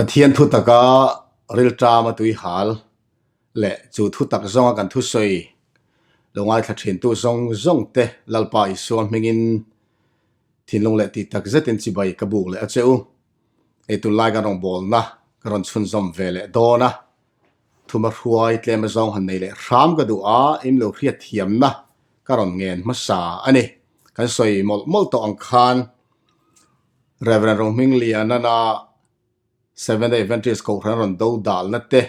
Pathian thutaka rilṭam a tuihal leh chu thutak zawnga kan thusawi lo ngaithla ṭhintu zawng zawng te Lalpa Isua hmingin thinlung leh tih tak zetin chibai ka buk leh a che u. Hei tunlai kan rawngbawlna ka rawn chhunzawm ve leh dawn a, thuma hruai tlem azawng han nei leh hram ka duh a, in lo hriatthiamna ka rawn ngen hmasa a ni. Kan sawi mawlh mawlh tawh ang khan Rev. Rohminglianana Seventh Day Adventist Kohhran rawn do dalna te,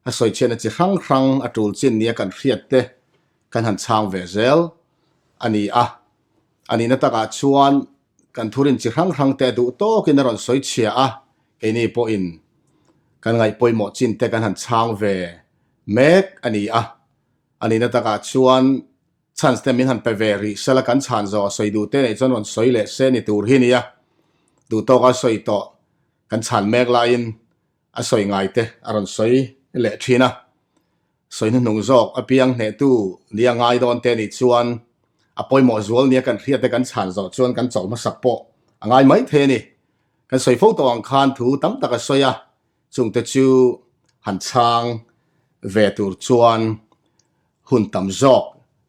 a sawi chhiatna chi hrang hrang a tul chin nia kan hriat te kan han chhang ve zel a ni a. A nihna takah chuan kan thurin chi hrang hrang te duh tawkin a rawn sawi chhia a, keini pawhin kan ngaih pawimawh chin te kan han chhang ve mek a ni a. A nihna takah chuan chance te min han pe ve rih sela kan chhan zawh a sawi duh te neih chuan rawn sawi leh se ni tur hi nia. Duh tawka sawi tawh kan chhan mek laiin a sawi ngai te a rawn sawi leh thin a. Sawi hnuhnung zawk apiang hnehtu nia ngai dawn te nih chuan a pawimawh zual nia kan hriat te kan chhan zawh chuan kan chawlh hmasak pawh a ngai mai thei a ni. Kan sawi fo tawh ang khan thu tam tak a sawi a, chungte chu han chhang ve tur chuan hun tam zawk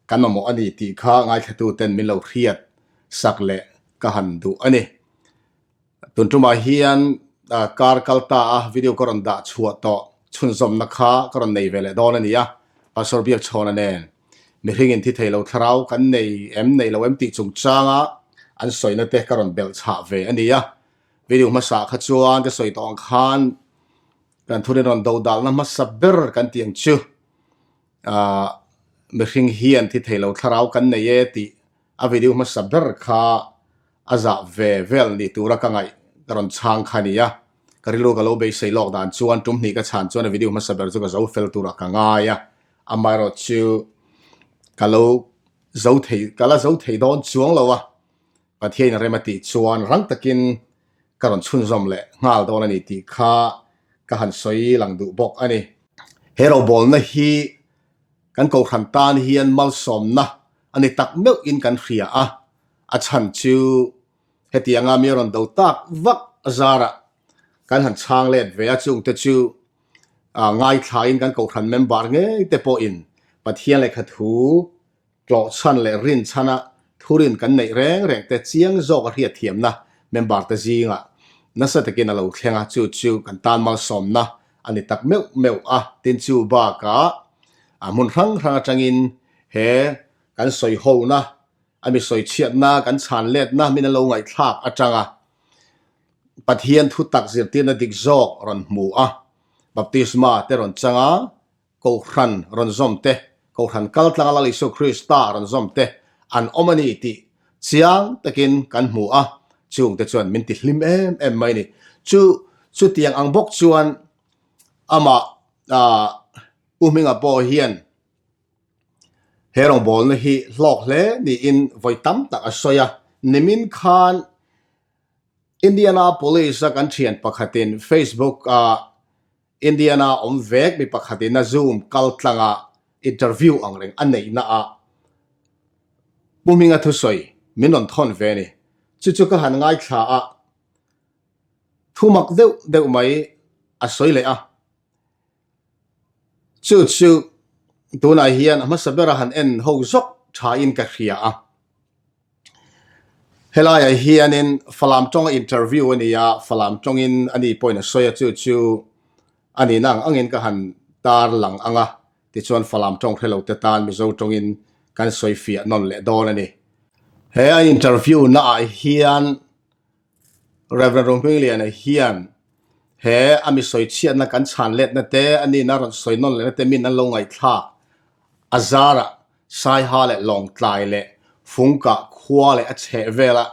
kan mamawh a ni tih kha ngaithlatuten min lo hriat sak leh ka han duh a ni. Tun tumah hian kar kal ta a video ka rawn dah chhuah tawh chhunzawmna kha ka rawn nei ve leh dawn a ni a, Pastor Biakchhawna nen mihringin thi thei lo thlarau kan nei em nei lo em tih chungchanga an sawina te ka rawn belh chhah ve a ni a. Video hmasa kha chuan ka sawi tawh ang khan kan thurin rawn do dalna hmasa ber kan tih ang chu ah mihring hian thi thei lo thlarau kan nei e tih a video hmasa ber kha a zah ve vel ni tura ka ngaih ka rawn chhang kha a ni a, ka rilru ka lo beisei lawk dan chuan tum hnih ka chhan chuan a video hmasa ber chu ka zo fel turah ka ngai a, amaherawh chu ka lo zo thei ka la zo thei dawn chuang lo a, Pathian a rem a tih chuan rang takin ka rawn chhunzawm leh nghal dawn a ni tih kha ka han sawi lang duh bawk a ni. He robawlna hi kan kohhran tan hian malsawmna a ni tak meuhin kan hria a, a chhan chu hetianga mi a rawn do tak vak zarah kan han chhang let ve a, chungte chu ngaithlain kan kohhran member ngei te pawhin Pathian lehkha thu Tlawhchhan leh rinchhana thurin kan neih reng reng te chiang zawk a hriatthiamna member te zingah nasa takin a lo thleng a, chu chu kan tan malsawmna a ni tak meuh meuh a. Tin chu bakah a hmun hrang hrang atangin he kan sawihona, a mi sawichhiatna, kan chhan letna min a lo ngaihthlak atanga Pathian thu tak zirtirna dik zawk rawn hmu a, baptisma te rawn chang a, Kohhran rawn zawm te, Kohhran kal tlanga Lal Isua Krista rawn zawm te an awm a ni tih chiang takin kan hmu a, chungte chuan min ti hlim em em mai a ni. Chu chutiang ang bawk chuan amah Pu Hminga pawh hian he rawngbawlna hi hlawk hle niin vawi tam tak a sawi a, nimin khan Indianapolis-a kan thian pakhatin Facebook-a Indiana awm vek mi pakhatin a Zoom kal tlanga interview ang reng a neihna ah Pu Hminga thusawi min rawn thawn ve a ni. Chu chu ka han ngaithla a, thu mak deuh deuh mai a sawi leh a. Chu chu tunah hian a hmasa bera han en ho zawk thain ka hria a. Helaiah hianin Falam tawnga interview a ni a, Falam tawngin a ni pawhin a sawi a, chu chu a nihna ang angin ka han tar lang ang a, tichuan Falam tawng hre lote tan Mizo tawngin kan sawi fiah nawn leh dawn a ni. He a interview naah hian Rev. Rohmingliana hian he a mi sawi chhiatna kan chhan letna te, a nihna rawn sawi nawn lehna te min an lo ngaihthlak a zarah Saiha leh Lawngtlai leh Fungkah khua leh a chheh vela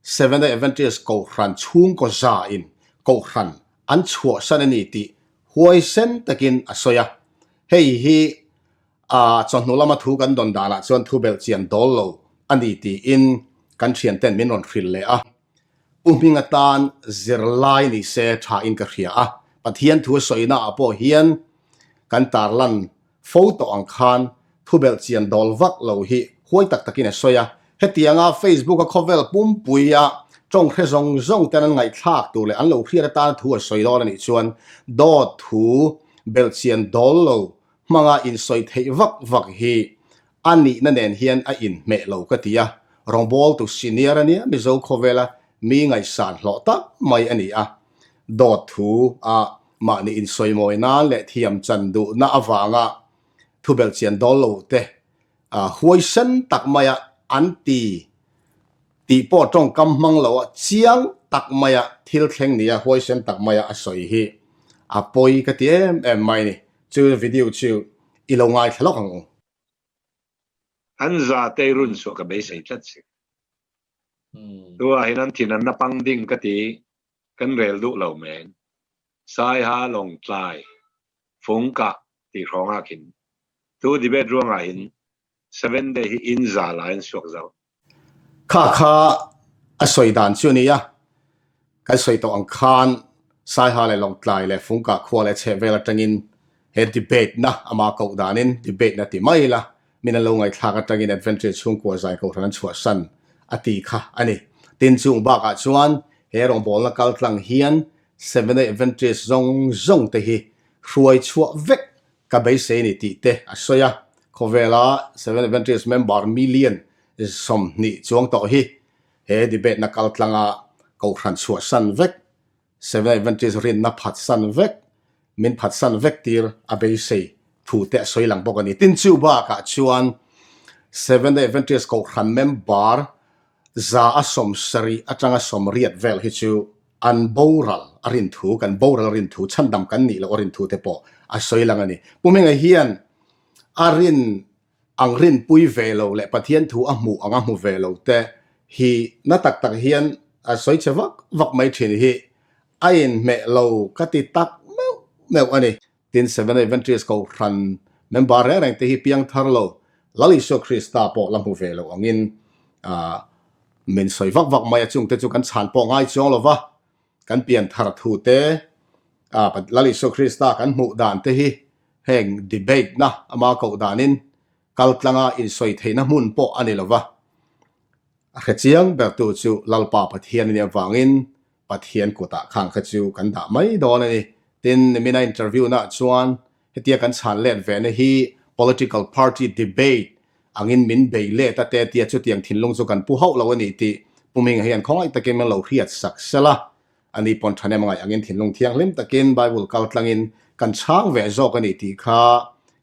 Seventh-day Adventist Kohhran chhungkaw zain Kohhran an chhuahsan a ni tih huaisen takin a sawi a. Hei hi a chawhnu lama thu kan dawn danah chuan thu belh chian dawl lo a ni tiin kan thianten min rawn hrilh leh a. Pu Hminga tan zirlai ni se thain ka hria a, Pathian thu a sawina ah pawh hian kan tarlan fo tawh ang khan thubelh chian dawl vak lo hi huai tak takin a sawi a. Hetianga Facebook-a khawvel pumpuia Tawng hre zawng zawng ten an ngaihthlak tur leh an lo hriat atana thu a sawi dawn a nih chuan dawt thu belhchian dawl lo hmanga insawi theih vak vak hi a nihna nen hian a inhmeh lo ka ti a, rawngbawltu senior a nia Mizo khawvela mi ngaihsan hlawh tak mai a ni a, dawt thu a mahni insawi mawi nan leh thiam chan duhna avanga thu belhchian dawl lo te huaisen tak maia an ti tih pawh tawngkam hmang lo a chiang tak maia thil thleng nia huaisen tak maia a sawi hi a pawi ka ti em em mai ni. Chu video chu i lo ngaithla lawk ang u. An za tei run suah ka beisei tlat si. Tunah hian an thin an na pang ding ka ti, kan rel duh lo men. Saiha Lawngtlai Fungkah tih hrawngah khin tu debate ruangah hin Seven Day hi inn za la in suak zo. Kha kha a sawi dan chu a ni a, kan sawi tawh ang khan Saiha leh Lawngtlai leh Fungkah khua leh chhehvel atangin he debate na ama koh danin debate na ti mai ila min an lo ngaihthlak atangin Adventure chhungkua zai kohhran an chhuahsan a ti kha a ni. Tin chung bakah chuan he rawngbawlna kaltlang hian Seven Day Adventist zawng zawng te hi hruai chhuah vek ka beisei ni tih te a sawi a, khawvela Seven Adventist member million 20 chuang tawh hi he debate na kaltlanga kohhran chhuahsan vek, Seven Adventist rinna phatsan vek, min phatsan vek tir a beisei thu te a sawi lang bawk a ni. Tin chu bakah chuan Seven Day Adventist kohhran member 170 atanga 80 vel hi chu an boral a rin thu, kan boral a rin thu, chhandam kan nih loh a rin thu te pawh a sawi lang a ni. Pu Hminga hian a rin ang rinpui ve lo leh Pathian thu a hmuh ang a hmu ve lo te hi na tak tak hian a sawi che vak vak mai thin hi a inhmeh lo ka ti tak meuh meuh a ni. Tin, Seventh Adventist Kohhran member reng reng te hi piangthar lo, Lal Isua Krista pawh la hmu ve lo angin min sawi vak vak mai a, chungte chu kan chhan pawh ngai chuang lo va, kan pianthar thu te, Lal Isua Krista kan hmuh dan te hi heng debate na ama koh danin kaltlanga insawi theihna hmun pawh a ni lo va, a hrechiang bertu chu Lalpa Pathian a nih avangin Pathian kutah khang kha chu kan dah mai dawn a ni. Tin, nimina interview naah chuan hetia kan chhan let ve na hi political party debate angin min bei let a te tia chutiang thinlung chu kan pu hauh lo a ni tih Pu Hminga hian khawngaih takin min lo hriat sak sel a. Ani pawn thahnem ngaih angin thinlung thianghlim takin Bible kal tlangin kan chhang ve zawk a ni tih kha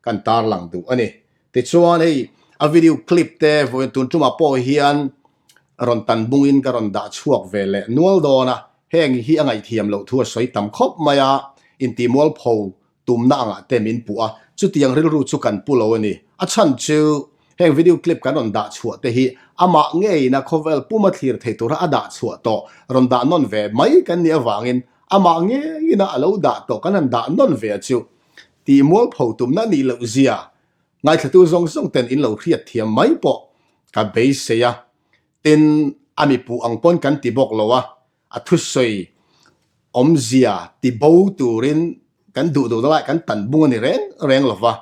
kan tarlang duh a ni. Tichuan hei a video clip te vawiin tun tumah pawh hian rawn tan bungin ka rawn dah chhuak ve leh nual dawn a, heng hi a ngaihthiam loh thu a sawi tam khawp mai a, intihmualpho tumna angah te min puh a, chutiang rilru chu kan pu lo a ni. A chhan chu heng video clip kan rawn dah chhuah te hi amah ngeiin a khawvel puma thlir thei tura a dah chhuah tawh rawn dah nawn ve mai kan nih avangin amah ngeiin a lo dah tawh kan han dah nawn ve a chu tihmualpho tumna nih loh zia Ngaithlatu zawng zawng ten in lo hriat thiam mai pawh ka beisei a, tin a mi puh ang pawn kan ti bawk lo a, a thusawi awmzia ti bo turin kan duh duhna lai kan tan bung a ni reng reng lo va,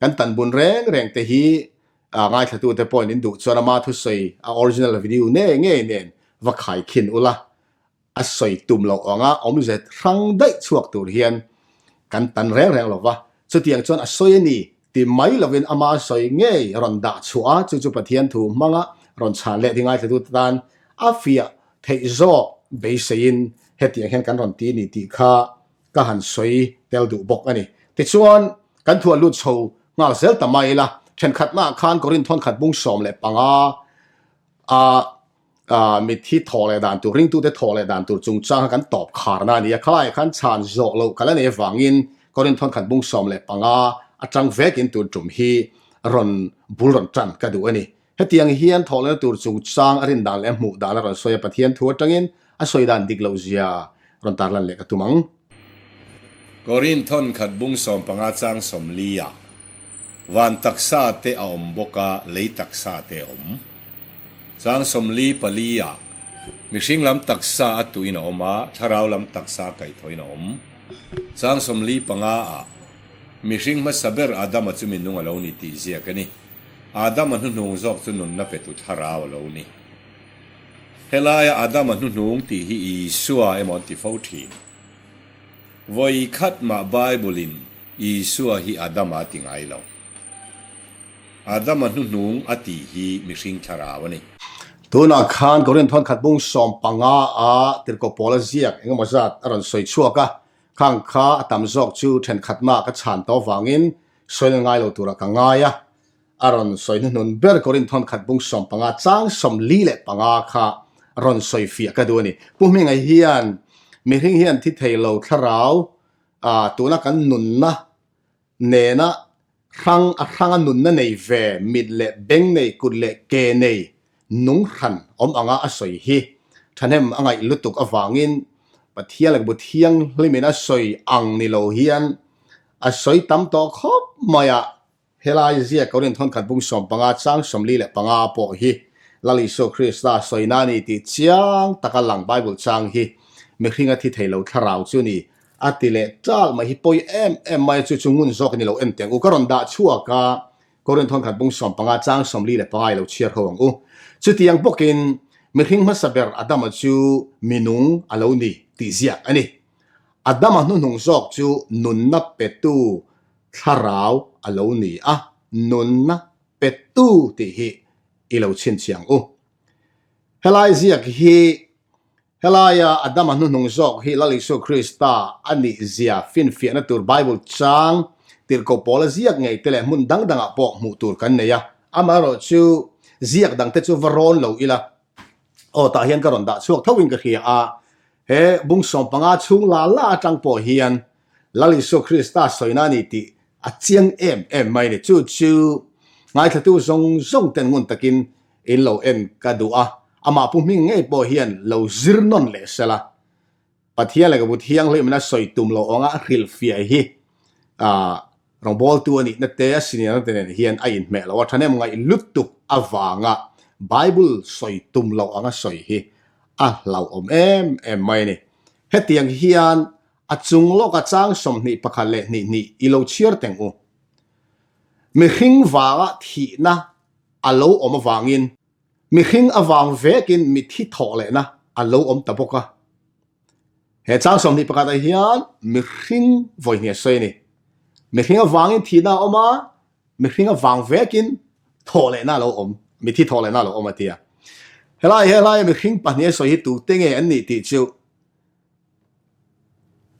kan tan bun reng reng te hi ngaithlatu te pawhin in duh chuan ama thusawi a original video ngei ngei nen va khaikhin ula, A sawi tum loh anga awmze hrang daih chhuak tur hian kan tan reng reng lo va, chutiang chuan a sawi a ni ti mai lovin ama sawi ngei rawn dah chhuah a, chu chu Pathian thu hmanga rawn chhan leh ti ngaithla tute tan a fiah theih zawk beiseiin hetiang hian kan rawn ti a ni tih kha ka han sawi tel duh bawk a ni. Tichuan, kan thuah lut chho nghal zel ta mai ila, thenkhatnaah khan Korinth thawnkhat bung 15 a Mitthi thawh leh dan tur, ringtute thawh leh dan tur chungchang kha kan tawp kharna a ni a. Khalaiah khan chhan zawh loh ka la nei avangin Korinth thawnkhat bung 15 atang vekin tun tum hi rawn bul rawn tan ka duh a ni. Hetiang hian thawh lehna tur chungchang a rin dan leh a hmuh dan a rawn sawi a, Pathian thu atangin a sawi dan dik loh zia rawn tarlan leh ka tum ang. Korinth thawnkhat bung 15 chang 40 ah van taksa te a awm bawk a, lei taksa te a awm. Chang 44 ah mihring lam taksa a tuin a awm a, thlarau lam taksa a kaihthawhin a awm. Chang 45 ah mihring hmasa ber Adama chu minung a lo ni tih ziak a ni. Adama hnuhnung zawk chu nunna petu thlarau a lo ni. Helaia Adama hnuhnung tih hi Isua emaw an ti fo thin. Vawi khat mah Bible-in Isua hi Adama a ti ngai lo. Adama hnuhnung a tih hi mihring thlarau a ni. Tunah khan Korinth hawn khat bung 15 a tirhkoh pawl a ziak engemaw zat a rawn sawi chhuak a, khang kha a tam zawk chu thenkhatna ka chhan tawh avangin sawi ngai lo turah ka ngai a. A rawn sawi hnuhnun ber Korinth hawn khat bung 15 chang 45 kha rawn sawi fiah ka duh a ni. Pu Hminga hian mihring hian thi thei lo thlarau tuna kan nunna nena hrang a hranga nunna nei ve, mit leh beng nei, kut leh ke nei nung hran awm anga a sawi hi thahnem a ngaih lutuk avangin Pathian leh Bu Thianghlimin a sawi ang ni lo hian a sawi tam tawh khawp mai a. Helai ziak Korinth thawnkhat bung 15 chang 45 pawh hi Lal Isua Krista sawina a ni tih chiang taka lang Bible chang hi mihringa thi thei lo thlarau chu ni a ti leh ṭal mai hi pawi em em mai a chu chu ngun zawk a ni lo en teh ang u ka rawn dah chhuak a Korinth thawnkhat bung 15 chang 45 i lo chhiar ho ang u. Chutiang bawkin mihring hmasa ber Adama chu minung a lo ni tih ziak a ni. Adama hnuhnung zawk chu nunna petu Thlarau a lo ni a, nunna petu tih hi i lo chhinchhiah ang u. Helai ziak hi helaia Adama hnuhnung zawk hi Lal Isua Krista a nih zia finfiahna tur Bible chang tirhkoh pawl a ziak ngei te leh hmun dang dangah pawh hmuh tur kan nei a. Amaherawh chu ziak dangte chu va rawn lo ila, aw tah hian ka rawn dah chhuak tho in ka hria a, he bung 15 chhung la la atang pawh hian Lal Isua Krista sawina a ni tih a chiang em em mai a ni. Chu chu ngaithlatu zawng zawng ten ngun takin in lo en ka duh a, amah pu hming ngei pawh hian lo zir nawn leh sela. Pathian leh ka bu thianghlim in a sawi tum lo anga a hrilhfiah hi rawngbawltu a nihna te a siniarna te nen hian a inhmeh lo a, thahnem ngaih lutuk avanga Bible sawi tum lo anga sawi hi a hlauhawm em em mai a ni. Hetiang hian A chung lawka chang 21 leh hnih hnih i lo chhiar teng u. Mihring vanga thihna a lo awm avangin mihring avang vekin mithi thawh lehna a lo awm ta bawk a. He chang 21 ah hian mihring vawi hnih a sawi a ni. Mihring avangin thihna a awm a, mihring avang vekin thawh lehna a lo awm, mithi thawh lehna a lo awm a ti a. Helai helaia mihring pahnih a sawi hi tute nge an nih tih chu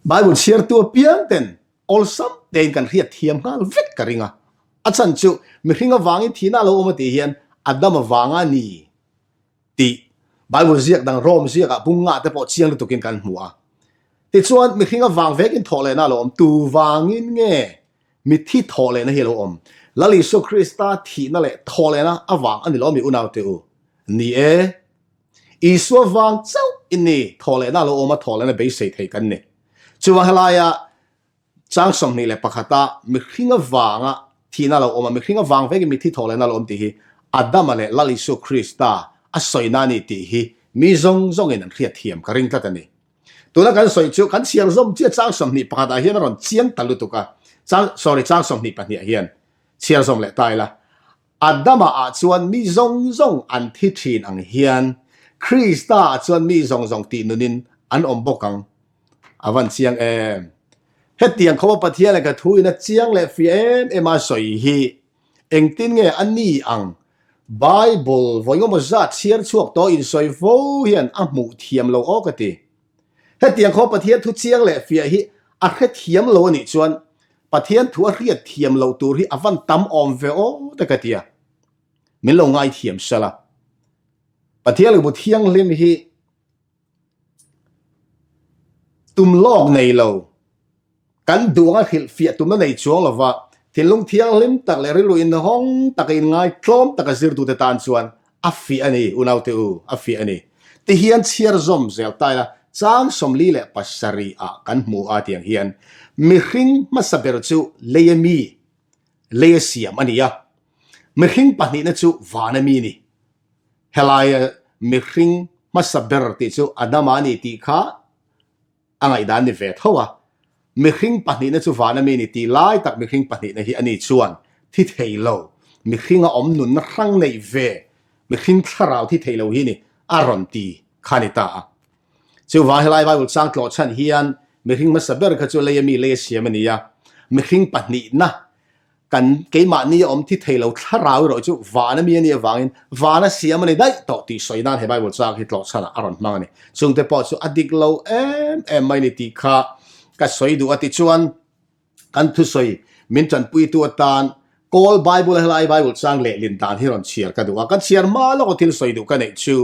Bible chhiartu apiang ten awlsam tein kan hriat thiam nghal vek ka ring a. A chhan chu mihring avangin thihna a lo awm a tih hian Adam avanga ni tih Bible ziak dang Rom ziakah bunga te pawh chiang lutukin kan hmu a. Tichuan mihring avang vekin thawh lehna a lo awm. Tu vangin nge mithi thawh lehna hi a lo awm? Lal Isua Krista thihna leh thawh lehna avang a ni lo mi unaute u? Ni e. Isua vang chauh i ni, thawhlehna a lo awm a, thawhlehna beisei thei kan ni. Chuvang helaia chang 21 a mihring avanga thihna a lo awm a, mihring avang vekin mithi thawhlehna a lo awm tih hi Adama leh Lal Isua Krista a sawina a ni tih hi mi zawng zawngin an hriat thiam ka ring tlat a ni. Tuna kan sawi chu kan chhiar zawm chiah chang 21 ah hian a rawn chiang ta lutuk a, chang sorry chang 22 ah hian chhiar zawm leh ta ila. Adama ah chuan mi zawng zawng an thi thin ang hian Krista ah chuan mi zawng zawng tih nunin an awm bawk ang. A van chiang em! Hetiang khawpa Pathian leh ka thu in a chiang leh fiah em em a sawi hi engtin nge a ni ang? Bible vawi ngawmaw zat chhiar chhuak tawh in sawi fo hian a hmuh thiam lo aw ka ti. Hetiang khawpa Pathian thu chiang leh fiah hi a hrethiam lo a nih chuan Pathian thu a hriat thiam loh tur hi a van tam awm ve aw te ka ti a, min lo ngaithiam sel a. Pathian lehkhabu thianghlim hi tum lawk nei lo, kan duh anga hrilhfiah tumna nei chuang lova thinlung thianghlim tak leh rilru inhawng taka inngai tlawm taka zirtute tan chuan A fiah a ni, unaute u, a fiah a ni. Ti hian chhiar zawm zel ta ila, chang 47 ah kan hmu a tiang hian, mihring hmasa ber chu leia mi, leia siam a ni a, mihring pahnihna chu vana mi a ni. Helaia mihring hmasa ber tih chu Adama a ni tih kha a ngaihdan ni ve tho a, mihring pahnihna chu vana mi ni tih lai tak mihring pahnihna hi ani chuan thi thei lo, mihringa awm nunna hrang neih ve, mihring thlarau thi thei lo hi ni. a rawn ti kha a ni ta a. Chuvang helai Bible chang tlawh chhan hian mihring hmasa ber kha chu lei a mi lei a siam a ni a, mihring pahnihna kan keimahni a awm thi thei lo thlarau erawh chu van a mi a nih avangin van a siam a ni daih tawh tih sawi nan he Bible chang hi tlawh chhanah a rawn hmang a ni. Chungte pawh chu a dik lo em em mai a ni tih kha ka sawi duh a tichuan Kan thusawi min tanpuitu atan Kawl Bible a helai Bible chang lehlin dan hi rawn chhiar ka duh a. Ka chhiar hma lawk a thil sawi duh ka neih chu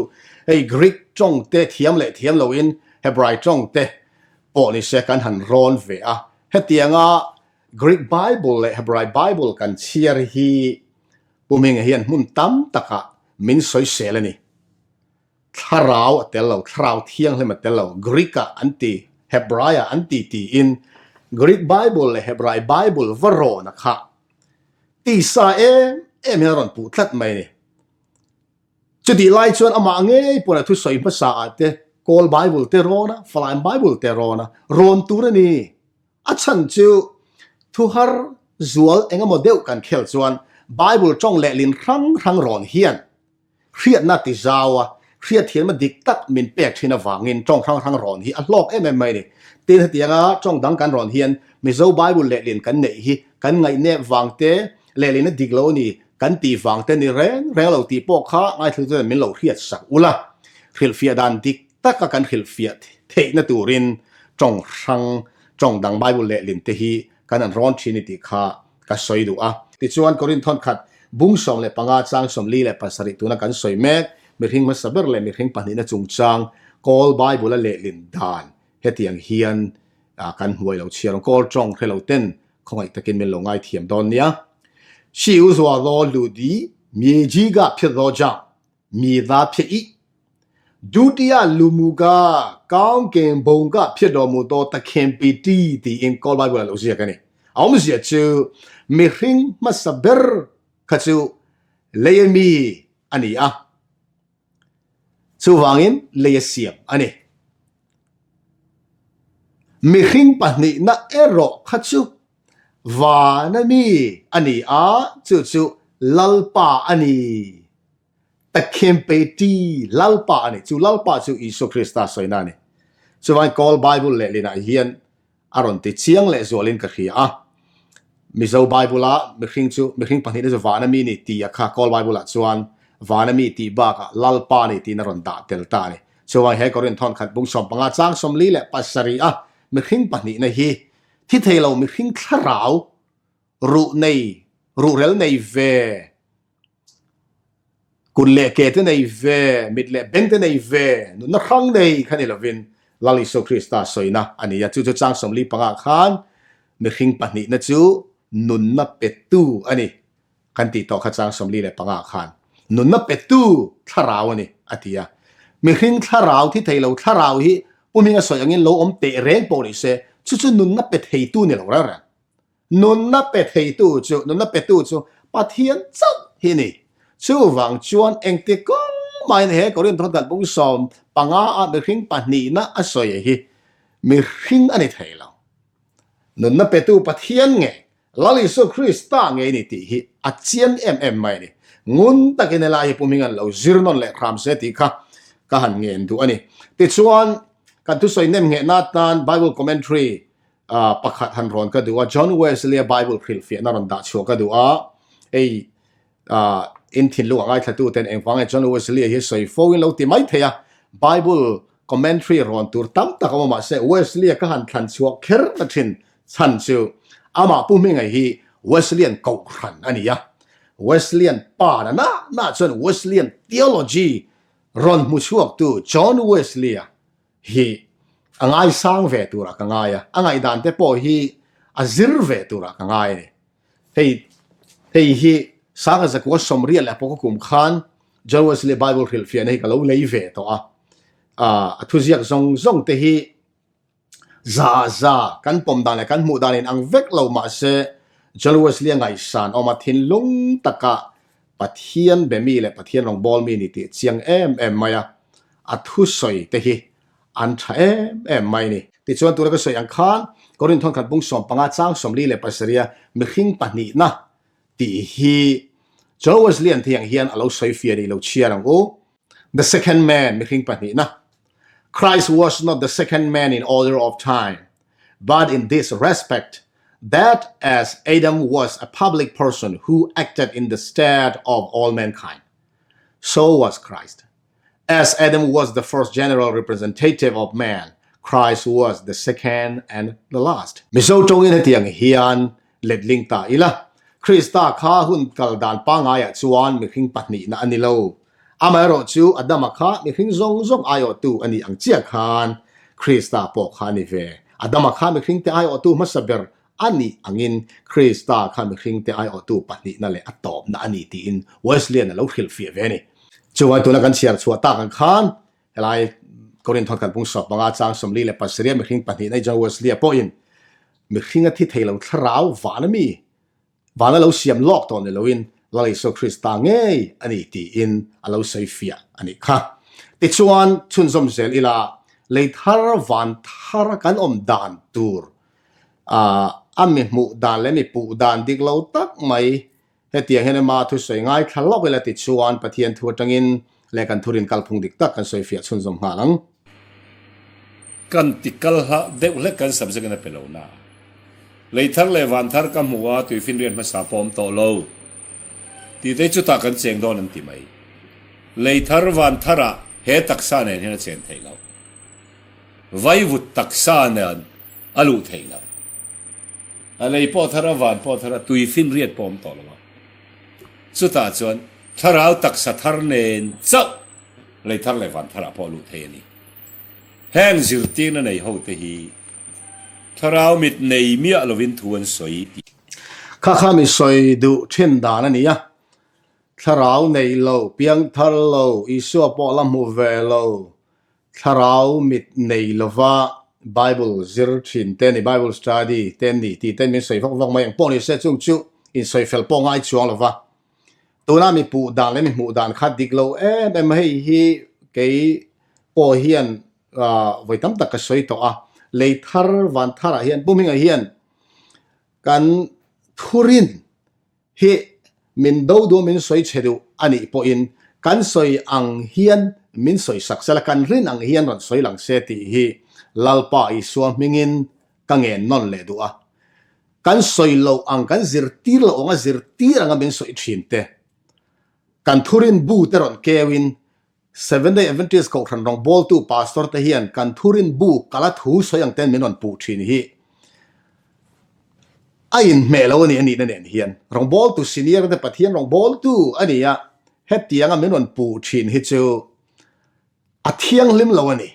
hei Greek tawng te thiam leh thiam loin Hebrai tawng te pawh ni se kan han rawn ve a. Hetianga Greek Bible leh Hebrai Bible kan chhiar hi Pu Hminga hian hmun tam takah min sawisel a ni. Thlarau a tel lo, Thlarau Thianghlim a tel lo, Greek-ah an ti, Hebrai-ah an ti tiin Greek Bible leh Hebrai Bible va rawn a khah. Tisa em em hian a rawn puh tlat mai a ni. Chutih lai chuan amah ngei pawn a thusawi hmasa ah te Kawl Bible te rawn a, Falam Bible te rawn a, rawn tur a ni. A chhan chu thuhar zual engemaw deuh kan khel chuan Bible tawng lehlin hrang hrang rawn hian Hriatna ti zau a, hriatthiamna dik tak min pek thin avangin tawng hrang hrang rawn hi a hlawk em em mai a ni. Tin, hetianga tawng dang kan rawn hian Mizo Bible lehlin kan neih hi kan ngaihnep vang te, lehlin a dik lo a ni kan tih vang te ni reng reng lo tih pawh kha ngaithlatuten min lo hriat sak ula. Hrilhfiah dan dik taka kan hrilhfiah theihna turin tawng hrang, tawng dang Bible lehlin te hi kan han rawn thin i tih kha ka sawi duh a. Tichuan, Korinth thawnkhat bung 15 chang 47 tuna kan sawi mek, mihring hmasa ber leh mihring pahnihna chungchang Kawl Bible-a lehlin dan hetiang hian kan hmuai lo chhiar ang. Kawl tawng hre lo ten khawngaih takin min lo ngaithiam dawn nia. Shi u zua law lu di mi ji ga phit law jang mi da phit i Dutiya lumuga kaungkeng bongga phiatawmu to takhen pi ti tiin Kawl Bible ah lo ziak a ni. A awmzia chu mihring hmasa ber kha chu lei a mi a ni a, chuvangin lei a siam a ni. Mihring pahnihna erawh kha chu van a mi a ni a, chu chu Lalpa a ni. Takhem pe ti Lalpa a ni. Chu Lalpa chu Isua Krista sawina a ni. Chuvangin Kawl Bible lehlinah hian a rawn ti chiang leh zualin ka hria a. Mizo Bible-a mihring chu mihring pahnihna chu vana mi ni tih a kha Kawl Bible-ah chuan vana mi tih bakah Lalpa a ni tiin a rawn dah tel ta a ni. Chuvangin he Korinth thawnkhat bung 15 chang 47 a mihring pahnihna hi thi thei lo mihring thlarau ruh nei ruhrel nei ve Kut leh ke te nei ve, mit leh beng te nei ve, nunna hrang nei kha ni lovin Lal Isua Krista sawina a ni a. Chu chu chang 45 khan mihring pahnihna chu nunna petu a ni kan tih tawh kha chang 45 khan nunna petu thlarau a ni a ti a. Mihring thlarau thi thei lo thlarau hi Pu Hminga sawi angin lo awm teh reng pawh ni se, chu chu nunna pe theitu ni lo reng reng. Nunna pe theitu chu, nunna petu chu Pathian chauh hi a ni. Chuvang chuan engti kawng mahin he Korinth thawnthat bung 15 ah mihring pahnihna a sawi hi mihring a ni thei lo. Nunna petu Pathian nge Lal Isua Krista nge ni tih hi a chiang em em mai a ni. Ngun takin helai hi Pu Hminga'n lo zir nawn leh hram se tih kha ka han ngen duh a ni. Tichuan, kan thusawi nem nghehna atan Bible Commentary pakhat han rawn ka duh a, John Wesley-a Bible hrilhfiahna rawn dah chhuah ka duh a, hei in thinlung a ngaithlatu ten engvang nge John Wesley-a hi sawi fo in lo ti mai thei a, Bible commentary rawn tur tam tak a awm a, mahse Wesley-a ka han thlan chhuah kher na thin chhan chu amah Pu Hminga hi Wesleyan kohhran a ni a, Wesleyan pa na na na chuan Wesleyan theology rawn hmu chhuaktu John Wesley-a hi a ngaisang ve turah ka ngai a, a ngaihdan te pawh hi a zir ve turah ka ngai a ni. Hei hei hi Sanga Zakua sawmriat leh pawh ka kum khan John Wesley Bible hrilhfiahna hi ka lo lei ve tawh a, a thuziak zawng zawng te hi za za kan pawm dan leh kan hmuh dan in ang vek lo mahse John Wesley a ngaihsan awm a thinlung taka Pathian be mi leh Pathian rawngbâwl mi ni tih chiang em em mai a, a thusawi te hi an tha em em mai a ni. Tichuan tuna ka sawi ang khan Korinth thawnkhat bung 15 chang 47 a mihring pahnihna tih hi John Wesley-a'n thei ang hian a lo sawi fiah ni lo chhiar ang u. The second man, mihring pahnihna. Christ was not the second man in order of time, but in this respect, that as Adam was a public person who acted in the stead of all mankind, so was Christ. As Adam was the first general representative of man, Christ was the second and the last. Mizo tawngin hetiang hian letling ta ila. Krista kha hun kal dan pangaiah chuan mihring pahnihna a ni lo. Amaherawhchu Adama kha mihring zawng zawng aiawhtu a nih ang chiah khan Krista pawh kha a ni ve. Adama kha mihringte aiawhtu hmasa ber a nih angin Krista kha mihringte aiawhtu pahnihna leh a tawpna a ni tiin Wesleyan a lo hrilhfiah ve a ni. Chuvangin tuna kan chhiar chhuah tak ang khan helai Korinth kan pung sawp panga chang 47 a mihring pahnihna i John Wesley-a pawhin mihring a thi thei lo thlarau van a mi Vana lo siam lawk tawh ni loin Lal Isua Krista ngei a ni tiin a lo sawi fiah a nih kha. Tichuan, chhunzawm zel ila lei thar van thar kan awm dan tur a mi hmuh dan leh mi puh dan dik lo tak mai hetiang hian ema thusawi ngaithla lawk ila tichuan Pathian thu atangin leh kan thurin kalphung dik tak kan sawi fiah chhunzawm nghal ang. Kan ti kal hlah deuh hlek kan subject in a pe lo na. Lei thar leh van thar ka hmu a, tuifinriat hmasa pawh awm tawh lo. Tih te chutah kan cheng dawn an ti mai. Lei thar van thar ah he taksa nen hian a chen theih loh. Vaivut taksa nen a luh theih loh. A lei pawh thar a, van pawh thar a, tuifinriat pawh awm tawh lo a. Chutah chuan thlarau taksa thar nen chauh Lei thar leh van tharah pawh luh thei a ni. Heng zirtirna nei hote hi thlarau mit nei miah lovin thu an sawi tih. Kha kha mi sawi duh thin dan a ni a, thlarau nei lo, piang thar lo, Isua pawh la hmu ve lo, thlarau mit nei lova Bible zir thin te ni, Bible study te ni tih ten min sawi vak vak mai ang pawh ni se chung chu insawi fel pawh ngai chuang lova. Tuna mi puh dan leh mi hmuh dan kha dik lo em em hei hi kei pawh hian vawi tam tak ka sawi tawh a, lei thar van tharah hian Pu Hminga hian kan thurin hi min do duh min sawi chhe duh a nih pawhin kan sawi ang hian min sawi sak sela kan rin ang hian rawn sawi lang se tih hi Lalpa Isua hmingin ka ngen nawn leh duh a. Kan sawi loh ang, kan zirtir loh anga zirtir anga min sawi thin te, kan thurin bu te rawn keuin Seventh Day Adventist Kohhran rawngbawltu Pastor te hian kan thurin bu kala thu sawi ang ten min rawn puh thin hi a inhmeh lo a ni a nihna nen hian rawngbawltu senior te Pathian rawngbawltu a ni a, hetianga min rawn puh thin hi chu a thianghlim lo a ni.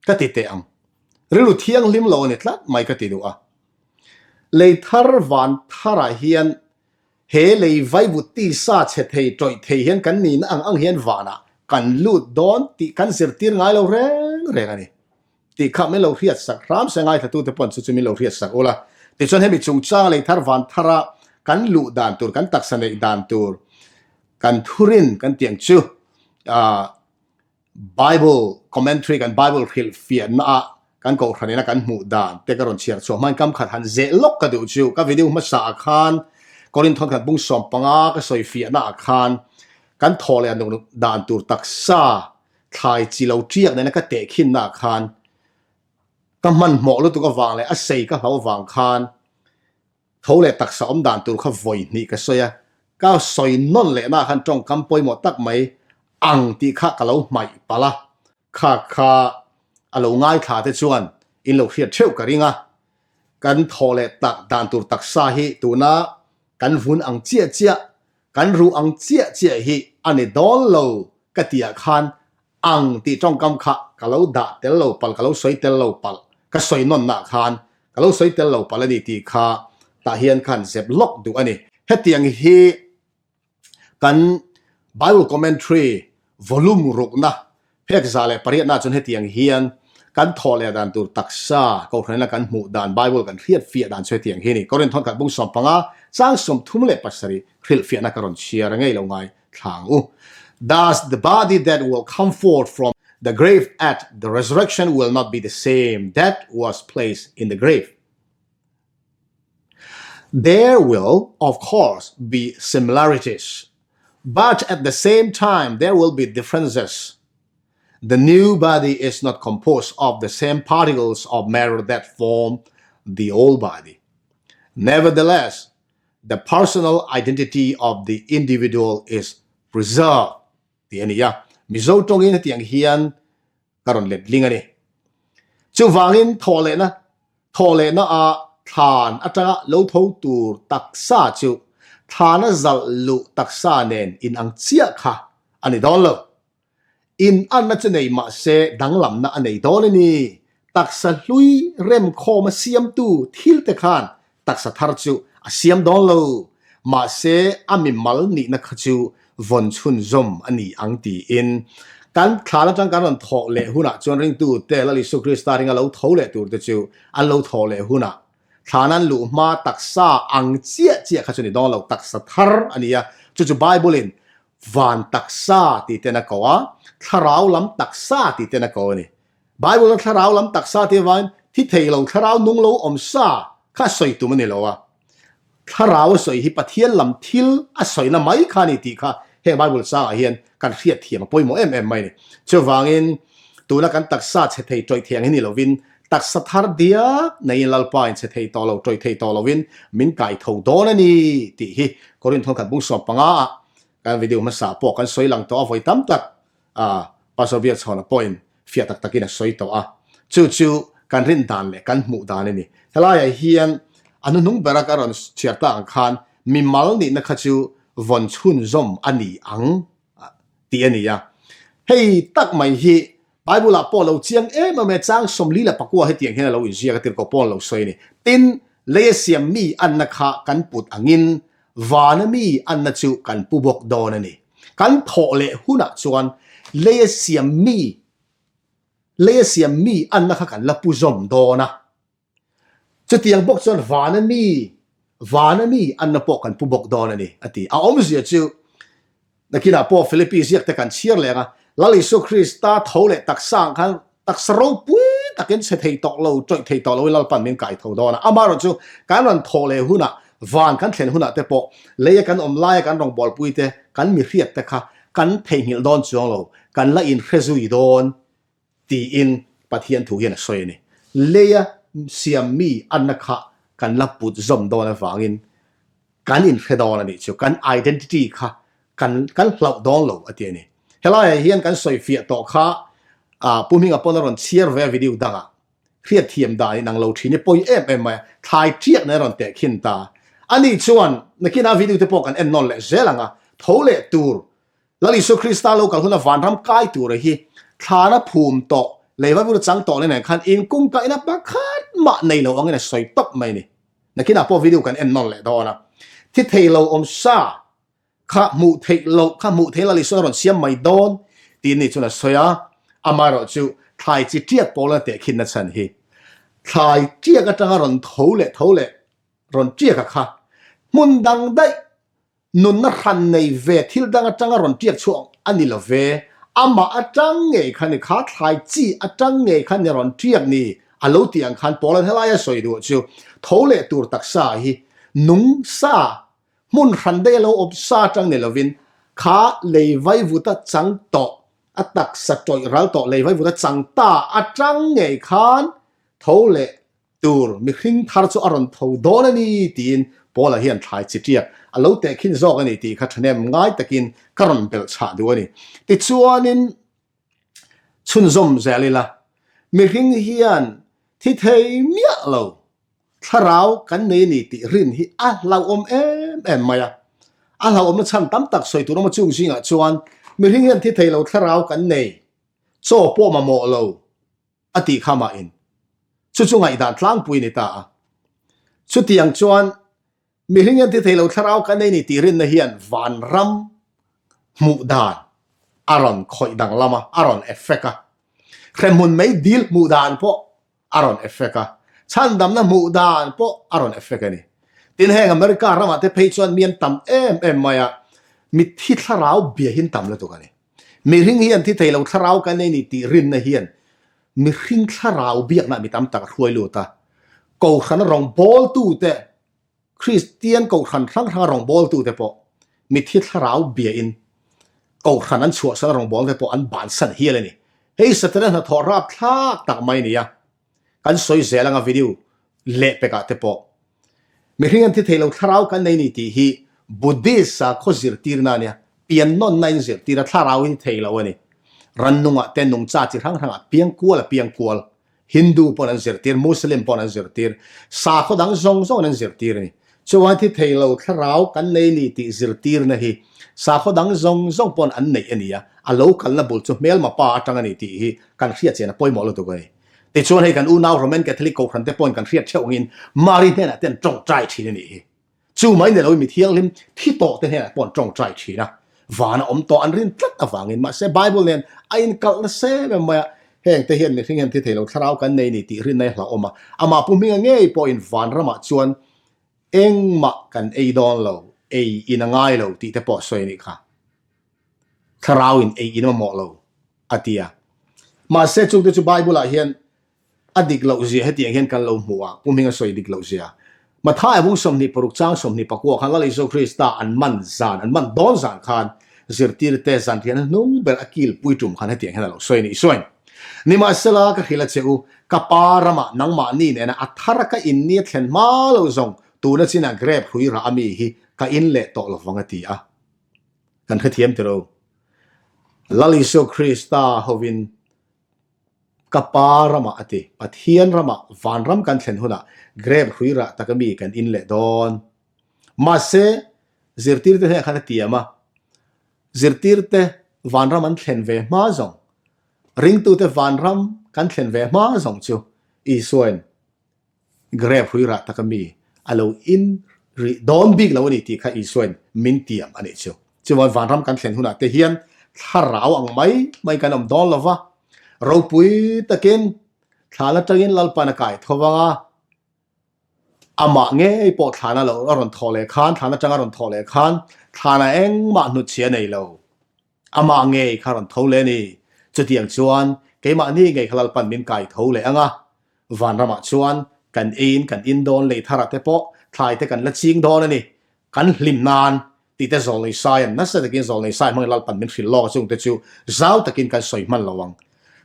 Ka ti teh ang. Rilru thianghlim lo a ni tlat mai ka ti duh a. Lei thar van tharah hian he lei vaivut tisa chhe thei tawih thei hian kan nihna ang ang hian vanah kan lut dawn tih kan zirtir ngai lo reng reng a ni. Tih kha min lo hriat sak hram se ngaithlatute pawn chu chu min lo hriat sak ula. Tichuan hemi chungchang lei thar van thara kan luh dan tur kan taksa neih dan tur kan thurin kan tih ang chu ah Bible commentary kan Bible hrilh fiahna ah kan kohhran ina kan hmuh dan te ka rawn chhiar chhuah hmain kam khat han zeh lawk ka duh chu ka video hmasa ah khan Korinth thawnkhat bung 15 ka sawi fiahna ah khan kan thaw leh nuk dan tur taksa thlai chi lo tiak nena ka tehkhin na ah khan ka hmanhmawh lutuk avang leh a sei ka hlo avang khan Tho leh taksa awm dan tur kha vawi hnih ka sawi a, ka sawi nawn leh na khan tawngkam pawimawh tak mai ang tih kha ka lo hmaih palh a, kha kha a lo ngaithla te chuan in lo hriat theuh ka ring a, kan thaw leh tak dan tur taksa hi tuna kan vun ang chiah chiah, kan ruh ang chiah chiah hi a ni dawn lo ka tih ah khan ang tih tawngkam kha ka lo dah tel lo palh, ka lo sawi tel lo palh, ka sawi nawnna khan ka lo sawi tel lo palh a ni tih kha tah hian khan zep lawk duh a ni. Hetiang hi kan Bible Commentary volume rukna phek 108na chuan hetiang hian kan thawh leh dan tur taksa kohhranina kan hmuh dan Bible kan hriat fiah dan chu hetiang hi a ni. Korinth thawnkhat bung 15 chang 37 hrilhfiahna ka rawn chhiar a ngei lo ngai. Thlang u. Thus the body that will come forth from the grave at the resurrection will not be the same that was placed in the grave. There will, of course, be similarities, but at the same time there will be differences. The new body is not composed of the same particles of matter that form the old body. Nevertheless, the personal identity of the individual is preserved tih a ni a. Mizo tawngin hetiang hian ka rawn let ling a ni. Chuvangin thawhlehna thawhlehna ah thlan atanga lo tho tur taksa chu thlana zalh luh taksa nen inang chiah kha a ni dawn lo. Inanna chu nei mah se danglamna a nei dawn a ni. Taksa hlui remkhawma siamtu thil te khan taksa thar chu a siam dawn lo. Mahse a mimal nihna kha chu vawn chhunzawm a ni ang tiin kan thlan atang kan rawn thawh leh hunah chuan ringtute Lal Isu Krista ringa lo tho leh turte chu an lo thawh leh hunah thlan an luh hma taksa ang chiah chiah kha chu ni dawn lo, taksa thar a ni a, chu chu Bible-in Van taksa tih ten a ko a, thlarau lam taksa tih ten a ko a ni. Bible-a thlarau lam taksa tih avangin thi thei lo thlarau nung lo awm sa kha a sawi tum a ni lo a. Thlarau a sawi hi Pathian lam thil a sawina mai kha a ni tih kha heng Bible changah hian kan hriat thiam a pawimawh em em mai a ni. Chuvangin tuna kan taksa chhe thei tawih thei ang hi ni lovin taksa thar diak neiin Lalpa in chhe thei tawh lo tawih thei tawh lovin min kai tho dawn a ni tih hi Korinth thawnkhat bung 15 ah Kan video hmasa pawh kan sawi lang tawh a vawi tam tak a Pastor Biakchhawna pawhin fiah tak takin a sawi tawh a, chu chu kan rin dan leh kan hmuh dan a ni. Helaiah hian a hnuhnung bera ka rawn chhiar tak ang khan mimal nihna kha chu vawn chhunzawm a ni ang tih a ni a. Hei tak mai hi Bible-ah pawh lo chiang em em e, chang 44 hetiang hian a lo inziak a, tirhkoh pawh an lo sawi a ni. Tin, leia siam mi anna kha kan put angin vana mi anna chu kan pu bawk dawn a ni. Kan thawh leh hunah chuan leia siam mi, leia siam mi anna kha kan la pu zawm dawn a. Chutiang bawk chuan vana mi, vana mi anna pawh kan pu bawk dawn a ni, a ti. A awmzia chu nakinah pawh Philippi ziak te kan chhiar leng a, Lal Isua Krista tho leh taksa ang khan taksa ropui takin chhe thei tawh lo, tawih thei tawh loin Lalpan min kai tho dawn a. Amaherawhchu chu kan rawn thawh leh hunah, van kan thlen hunah te pawh leia kan awm laia kan rawngbawlpui te, kan mihriat te kha kan theihnghilh dawn chuang lo, kan la inhre zui dawn tiin Pathian thu hian a sawi a ni. Leia siam mi anna kha kan la put zawm dawn avangin kan inhre dawn a nih chu, kan identity kha kan kan hlauh dawn lo a ti a ni. Helaiah hian kan sawi fiah tawh kha Pu Hminga pawn a rawn chhiar ve a video dangah hriatthiam dan in ang lo thin i pawi em em mai a, thlai ṭiak nen a rawn teh khin ta. Ani chuan nakinah video te pawh kan en nawn leh zel ang a, tho leh tur Lal Isua Krista lo kal huna vanram kai tura hi thlana phum tawh lei vaivut a chang tawh nen khan inkung kaihna pakhat mah nei lo angin a sawi tawp mai a ni. Nakinah pawh video kan en nawn leh dawn a. Thi thei lo awm sa kha hmuh theih loh kha hmuh theih Lal Isua a rawn siam mai dawn tiin ni chuan a sawi a. Amaherawh chu thlai chi tiak pawl a tehkhinna chhan hi thlai tiak atanga rawn tho leh tho leh rawn tiak a kha hmun dang daih Nunna hran nei ve thil dang atanga rawn tiak chhuak a ni lo ve, amah atang ngei kha ni kha thlai chi atang ngei kha ni rawn tiak ni a lo tih ang khan Paula'n helai a sawi duh chu tho leh tur taksa hi nung sa hmun hran daih a lo awm sa atang ni lovin kha lei vaivuta chang tawh a taksa tawih ral tawh lei vaivuta chang ta atang ngei khan tho leh Tur mihring thar chu a rawn tho dawn a ni tiin Paula hian thlai chi tiak a lo tehkhin zawk a ni tih kha thahnem ngai takin ka rawn belh chhah duh a ni. Tichuanin chhunzawm zel ila, mihring hian thi thei miah lo thlarau kan nei a ni tih rin hi a hlauhawm em em mai a. A hlauhawmna chhan tam tak sawi tur awm a chung zingah chuan mihring hian thi thei lo thlarau kan nei, chaw pawh mamawh lo, a tih kha mah in chu chu ngaihdan tlangpui a ni ta a. Chutiang chuan mihring hian thi thei lo thlarau kan nei ni tih rinna hian vanram hmuh dan a rawn khawih danglam a, a rawn effect a. Hremhmun mei dil hmuh dan pawh a rawn effect a, chhandamna hmuh dan pawh a rawn effect a ni. Tin heng America ramah te phei chuan mi an tam em em mai a, mitthi thlarau bia hi an tam lutuk a ni. Mihring hian thi thei lo thlarau kan nei ni tih rinna hian mihring thlarau biakna mi tam tak a hruai lut a. Kohhran rawngbawltute, Kristian kohhran hrang hranga rawngbawltute pawh mitthi thlarau biain kohhran an chhuahsan a rawngbawlte pawh an bansan hial a ni. Hei Satana hnathawh rapthlak tak mai nia. Kan sawi zel anga video leh pekah te pawh. Mihring an thi thei lo thlarau kan nei ni tih hi Buddhist sakhaw zirtirna ania, pian nawnna in zirtir a thlarau in thei lo a ni. Rannungah te nungcha chi hrang hrangah piang kual a piang kual. Hindu pawn an zirtir, Muslim pawn an zirtir, sakhaw dang zawng zawngin an zirtir a ni. Chuan thi thei lo thlarau kan nei ni tih zirtirna hi sakhaw dang zawng zawng pawn an neih a ni a, a lo kalna bul chu hmelma pa atang a ni tih hi kan hriat chian a pawimawh lutuk a ni. Tichuan hei kan unau Roman Catholic Kohhran te pawhin kan hriat theuh angin Mari hnenah te an tawngtai thin a nih hi. Chu mai ni loin mi thianghlim thi tawh te hnenah pawh an tawngtai thin a, van a awm tawh an rin tlat avangin. Mahse Bible nen a inkalh nasa em em mai a, heng te hian mihring hian thi thei lo thlarau kan nei ni tih rinna hi hlauhawm a, amah Pu Hminga ngei pawhin vanramah chuan engmah kan ei dawn lo, ei in a ngai lo tih te pawh a sawi a nih kha. Thlarau in ei in mamawh lo a ti a. Mahse chungte chu Bible ah hian a dik loh zia hetiang hian kan lo hmu a, Pu Hminga sawi dik loh zia. Matthai bung 26 chang 24 khan Lal Isua Krista an man zan, an man dawn zan khan zirtirte zanriahna hnung ber a kil pui tum khan hetiang hian a lo sawi a ni. Isuain, Nimahsela ka hrilh a che u, ka Pa ramah nangmahni nena a thar a ka in ni a thlen hma lo zawng tuna chinah grape hrui rah a mi hi ka in leh tawh lovang a ti a. Kan hrethiam tiro. Lal Isua Krista hovin ka Pa ramah a ti, Pathian ramah vanram kan thlen hunah grape hrui rah taka mi kan in leh dawn. Mahse, zirtirte hnenah khan a tiam a, zirtirte vanram an thlen ve hma zawng, ringtute vanram kan thlen ve hma zawng chu Isuain Grape hui rah taka mi a lo in rih dawn bik lo a ni tih kha Isuain min tiam a nih chu. Chuan vanram kan thlen hunah te hian thlarau ang mai mai kan awm dawn lo va, ropui takin thlan atangin Lalpan a kai tho vang a, amah ngei pawh thlan a lo a rawn thawh leh khan, thlan atanga a rawn thawh leh khan thlanah engmah hnutchhia a nei lo. Amah ngei kha rawn tho leh a ni. Chutiang chuan keimahni ngei kha Lalpan min kai tho leh ang a. Vanramah chuan kan eiin kan in dawn lei tharah te pawh thlai te kan la ching dawn a ni. Kan hlim nan tih te Zawlnei Sai an nasa takin Zawlnei Sai hmangin Lalpan min hrilh lawk a chungte chu zau takin kan sawi hman lo ang.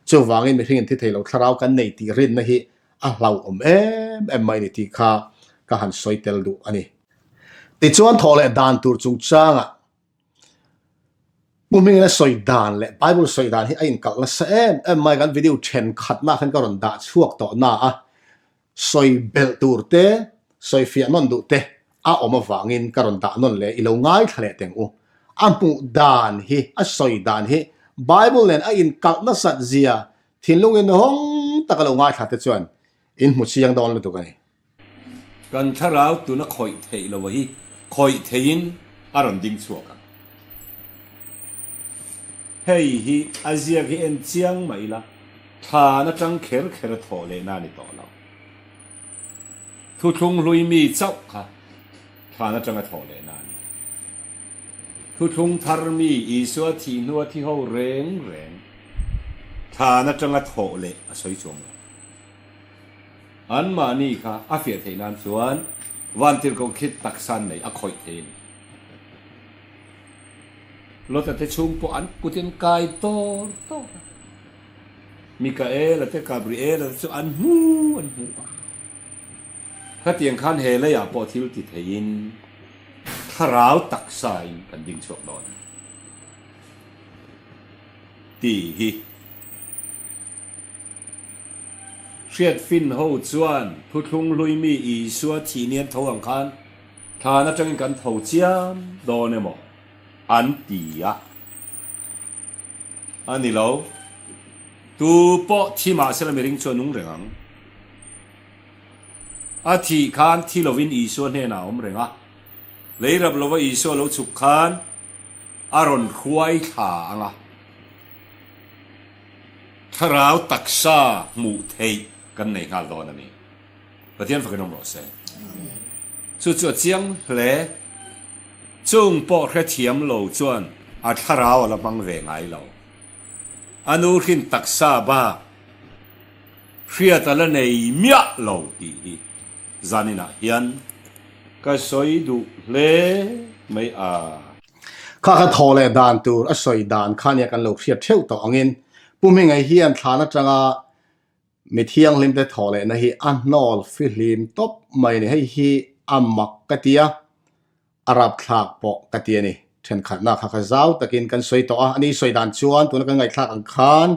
Chuvangin mihring in thi thei lo thlarau kan nei tih rinna hi a hlauhawm em em mai a ni tih kha ka han sawi tel duh a ni. Tichuan thawh leh dan tur chungchangah Pu Hmingin a sawi dan leh Bible sawi dan hi a inkalh nasa em em mai kan video thenkhatna khan ka rawn dah chhuak tawh na a, sawi belh tur te, sawi fiah nawn duh te a awm avangin ka rawn dah nawn leh i lo ngaithla leh teng u. A hmuh dan hi, a sawi dan hi Bible nen a inkalh nasat zia thinlungin hawng taka lo ngaithla te chuan in hmu chiang dawn lutuk a ni. Kan thlarau tuna khawih theih lo hi khawih theihin a rawn ding chhuak ang. Hei hi a ziak hi en chiang mah ila thlan atang kher kher a thawh lehna a ni tawh lo. Thuthlung hlui mi chauh kha thlan atanga thawh lehna a ni. Thuthlung thar mi Isua thih hnua thi ho reng reng thlan atanga thawh leh a sawi chuang lo. Anmahni kha a fiah theih nan chuan vantirhkoh khi taksa an nei a khawih thei a ni. Lota te chhung pawh an kut in kai tawr tawr a. Mikaela te Gabriela te chu an hmu an hmu a. Khatiang khan he leiah pawh thil ti theiin thlarau taksa in kan ding chhuak dawn a ni tih hi. Hriat fin ho chuan thuthlung hlui mi Isua thih ni an tho ang khan thlan atangin kan tho chiam dawn emaw an ti a. A ni lo. Tu pawh thi mahsela miring chu a nung reng ang. A thih khan thi lovin Isua hnenah a awm reng a. Lei rap lova Isua lo chhuk khan a rawn hruai thla ang a. Thlarau taksa hmuh theih kan nei nghal dawn a ni. Pathian fakin awm rawh se. Chu chu a chiang hle. Chung pawh hrethiam lo chuan a thlarau a la hmang ve ngai lo. A nu hrin taksa bak hriat a la nei miah lo tih hi zaninah hian ka sawi duh hle mai a. Kha kha thaw leh dan tur a sawi dan kha nia kan lo hriat theuh tawh angin. Pu Hminga hian thlan atanga mi thianghlimte thawh lehna hi a hnawl fihlim tawp mai a ni. Hei hi a mak ka ti a, a rapthlak pawh ka ti a ni. Thenkhatna kha ka zau takin kan sawi tawh a, ani sawi dan chuan tuna kan ngaihthlak ang khan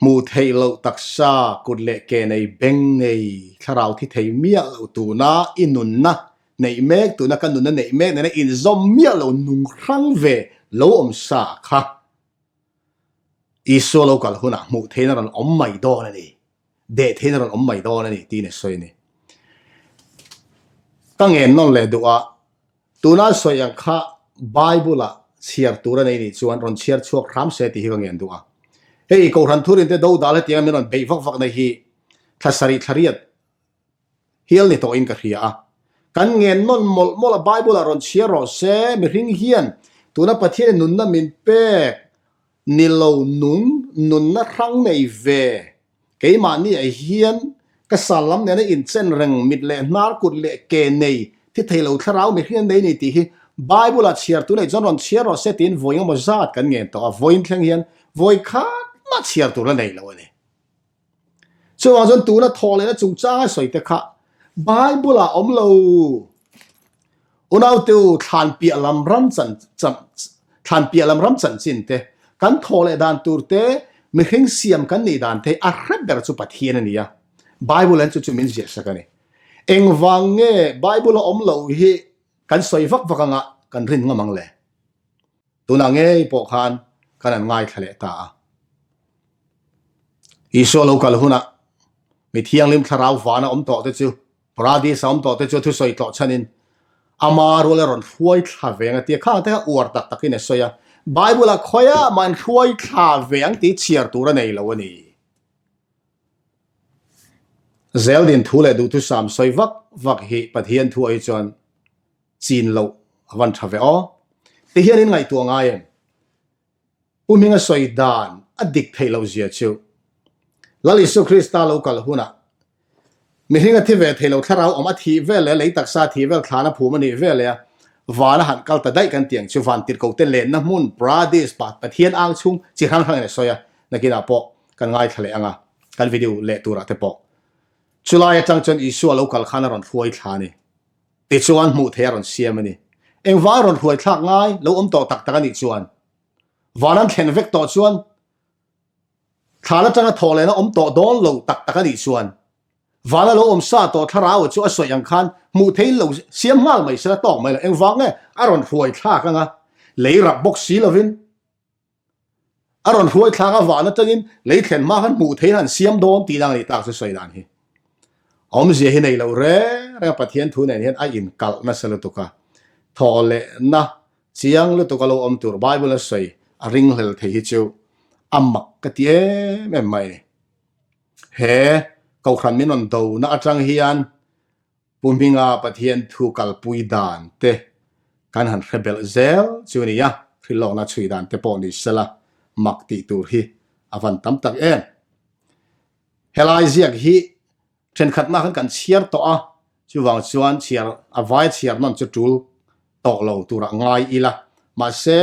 Hmuh theih loh taksa, kut leh ke nei, beng nei, thlarau thi thei miah loh tuna i nunna neih mek, tuna ka nunna neih mek nena inzawm miah lo nung hrang ve lo awm sa kha Isua lo kal hunah hmuh theihna rawn awm mai dawn a ni, deh theihna rawn awm mai dawn a ni tiin a sawi a ni. Ka ngen nawn leh duh a, Tuna sawi ang kha Bible-ah chhiar tur a nei nih chuan rawn chhiar chhuak hram se tih hi ka ngen duh a. Hei Kohhran Thurinte do dal hetianga min rawn beih vak vakna hi thla sarih thla riat hial ni tawhin ka hria a. Kan ngen nawn mawlh mawlh a Bible-ah rawn chhiar rawh se, mihring hian tuna Pathianin nunna min pek ni lo nun, nunna hrang nei ve. Keimahni ah hian ka sal lam nena inchen reng mit leh hnar kut leh ke nei thi thei lo thlarau mihring an nei ni tih hi Bible ah chhiar tu nei chuan rawn chhiar rawh se tiin vawi engemaw zat kan ngen tawh a, vawiin thleng hian vawi khat mah chhiar tur la nei lo a ni. Chuvang chuan tuna thawh lehna chungchanga sawi te kha Bible ah awm lo. Unaute u, thlan piah lam ram chan thlan piah lam ram chanchin te, kan thawh leh dan tur te, mihring siam kan nih dan te hi a hre ber chu Pathian a ni a. Bible hian chu chu min ziah sak a ni. Engvang nge Bible a awm loh hi kan sawi vak vak anga kan rin ngam ang le? Tunah ngei pawh khan kan han ngaithla leh ta a. Isua lo kal hunah mi thianghlim thlarau vana awm tawh te chu, paradis a awm tawh te chu thusawi tlawh chhanin ama rual a rawn hruai thla ve ang a ti a. Khang te kha uar tak takin a sawi a. Bible-ah khawiah mah in hruai thla ve ang tih chhiar tur a nei lo a ni. Zeldin thu leh duhthusam sawi vak vak hi Pathian thu ah hi chuan chin loh a van tha ve aw. Ti hian in ngaihtuah ngai em? Pu Hminga sawi dan a dik theih loh zia chu Lal Isu Krista lo kal hunah mihring a thi ve thei lo thlarau awm a thih vel leh lei taksa a thih vel thlan a phum a nih vel leh a van a han kal ta daih kan ti ang chu van tirhko te lenna hmun paradis pa Pathian ang chhung chi hrang hrang in a sawi a nakinah pawh kan ngaithla leh ang a kan video leh turah te pawh chulai atang chuan Isua lo kal khan a rawn hruai thla a ni. Tichuan hmuh theih a rawn siam a ni. Engvang rawn hruai thlak ngai lo awm tawh tak tak a nih chuan van an thlen vek tawh chuan thlan atanga thawh lehna awm tawh dawn lo tak tak a nih chuan vana lo awm sa tawh thlarau chu a sawi ang khan hmuh theih lo siam nghal mai sela tawk mai lo. Engvang nge a rawn hruai thlak anga lei rap bawk si lovin A rawn hruai thlak a van atangin lei thlen hma khan hmuh theihin han siam dawn tih dang a nih tak chu sawi dan hi. Awmzia hi nei loh reng reng a Pathian thu nen hian a inkalh nasa lutuk a. Thawh lehna chiang lutuk a lo awm tur Bible a sawi a ringhlel thei hi chu a mak ka ti em em mai a ni. He Kohhran min rawn dona atang hian Pu Hminga Pathian thu kalpui dan te kan han hre belh zel chu a ni a, hrilhlawkna chhui dan te pawh ni sela mak tih tur hi a van tam tak em. Helai ziak hi thenkhatna khan kan chhiar tawh a, chuvang chuan chhiar a vai chhiar nawn chu tul tawh lo turah ngai ila, mahse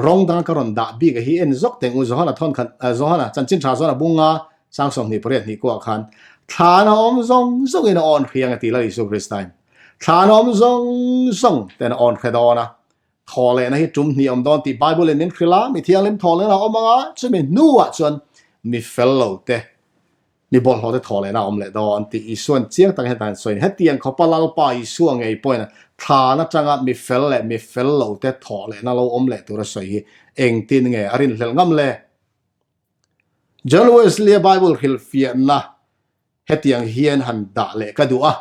Rawng danga ka rawn dah bik a hi en zawk teng u Johana thawn khat Johana chanchin tha Johana bunga sang 28 hnih kuah khan thlan a awm zawng zawng in a awn hriang a ti Lal Isu Kristain thlan a awm zawng zawng ten a awn hre dawn a thaw lehna hi tum hnih awm dawn tih Bible in min hrilh a mi thianghlim thaw lehna a awm anga chumi hnuah chuan mi fel lo te Mi bawlhhlawhte thaw lehna a awm leh dawn tih Isua'n chiang tak hian sawiin, Hetiang khawpa Lalpa Isua ngei pawhin thlan atanga mi fel leh mi fel lote thawh lehna lo awm leh tura sawi hi engtin nge a rinhlelh ngam le? John Wesley-a Bible hrilhfiahna hetiang hian han dah leh ka duh a,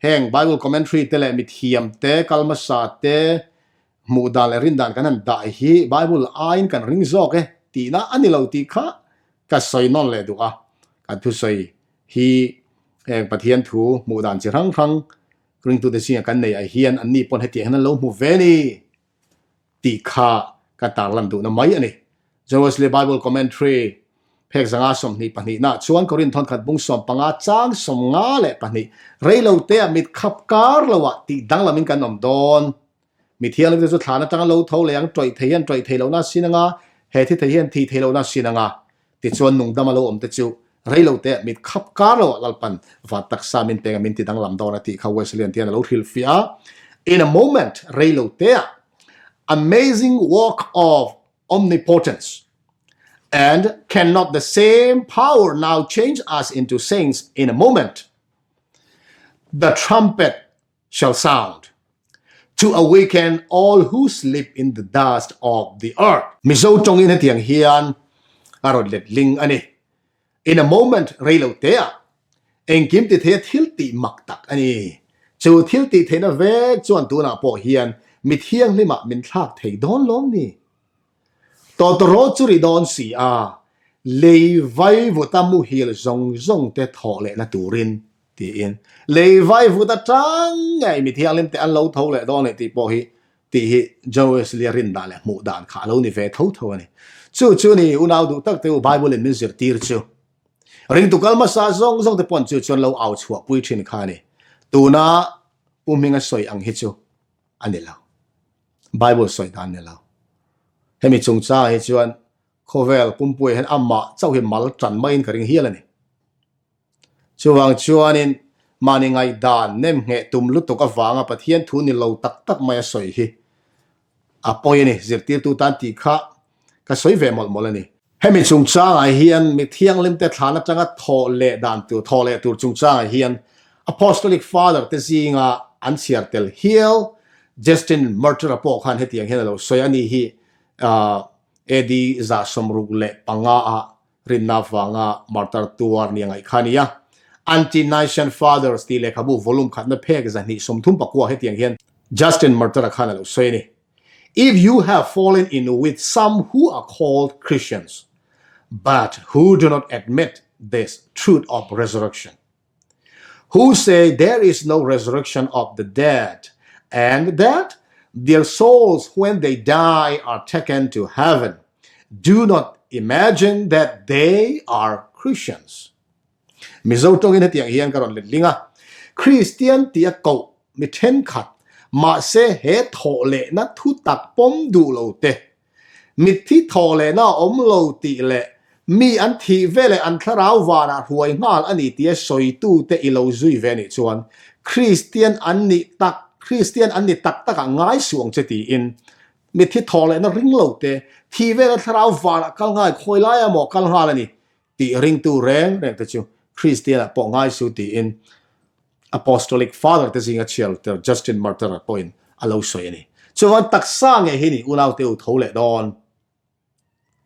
heng Bible commentary te leh mithiam te, kal hmasa te hmuh dan leh rin dan kan han dah hi Bible aiin kan ring zawk e tihna a ni lo tih kha Ka sawi nawn leh duh a, kan thusawi hi heng Pathian thu hmuh dan chi hrang hrang ringtute zingah kan nei ah hian anni pawn hetiang hian an lo hmu ve ni tih kha ka tarlan duhna mai a ni. John Wesley Bible Commentary phek zanga 22 nah chuan Korinth thawnkhat bung 15 chang 52 reilote ah mit khap kar lo ah tih danglamin kan awm dawn. Mi thianghlimte chu thlan atanga lo tho leh ang, tawih thei hian tawih thei lohna a sin anga, He thi thei hian thih theih lohna a sin ang a, tichuan nungdam a lo awm te chu rei lo te mit khap kar lo ah Lalpan van taksa min peng a min ti danglam dawn a tih kha Wesleyan te hian a lo hrilhfiah a. In a moment, rei lo te ah, amazing work of omnipotence and cannot the same power now change us into saints in a moment? The trumpet shall sound to awaken all who sleep in the dust of the earth. Mizo tawngin hetiang hian a rawn let ling a ni. In a moment rei lo te ah engkim ti theia thil tih mak tak a ni. Chu thil tih theihna vek chuan tunah pawh hian mi thianghlimah min thlak thei dawn lawm ni. Tawtawrawl chu ri dawn si a, lei vai vuta muhil zawng zawng te thawh lehna turin tiin lei vai vut atang ngei mi thianghlim te an lo tho leh dawn leh tih pawh hi tih hi John Wesley-a rin dan leh hmuh dan kha a lo ni ve tho tho a ni. Chu chu ni unau duh tak te u Bible in min zirtir chu. Ringtu kal hmasa zawng zawng te pawn chu chuan lo au chhuah pui thin kha a ni. Tuna Pu Hminga sawi ang hi chu a ni lo. Bible sawi dan ni lo. Hemi chungchangah hi chuan khawvel pumpuiah hian amah chauh hi mal tan maiin ka ring hial a ni. Chuvang chuanin mahni ngaihdan nem ngheh tum lutuk avanga Pathian thu ni lo tak tak mai a sawi hi a pawi a ni. Zirtirtu tan tih kha ka sawi ve mawlh mawlh a ni. Hemi chungchangah hian mi thianghlimte thlan atanga thawh leh dan tur, thawh leh tur chungchangah hian Apostolic Father te zinga an chhiar tel hial Justin Martyr-a pawh khan hetiang hian a lo sawi a ni hi AD 165 ah Rinna vanga martar tuar nia ngaih kha a ni a. Anti-Nicene Fathers tih lehkhabu volume khatna phek 234 hetiang hian Justin Martyr-a khan a lo sawi a ni. If you have fallen in with some who are called Christians but who do not admit this truth of resurrection, who say there is no resurrection of the dead and that their souls when they die are taken to heaven, do not imagine that they are Christians. Mizo tawngin hetiang hian ka rawn let ling a, Kristian tia koh mi thenkhat, mahse he thawh lehna thu tak pawm duh lo te, Mitthi thaw lehna a awm lo tih leh mi an thih ve leh an thlarau vanah hruai nghal a ni tia sawitute i lo zui ve nih chuan Kristian an nih tak Kristian an ni tak takah ngai suh ang che tiin mitthi thaw lehna ring lo te thih vela thlarau vanah kal nghal khawi lai emaw kal nghal a ni tih ringtu reng reng te chu Kristianah pawh ngai suh tiin Apostolic Father te zinga chhiar tel Justin Martyr pawhin a lo sawi a ni. Chuan taksa nge hi ni unaute u tho leh dawn.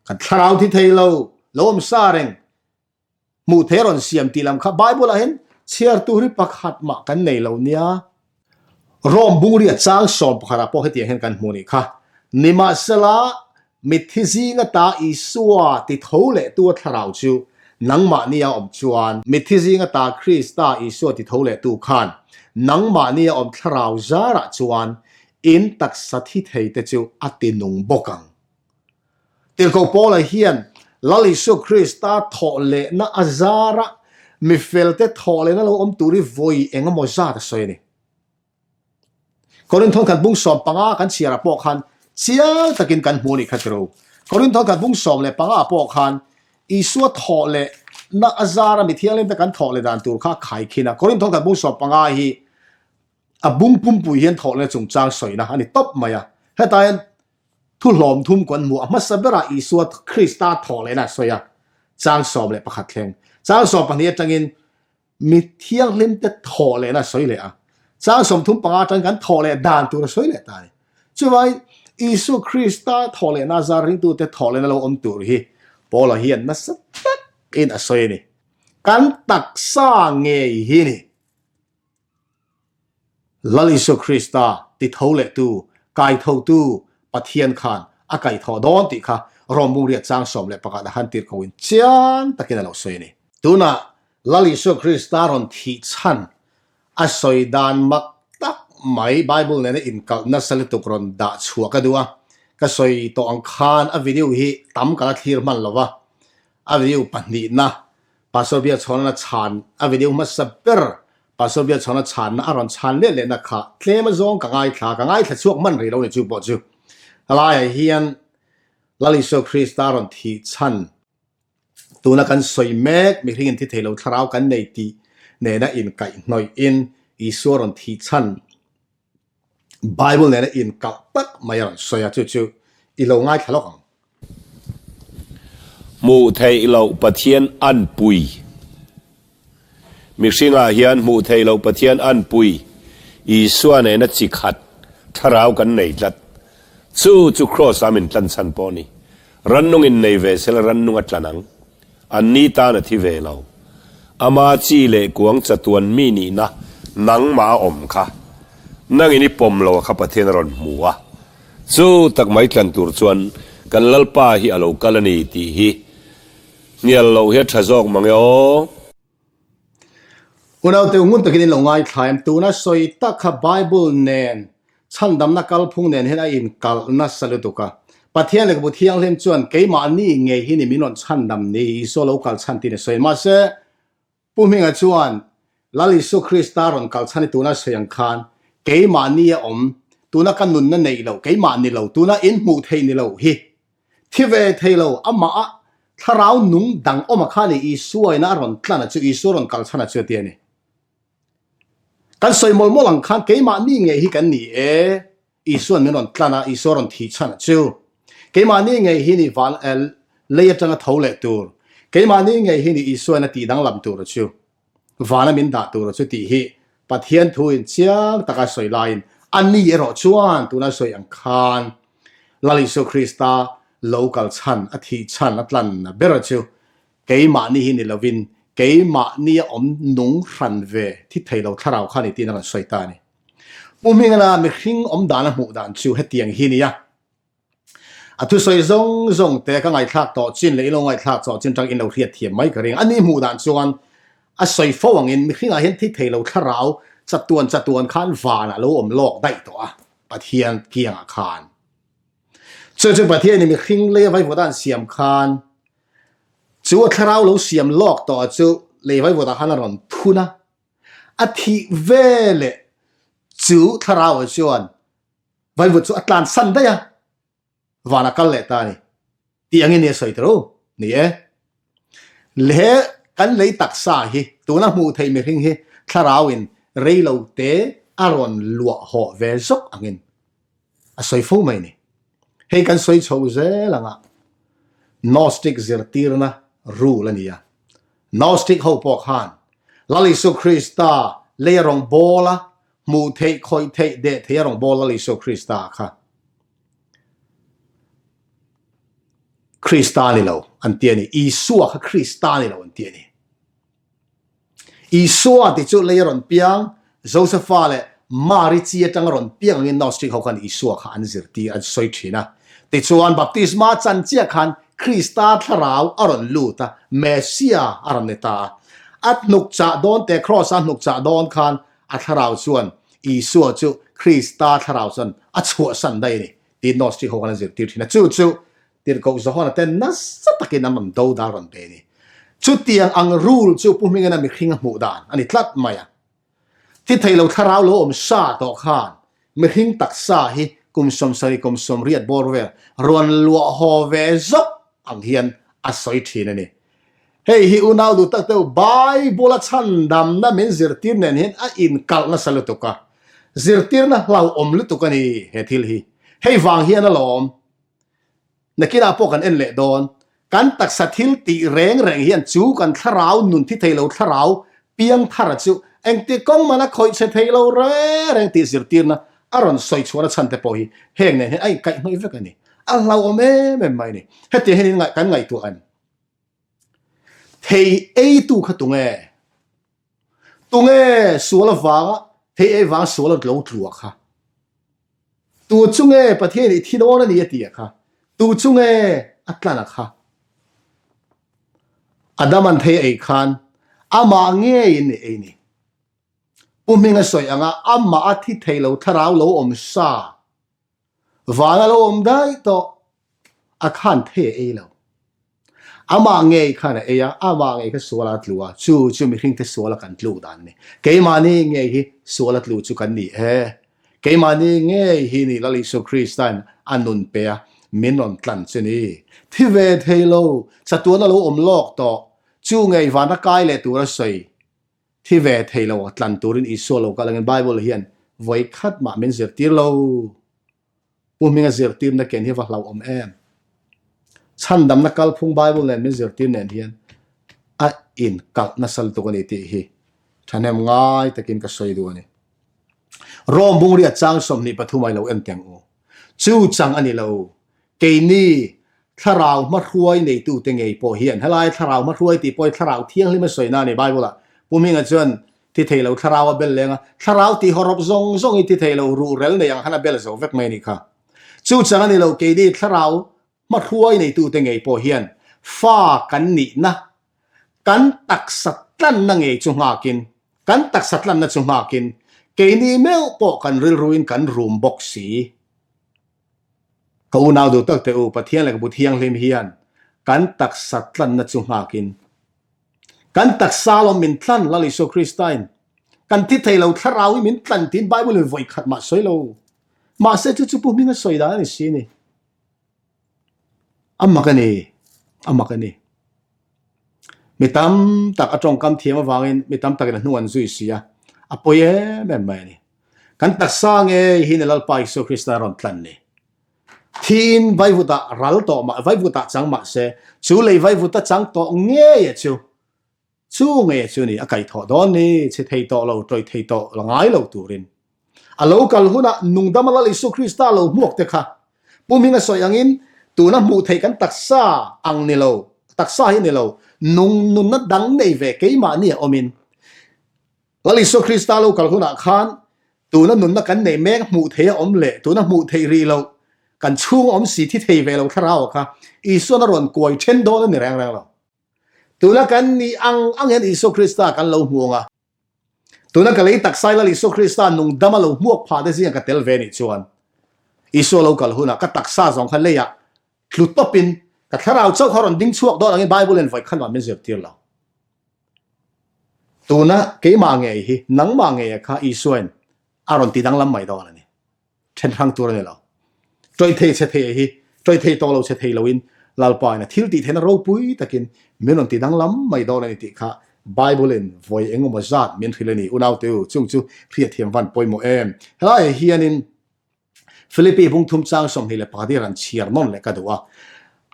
Kan thlarau thi thei lo, lo awm sa reng, hmuh thei a rawn siam tih lam kha Bible ah hian chhiar tur hi pakhat mah kan nei lo nia. Rome bungria chang 11 ah pawh hetiang hian kan hmu nih kha. Nimahsela Mitthi zinga ta Isua ti tho lehtu a thlarau chu nangmahnia awm chuan, mitthi zinga ta Krista Isua ti tho lehtu khan nangmahnia awm thlarau zarah chuan in taksa thi thei te chu a ti nung bawk ang. Tirhkoh Paula hian Lal Isua Krista thawh lehna a zarah mi felte thawh lehna lo awm tur hi vawi eng emaw zat a sawi a ni. Korinth thawnkhat bung 15 kan chhiarah pawh khan chiang takin kan hmu a nih kha tiro. Korinth thawnkhat bung 15 ah pawh khan Isua thawh leh na a zara mi thianghlim te kan thawh leh dan tur kha a khai khin a. Korinth thawnkhat bung 15 hi a bung pumpui hian thawh lehna chungchang sawina a ni tawp mai a. Hetah hian thu hlawm thum kan hmu a, hmasa berah Isua Krista thawh lehna a sawi a, chang 11 thleng. Chang 12 atangin Mi thianghlimte thawh lehna a sawi leh a, chang 35 atangin kan thawh leh dan tur a sawi leh ta a ni. Chuvangin Isua Krista thawh lehna a zar ringtute thawh lehna lo awm tur hi Paula hian nasa takin a sawi a ni. Kan taksa ngei hi ni. Lal Isua Krista ti tho lehtu, kai thotu Pathian khan a kaihthawh dawn tih kha Rom bungriat chang 11 a han tir ko in chiang takin a lo sawi a ni. Tunah Lal Isua Krista rawn thih chhan a sawi dan mak tak mai Bible nena inkalh nasa lutuk rawn dah chhuah ka duh a, ka sawi tawh ang khan a video hi tam ka la thlir hman lo va, a video pahnihna Pastor Biakchhawna chhan a video hmasa ber Pastor Biakchhawna chhanna a rawn chhan let lehna kha tlem azawng ka ngaithla, ka ngaithla chhuak hman rih lo ni chu pawh chu. Helaiah hian. Lal Isua Krista rawn thih chhan tuna kan sawi mek mihring in thi thei lo thlarau kan nei tih nena inkaihhnawih in Isua rawn thih chhan Bible nena inkalh tak mai a rawn sawi a, chu chu i lo ngaithla lawk ang. Hmuh theih loh Pathian anpui. Mihringah hian hmuh theih loh Pathian anpui Isua nena chi khat thlarau kan nei tlat. Chu chu Kraws-a min tlan chhan pawh a ni. Rannung in nei ve sela rannung a tlan ang. Anni tan a thi ve lo. Ama chi leh kuang chatuan mi nihna nangmah a awm kha. Nangin i pawm lo a kha Pathian a rawn hmu a. Chu tak mai tlan tur chuan kan Lalpa hi a lo kal a ni tih hi hnial loh hi a tha zawk mang e aw. Unaute ngun takin in lo ngaithla em? Tuna sawi tak kha Bible nen chhandamna kalphung nen hian a inkalh nasa lutuk a. Pathian lehkhabu thianghlim chuan keimahni ngei hi ni min rawn chhandam ni, Isua lo kal chhan tiin a sawi. Mahse, Pu Hminga chuan, Lal Isu Krista rawn kal chhan i tuna sawi ang khan, keimahni a awm, tuna ka nunna neih loh, keimah ni lo, tuna in hmuh theih ni lo hi, thi ve thei lo, amah a thlarau nung dang awm a kha ni, Isua ina a rawn tlan a chu, Isua rawn kal chhan a chu a ti a ni. Kan sawi mawlh mawlh ang khan keimahni ngei hi kan ni e, Isua'n min rawn tlan a, Isua rawn thih chhan a chu. Keimahni ngei hi ni van lei atanga tho leh tur. Keimahni ngei hi ni Isua'n a tih danglam tur a chu. Vana min dah tur a chu tih hi Pathian thu in chiang taka sawi laiin a ni erawh chuan tuna sawi ang khan Lal Isua Krista lo kal chhan, a thih chhan, a tlan ber a chu keimahni hi ni lovin keimahni a awm nung hran ve thi thei lo thlarau kha ni tiin a rawn sawi ta a ni. Pu Hmingana mihring awm dan a hmuh dan chu hetiang hi nia. A thusawi zawng zawng te ka ngaihthlak tawh chin leh i lo ngaihthlak chawh chin tang in lo hriat thiam mai ka ring. A ni hmuh dan chuan a sawi fo angin mihringah hian thi thei lo thlarau chatuan chatuan khan vanah lo awm lawk daih tawh a, Pathian kiangah khan. Chu chu Pathianin mihring lei a vaivawt a an siam khan chu a thlarau lo siam lawk tawh chu lei vaivawtah khan a rawn thun a. A thih ve leh chu thlarauah chuan vaivut chu a tlansan daih a, van a kal leh ta a ni tih angin a sawi ta ro ni e. He kan lei taksa hi tuna hmuh theih mihring hi thlarauin reilo te a rawn luah hawh ve zawk angin a sawi fo mai ni. Hei kan sawi chho zel anga Gnostic zirtirna rule a ni a. Gnostic ho pawh khan Lal Isu Krista lei a rawn bawl a, hmuh theih, khawih theih, deh theih a rawn bawl Lal Isu Krista kha Krista ni lo an ti a ni. Isua kha Krista ni lo an ti a ni. Isua tih chu lei a rawn piang, Josefa leh Mari chi atanga rawn piang angin Gnostic ho khan Isua kha an zirtir, an sawi thin a. Tichuan baptisma chan chiah khan Krista thlarau a rawn lut a, Messia a rawn ni ta a. A hnuk chah dawn te, Kraws a hnuk chah dawn khan a thlarau chuan Isua chu Krista thlarau chuan a chhuahsan daih a ni tiin Gnostic ho khan an zirtir thin a. Chu chu Tirhkoh Johana te nasa takin an rawn do dal rawn pe a ni. Chutiang ang rule chu Pu Hmingena mihring a hmuh dan a ni tlat mai a. Thi thei lo thlarau lo awm sa tawh khan mihring taksa hi kum 70 kum 80 bawr vel rawn luah haw ve zawk ang hian a sawi thin a ni. Hei hi unau duh tak deuh Bible a chhandamna min zirtir nen hian a inkalh nasa lutuk a. Zirtirna hlauhawm lutuk a ni he thil hi. Hei vang hian alawm. Nakinah pawh kan en leh dawn. Kan taksa thil tih reng reng hian chu kan thlarau nun thi thei lo thlarau piang thara chu engti kawng mana khawih chhe thei lo reng reng tih zirtirna a rawn sawi chhuahna chhan te pawh hi heng nen hian a inkaihhnawih vek a ni. A hlauhawm em em mai a ni. Hetiang hian kan ngaihtuah em? Thei eitu kha tunge? Tunge sual avanga thei ei vang sual a lo tlu a kha? Tu chu nge Pathian i thi dawn a ni a ti a kha? Tu chu nge a tlan a kha? Adam an thei ei khan amah ngeiin ni ei ni. Pu Hminga sawi anga amah a thi thei lo thlarau lo awm sa. Van a lo awm daih tawh, a khan thei a ei lo. Amah ngei khan a ei a, amah ngei kha sual a tlu a, chu chu mihringte sual a kan tluk dan a ni. Keimahni ngei hi sual a tlu chu kan ni e. Keimahni ngei hi ni Lal Isua Krista'n a nun pe a, min rawn tlan chu ni. Thi ve thei lo, chatuan a lo awm lawk tawh, chu ngei vana kai leh tur a sawi. Thi ve thei lo a tlan turin Isua lo kal angin Bible hian vawi khat mah min zirtir lo. Pu Hminga zirtirna ken hi va hlauhawm em? Chhandamna kalphung Bible nen min zirtir nen hian a inkalh nasa lutuk a ni tih hi thahnem ngai takin ka sawi duh a ni. Rome bungriat chang 23 ai lo en teng u. Chu chang a ni lo. Keini thlarau hmahruai neitute ngei pawh hian helai thlarau hmahruai tih pawh hi thlarau thianghlim a sawina a ni Bible ah. Pu Hminga chuan thi thei lo thlarau a bel leng a, thlarau tih hawrawp zawng zawng hi thi thei lo ruhrel nei ang khan a bel zo vek mai a nih kha. Chu chang a ni lo keini thlarau hmahruai neitute ngei pawh hian fa kan nihna, kan taksa tlanna ngei chu nghakin, kan taksa tlanna chu nghakin keini meuh pawh kan rilruin kan rum bawk si. Ka unau duh tak teh u, Pathian leh ka bu thianghlim hian kan taksa tlanna chu nghakin, kan taksa lawm min tlan Lal Isua Kristain kan thi thei lo thlarau hi min tlan tiin Bible in vawi khat mah sawi lo. Mahse chu chu pu hming a sawi dan a ni si ni. A mak a ni, a mak a ni. Mi tam tak a tawngkam thiam avangin mi tam takin a hnung an zui si a, a pawi em em mai a ni. Kan taksa ngei hi ni Lalpa Isua Krista rawn tlan ni. Thiin vaivutah ral tawh mah, vaivutah chang mah se, chu lei vaivuta chang tawh ngei a chu, chu ngei a chu ni, a kaihthawh dawn ni, chhe thei tawh lo, tawih thei tawh la ngai lo turin. A lo kal hunah nungdama Lal Isua Krista lo hmuak te kha, Pu Hminga sawi angin, tuna hmuh theih kan taksa ang ni lo, taksa hi ni lo, nung nunna dang nei ve keimahni a awmin, Lal Isua Krista lo kal hunah khan tuna nunna kan neih mek hmuh theih a awm leh tuna hmuh theih rih loh kan chhung a awm si thi thei ve lo thlarau kha Isuan a rawn kuai then dawn a ni reng reng lo. Tuna kan nih ang ang hian Isua Krista kan lo hmu ang a, tuna ka lei taksai Lal Isua Krista nung dama lo hmuak phah te zinga ka tel ve nih chuan Isua lo kal hunah ka taksa zawng kha leiah tlu tawpin ka thlarau chauh kha rawn ding chhuak dawn angin Bible in vawi khat mah min zirtir lo. Tuna keimah ngei hi nangmah ngeia kha Isuain a rawn ti danglam mai dawn a ni. Then hrang tur a ni lo. Tawih thei chhe thei hi tawih thei tawh lo chhe thei loin Lalpa in a thil tih theihna ropui takin min rawn ti danglam mai dawn a ni tih kha Bible in vawi engemaw zat min hrilh a ni. Unaute u, chung chu hriatthiam van pawimawh em? Helaiah hianin Philippi bung thum chang 21 hi rawn chhiar nawn leh ka duh a.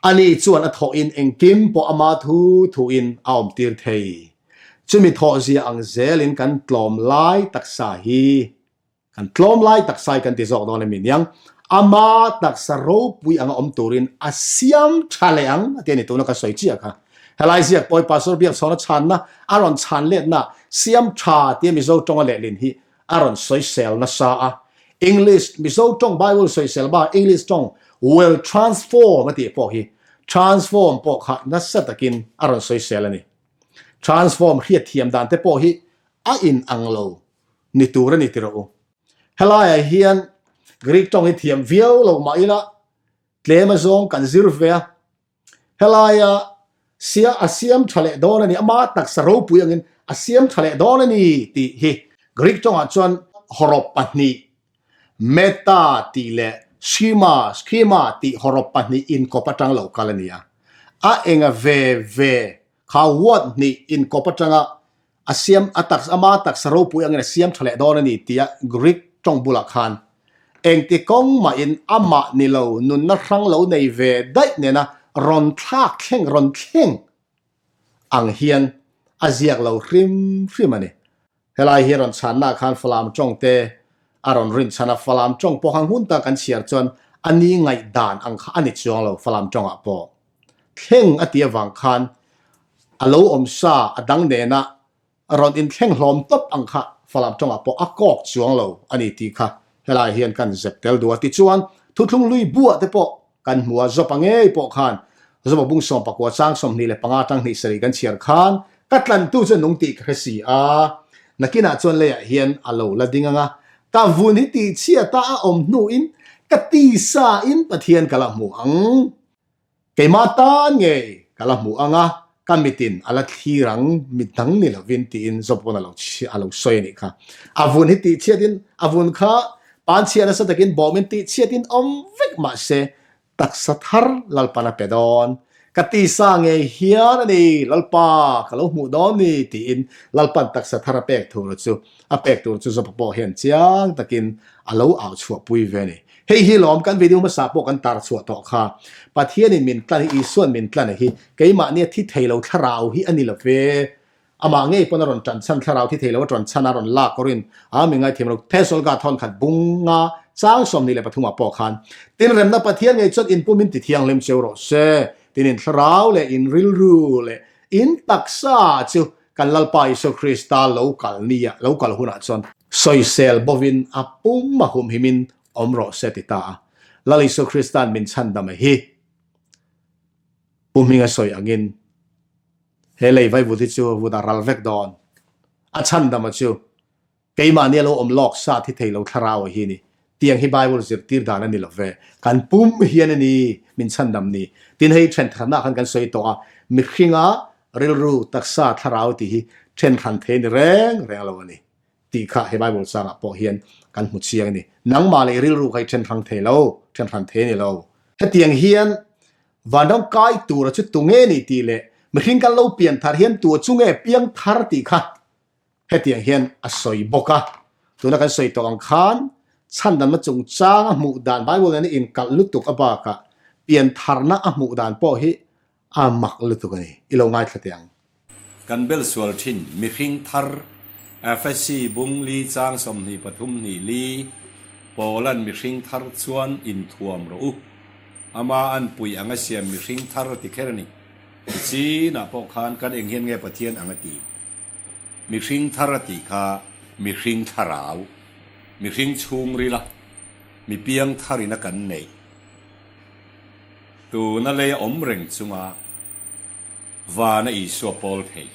Ani chuan a thawhin engkim pawh ama thu thuin a awmtir thei. Chumi thawhzia ang zelin kan tlawm lai taksa hi, kan tlawm lai taksa hi kan ti zawk dawn emi niang, ama taksa ropui anga awm turin a siam tha leh ang a ti a ni tuna ka sawi chiah kha. Helai ziak pawi Pastor Biakchhawna chhanna a rawn chhan letna siam tha tia Mizo tawnga lehlin hi a rawn sawisel nasa a, English, Mizo tawng Bible sawisel bak English tawng will transform a tih pawh hi transform pawh kha nasa takin a rawn sawisel a ni. Transform hriatthiam dan te pawh hi a in ang lo ni tur a ni ti rawh u. Helaiah hian Greek tawng hi thiam viau lo mah ila tlem azawng kan zir ve a, Helaia sia a siam tha leh dawn a ni, ama taksa ropui angin a siam tha leh dawn a ni tih hi Greek tawngah chuan hawrawp pahnih meta tih leh schema, schema, tih hawrawp pahnih inkawp atang lo kal a ni a. A enga ve ve kha word hnih inkawp atanga A siam, a taksa, ama taksa ropui angin a siam tha leh dawn a ni tia Greek tawng bulah khan engti kawng mahin amah ni lo nunna hrang lo nei ve daih nena rawn thlak thleng, rawn thleng ang hian a ziak lo hrim hrim a ni. Helai hi rawn chhanna khan Falam tawng te a rawn rin chhan a, Falam tawng pawh khan hun tak kan chhiar chuan a ni ngaihdan ang kha a ni chuang lo Falam tawngah pawh. Thleng a tih avang khan a lo awm sa a dang nena rawn inthleng hlawm tawp ang kha Falam tawngah pawh a kawk chuang lo a ni tih kha helai hian kan zep tel duh a. Tichuan, thuthlung lui buah te pawh kan hmu a, Zawpa ngei pawh khan Zawpa bung 19 chang 25 atang hnih sarih kan chhiar khan ka tlantu chu nung tih ka hre si a, nakinah chuan leiah hian a lo la ding ang a, ka vun hi tihchhiata a awm hnuin ka tisa in Pathian ka la hmu ang. Keimah tan ngei ka la hmuh ang a, ka mitin a la thlir ang, mit dang ni lovin tiin Job pawn a lo a lo sawi a nih kha. A vun hi tihchhiatin, a vun kha panchhia nasa takin bawmin tihchhiatin awm vek mah se, Taksa thar Lalpan a pe dawn. Ka tisa ngei hian a ni, Lalpa, ka lo hmuh dawn ni, tiin Lalpan taksa thar a pek tur chu a pek tur chu Jopa pawh hian chiang takin a lo au chhuahpui ve a ni. Hei hi lawm kan video hmasa pawh kan tar chhuah tawh kha. Pathianin min tlan hi, Isuan min tlan hi keimahnia thi thei lo thlarau hi a ni lo ve. Amah ngei pawn a rawn ṭan chhan thlarau thi thei lo a ṭan chhan a rawn lak awrin a mi ngaithiam lo Thessalga thawn khat bunga chang 23 ah pawh khan tin remna Pathian ngei chuan in pum in ti thianghlim cheu rawh se tin in thlarau leh in rilru leh in taksa chu kan Lalpa Isua Krista lo kal nia lo kal hunah chuan sawisel bovin a pum a humhimin awm rawh se ti ta a Lal Isua Krista'n min chhandam a hi Pu Hminga sawi angin He lei vaivut hi chu vut a ral vek dawn. A chhandama chu keimahni a lo awm lawk sa thi thei lo thlarau a hi ni. Tiang hi Bible zirtir dan a ni lo ve. Kan pum hian a ni min chhandam ni. Tin hei then hranah khan kan sawi tawh a, mihringa rilru, taksa, thlarau tih hi then hran thei a ni reng reng lo a ni tih kha he Bible changah pawh hian kan hmu chiang a ni. Nangmah leh i rilru kha i then hrang thei lo, then hran thei a ni lo. Hetiang hian Vanram kai tura chu tunge ni tih leh mihring kan lo pian thar hian tua chu nge piang thar tih kha hetiang hian a sawi bawk a. Tuna kan sawi tawh ang khan chhandamna chungchang a hmuh dan Bible nena inkalh lutuk a bakah pian tharna a hmuh dan pawh hi a mak lutuk a ni. I lo ngaithla teh ang. Kan bel sual thin mihring thar Efesi bung li chang 23 hnih li Paulan mihring thar chuan inthuam rawh u. Ama an pui anga siam mihring thar a ti kher a ni. Tichinah pawh khan kan eng hian nge Pathian ang a ti? Mihring thar a tih kha mihring thlarau, mihring chhungrila mi piang tharin a kan neih. Tuna lei a awm reng chunga vana Isua pawl thei,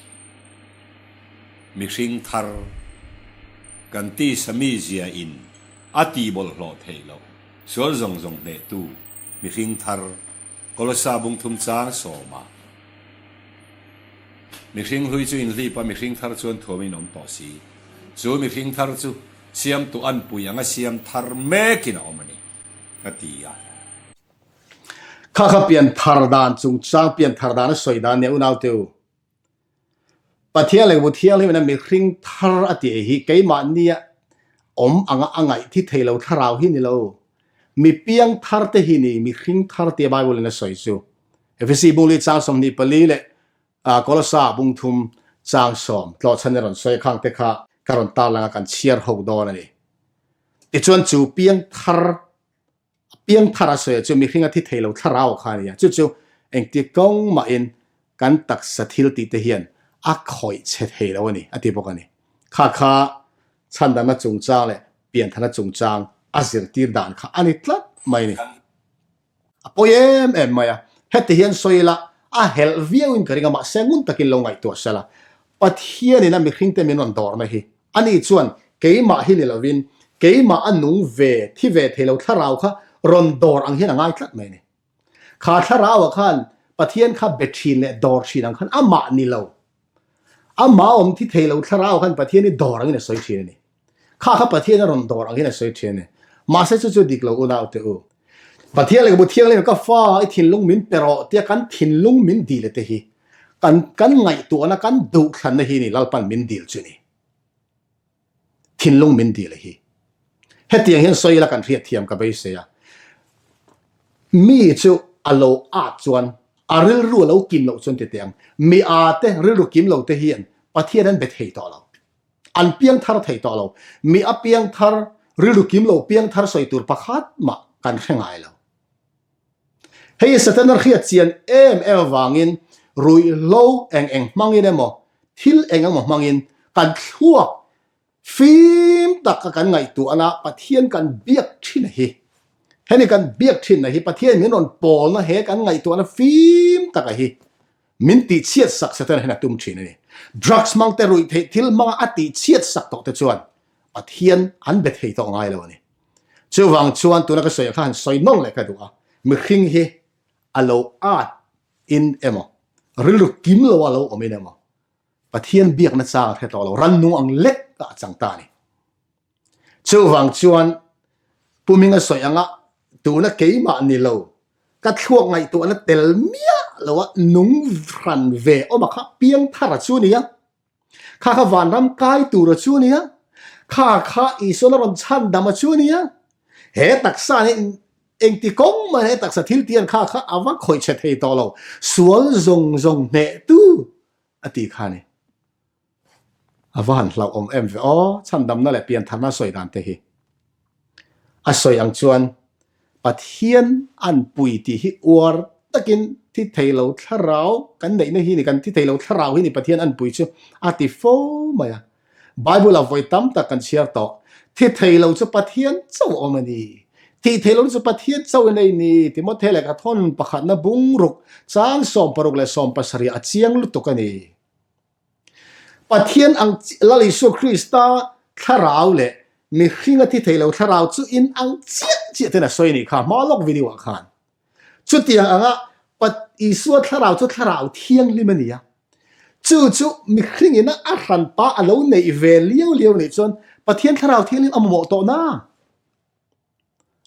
mihring thar kan tisa mizia in a tih bawlhhlawh theih loh sual zawng zawng hnehtu mihring thar Kolosa bung thum chang sawma mihring hlui chu inhlip a mihring thar chuan thuam in awm tawh si. Chu mihring thar chu siamtu anpui anga siam thar mekin a awm a ni, a ti a. Kha kha pian thar dan chungchang pian thar dan a sawi dan nia unaute u. Pathian leh Buthianghlim ina mihring thar a tih hi keimahnia awm anga a ngaih thi thei lo thlarau hi ni lo. Mi piang thar te hi ni mihring thar tia Bible in a sawi chu. Efesi bung li chang 24 leh Kolosa bung thum chang sawm tlawhchhan i rawn sawi khang te kha ka rawn tarlang a kan chhiar ho dawn a ni. Tichuan chu piang thar A piang thar a sawi chu mihring a thi thei lo thlarau kha a nia. Chu chu engti kawng mahin kan taksa thil tih te hian a khawih chhe thei lo a ni, a ti bawk a ni. Kha kha chhandamna chungchang leh pianthana chungchang a zirtir dan kha a ni tlat mai a ni. A pawi em em mai a, heti hian sawi ila a helh viauin ka ring a, mahse ngun takin lo ngaihtuah sela. Pathianin a mihringte min rawn dawrna hi Ani chuan, Keimah hi ni lovin, keimah a nung ve, thi ve thei lo thlarau kha rawn dawr ang hian a ngai tlat mai a ni. Kha thlarauah khan Pathian kha be thin leh dawr thin ang khan amah ni lo. Amah awm thi thei lo thlarauah khan Pathian hi dawr angin a sawi thin a ni. Kha kha Pathian a rawn dawr ang hian a sawi thin a ni. Mahse chu chu dik lo unaute u. Pathian lehkhabu thianghlim ka fa i thinlung min pe rawh tia kan thinlung min dil te hi kan kan ngaihtuahna kan duhthlanna hi ni Lalpan min dil chu ni. Thinlung min dil hi. Hetiang hian sawi ila kan hriatthiam ka beisei a. Mi chu a lo at chuan a rilru a lo kim loh chuan ti teh ang. Mi a te rilru kim lo te hian Pathian an be thei tawh lo. An piang thar thei tawh lo. Mi a piang thar rilru kim lo piang thar sawi tur pakhat mah kan hre ngai lo. Hei Setana hriat chian em em avangin ruihhlo eng eng hmangin emaw thil eng emaw hmangin kan thluak fim taka kan ngaihtuahna Pathian kan biak thin a hi. Hemi kan biak thin a hi Pathian min rawn pawlna he kan ngaihtuahna fim taka hi min tihchhiat sak Setana hian a tum thin a ni. Drugs hmang te ruih theih thil hmanga a tihchhiat sak tawh te chuan Pathian an be thei tawh ngai lo a ni. Chuvang chuan tuna ka sawi ah khan sawi nawlh leh ka duh a, mihring hi a lo at in emaw, rilru kim lo a lo awm in emaw, Pathian biakna chang a hre tawh lo, rannung ang lek ah a chang ta a ni. Chuvang chuan Pu Hminga sawi anga tuna keimah ni lo. Ka thluak ngaihtuahna tel miah lo a nung hran ve awm a kha piangthara chu a ni a. Kha kha vanram kai tura chu a ni a. Kha kha Isuan a rawn chhandam a chu a ni a. He taksa hi engti kawng mai he taksa thil tian kha kha a va khawih chhe thei tawh lo. Sual zawng zawng hnehtu a ti kha a ni. A va han hlauhawm em ve aw, chhandamna leh piantharna sawi dan te hi. A sawi ang chuan Pathian an pui tih hi uar takin thi thei lo thlarau kan neihna hi ni, kan thi thei lo thlarau hi ni Pathian an pui chu a ti fo mai a. Bible ah vawi tam tak kan chhiar tawh, thi thei lo chu Pathian chauh a awm a ni, thih thei lo chu Pathian chauh in ei ni, Timothea lehkha thawn pakhatna bungruk chang 16 leh 17 a chiang lutuk a ni. Pathian ang Lal Isua Krista thlarau leh mihringa thi thei lo thlarau chu in ang chiah chiah ten a sawi a nih kha hma lawk video ah khan. Chutiang anga Isua thlarau chu thlarau thianghlim a ni a, chu chu mihring ina a hranpa a lo neih ve liau liau nih chuan Pathian thlarau thianghlim a mamawh tawh na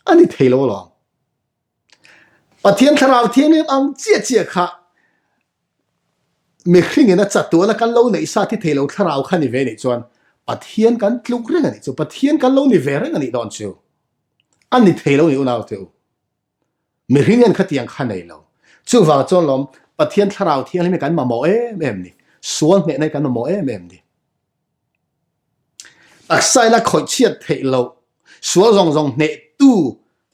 a ni thei lo alawm. Pathian thlarau thianghlim ang chiah chiah kha Mihring in a chatuan a kan lo neih sa thi thei lo thlarau kha ni ve nih chuan Pathian kan tluk reng a nih chu, Pathian kan lo ni ve reng a nih dawn chu. A ni thei lo ni unau te u. Mihring hian khatiang kha nei lo. Chuvang chuan lawm Pathian thlarau thianghlim hi kan mamawh em em ni. Sual hnehna hi kan mamawh em em ni. Taksa in a khawih chhiat theih loh, sual zawng zawng hnehtu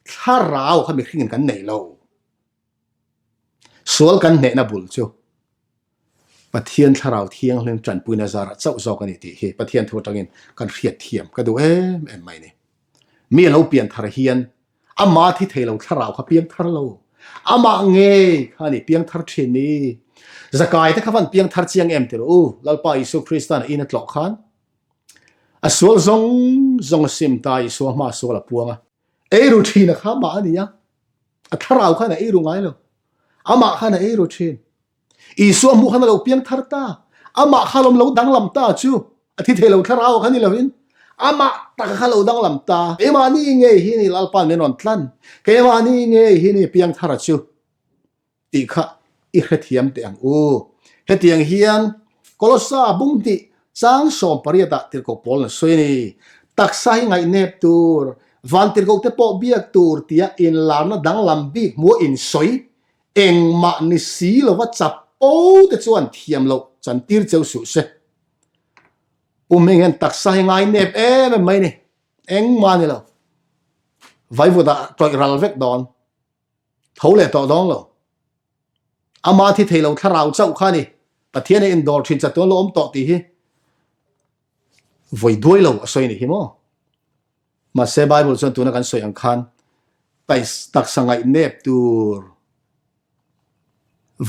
thlarau kha mihring in kan nei lo. Sual kan hnehna bul chu Pathian Thlarau Thianghlim tanpuina zarah chauh zawk a ni tih hi Pathian thu atangin kan hriat thiam ka duh em em mai ni. Mi a lo pian thar hian ama thi thei lo thlarau kha piang thar lo, amah ngei kha a ni piang thar thin ni. Zakai te kha van piang thar chiang em ti rawh u, Lalpa Isua Krista'n a in a tlawh khan a sual zawng zawng a sim ta, Isua hma sual a puang a. Eiru thin a kha mah a ni a, a thlarau khan a eiru ngai lo. Amah khan a eiru thin. Isua hmuh khan a lo piang thar ta. Amah kha lawm lo danglam ta chu a thi thei lo thlarau kha ni lovin amah taka kha lo danglam ta. Keimahni ngei hi ni Lalpa'n min rawn tlan. Keimahni ngei hi ni piang thar a chu. Tih kha i hrethiam teh ang u. Hetiang hian Kolosa bung hnih chang 18 ah tirhkoh pawl na sawi a ni. Taksa hi ngaihnep tur, van tirhkoh te pawh biak tur tia inlarna danglam bik hmuh a insawi engmah ni si lova chapo te chuan thiam loh chantir cheu suh se. Pum heng hian taksa hi ngainep em em mai ni. Engmah ni lo. Vaivut ah tawih ral vek dawn. Tho leh tawh dawng lo. Ama thi thei lo thlarau chauh kha ni. Pathian a indawr thin chatuan lo awm tawh tih hi vawi duai lo a sawi ni hi maw. Mahse Bible chuan tuna kan sawi ang khan taksa ngaih nep tur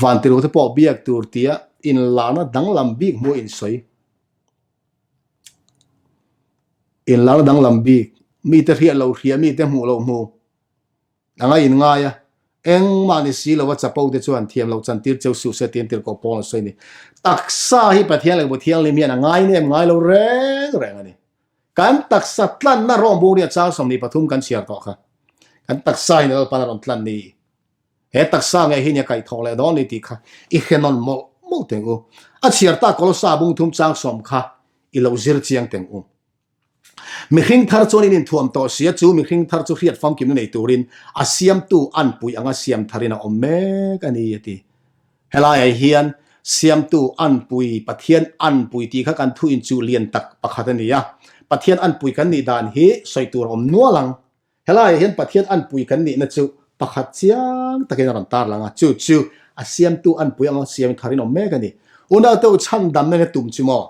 vantiru te pawh biak tur tia inlarna danglam bik hmuh in sawi. Inlarna danglam bik mite hriat lo hria mite hmuh lo hmu. A ngaiin ngai a, engmah ni si lova chapo te chuan thiam loh chantir cheu suh se tiin tirhkoh Paul a sawi a ni. Taksa hi Pathian leh Thianghlim hian a ngai nem ngai lo reng reng a ni. Kan taksa tlanna rawng bung ria chang 23 kan chhiar tawh kha. Kan taksa hi Lalpan a rawn tlan ni. He taksa ngei hi nia kaihthawh leh dawn ni tih kha i hre nawn mawlh mawlh teng u. A chhiar ta Kolosa bung thum chang sawm kha i lo zir chiang teng u. Mihring thar chuan in inthuam tawh sia, chu mihring thar chu hriat famkimna nei turin a siamtu anpui anga siam tharin a awm mek a ni, a ti. Helaiah hian siamtu anpui, Pathian anpui tih kha kan thu inchuh lian tak pakhat a ni a. Pathian anpui kan nih dan hi sawi tur a awm nual ang. Helaiah hian Pathian anpui kan nihna chu pakhat chiang takin a rawn tarlang a, chu chu a siamtu anpui anga siam tharin a awm mek a ni. Unaute u chhandamna nia tum chu maw?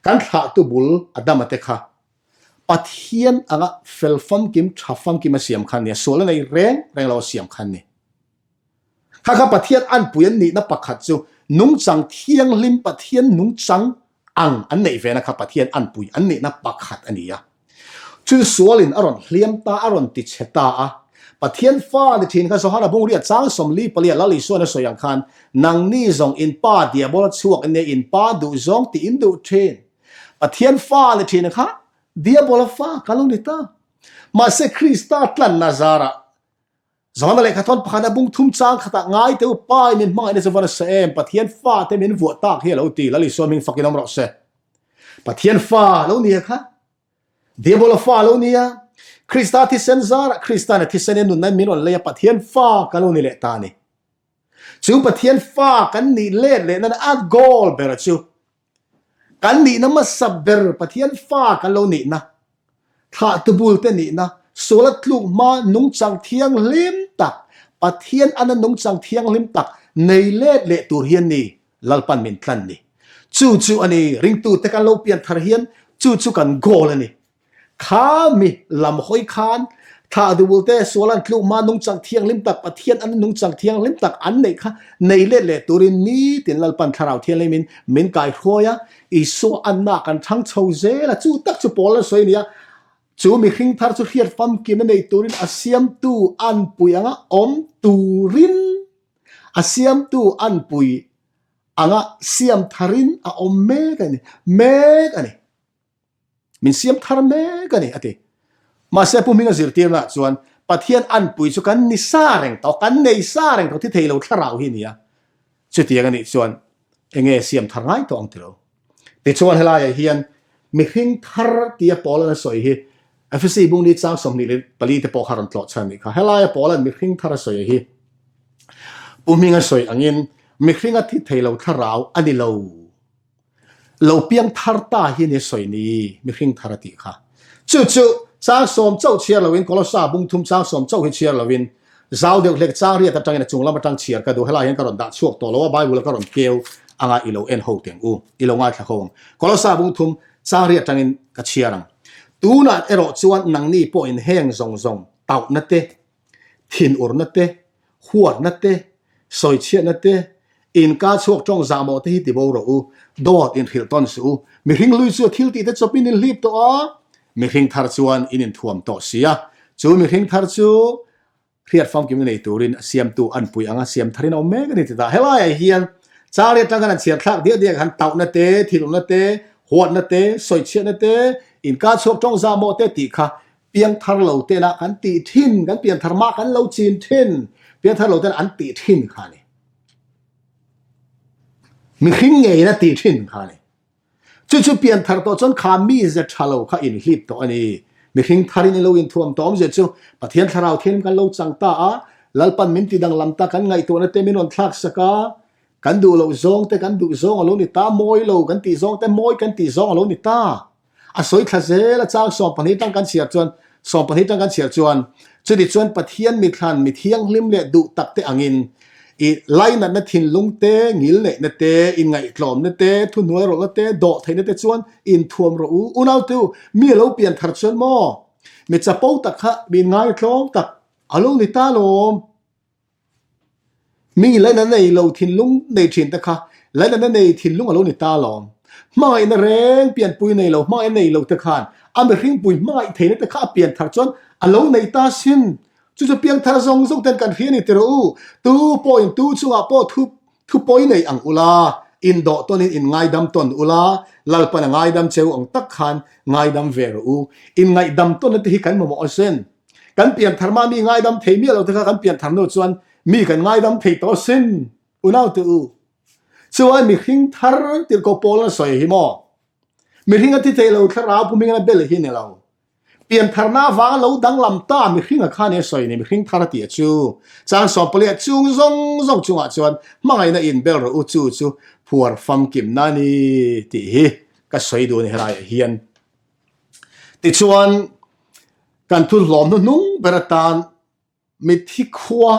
Kan thlahtu bul Adama te kha Pathian anga fel famkim, tha famkim a siam khan ni a, sual a nei reng reng lo a siam khan ni. Kha kha Pathian anpui an nihna pakhat chu nungchang thianghlim Pathian nungchang ang an neih vena kha Pathian anpui an nihna pakhat a ni a. Chu sualin a rawn hliam ta, a rawn ti chhe ta a. Pathian fa ni thin kha Johana Bungria chang 44 Lal Isuan a sawi ang khan, Nangni zawng in pa diabola chhuak in nia, in pa duh zawng tih in duh thin. Pathian fa ni thin kha diabola fa ka lo ni ta. Mahse Krista tlanna zarah. Johana lehkha thawn pakhat a bung thum chang khatah ngai teu Pa in min hmangaihna chu va nasa em, Pathian fate min vuah tak hi a lo ti, Lal Isua hming fakin awm rawh se. Pathian fa lo nia kha, Diabola fa lo nia, Krista thisen zarah Krista'n a thisen in nunna in min rawn lei a, Pathian fa ka lo ni leh ta a ni. Chu Pathian fa kan nih let leh nana a goal ber chu Kan nihna hmasa ber Pathian fa kan lo nihna, thlahtu bulte nihna, suala tluk hma nungchang thianghlim tak, Pathian ana nungchang thianghlim tak nei let leh tur hian ni Lalpan min tlan ni. Chu chu a ni, ringtute kan lo pian thar hian chu chu kan goal a ni. Kha mi lam hawi khan thlah duhte sual an tluk hma nungchang thianghlim tak Pathian an nungchang thianghlim tak an neih kha nei let leh turin nitin Lalpan Thlarau Thianghlimin min kaihruai a, Isua anna kan thang chho zel a, chu tak chu Paul a sawi a ni a, chu mihring thar chu hriat famkim a nei turin a siamtu anpui anga awm turin a siamtu anpui anga siam tharin a awm mek a ni mek a ni. Min siam thar mek a ni, a ti. Mahse, Pu Hminga zirtirnaah chuan Pathian anpui chu kan ni sa reng tawh, kan nei sa reng tawh, thi thei lo thlarau hi a ni a. Chutiang a nih chuan enge siam thar ngai tawh ang ti lo. Tichuan helaiah hian mihring thar tia Paula'n a sawi hi Efesi bungli chang 24 te pawh kha rawn tlawh chhan a nih kha. Helaia Paula'n mihring thar a sawi hi Pu Hminga sawi angin mihringa thi thei lo thlarau a ni lo. Lo piang thar ta hi ni sawi ni, mihring thar a tih kha. Chu chu chang sawm chauh chhiar loin Kolosa bung thum chang sawm chauh hi chhiar loin zau deuh hlek chang riat atangin a chung lam atang chhiar ka duh. Helai hian ka rawn dah chhuak tawh lo a, Bible a ka rawn keu anga i lo en ho teng u, i lo ngaithla ho ang. Kolosa bung thum chang riat atangin ka chhiar ang. Tunah erawh chuan nangni pawhin heng zawng zawng tauhna te, thinurna te, huatna te, sawichhiatna te, inka chhuak tawng zahmawh te hi ti bo rawh u, dawt inhrilh tawn suh u. Mihring hlui chu a thil tih te chawpin in hlip tawh a, mihring thar chuan in inthuam tawh si a, chu mihring thar chu hriat famkim nei turin a siamtu an pui anga siam tharin a awm mek a ni ti ta. Helaiah hian chang atang khan an chhiar thlak diak diak han tauhna te, thinurna te, huatna te, sawichhiatna te, inka chhuak tawng zahmawh te tih kha Piangthar lo tena kan tih thin, kan pianthar mah kan lo chin thin, piangthar lo tena an tih thin kha ni. Mihring ngeiin a tih thin kha ni. Chu chu pianthar tawh chuan kha mi ze tha lo kha inhlip tawh a ni. Mihring tharin i lo inthuam tawh awmzia chu Pathian Thlarau Thianghlim kan lo chang ta a, Lalpan min ti danglam ta, kan ngaihtuahna te min rawn thlak sak a, kan duh loh zawng te kan duh zawng a lo ni ta, mawi lo kan tih zawng te mawi kan tih zawng a lo ni ta. A sawi thla zel a chang 12 tang kan chhiar chuan 12 tang kan chhiar chuan chuti chuan Pathian mithlan mi thianghlim leh duh tak te angin i lainatna thinlung te, ngilneihna te, inngaihtlawmna te, thuhnuai rawlhna te, dawh theihna te chuan inthuam rawh u. Unaute u, mi a lo pian thar chuan maw mi chapo tak kha mi inngaitlawm tak a lo ni ta lawm. Mi laina nei lo thinlung nei thin te kha laina nei thinlung a lo ni ta alawm. Hmangaihna reng pianpui nei lo, hmangaihna nei lo te khan a mihringpui hmangaih theihna te kha a pian thar chuan a lo nei ta sin. Chu chu piang thar zawng zawng ten kan hria a ni ti rawh u. Tu pawhin tu chungah pawh thu thu pawi nei ang ula, indawh tawnin in ngaidam tawn ula, Lalpan a ngaidam cheu ang tak khan ngaidam ve rawh u. Inngaihdam tawnna te hi kan mamawh asin. Kan pianthar mah mi ngaidam thei miah lo te kha kan pianthar hnu chuan mi kan ngaidam thei tawh sin unau te u. Chuan mihring thar tirhkoh Paul an sawi hi maw? Mihring a thi thei lo thlarau pu hming a bel hi ni lo. Piantharna avanga lo danglam ta mihring a kha ni a sawi ni mihring thar a tih a chu. Chang 14 ah chung zawng zawng chungah chuan hmangaihna in bel rawh u chu chu phuar famkimna a ni tih hi ka sawi duh a ni helaiah hian. Tichuan kan thu hlawm hnuhnung ber atan mitthi khua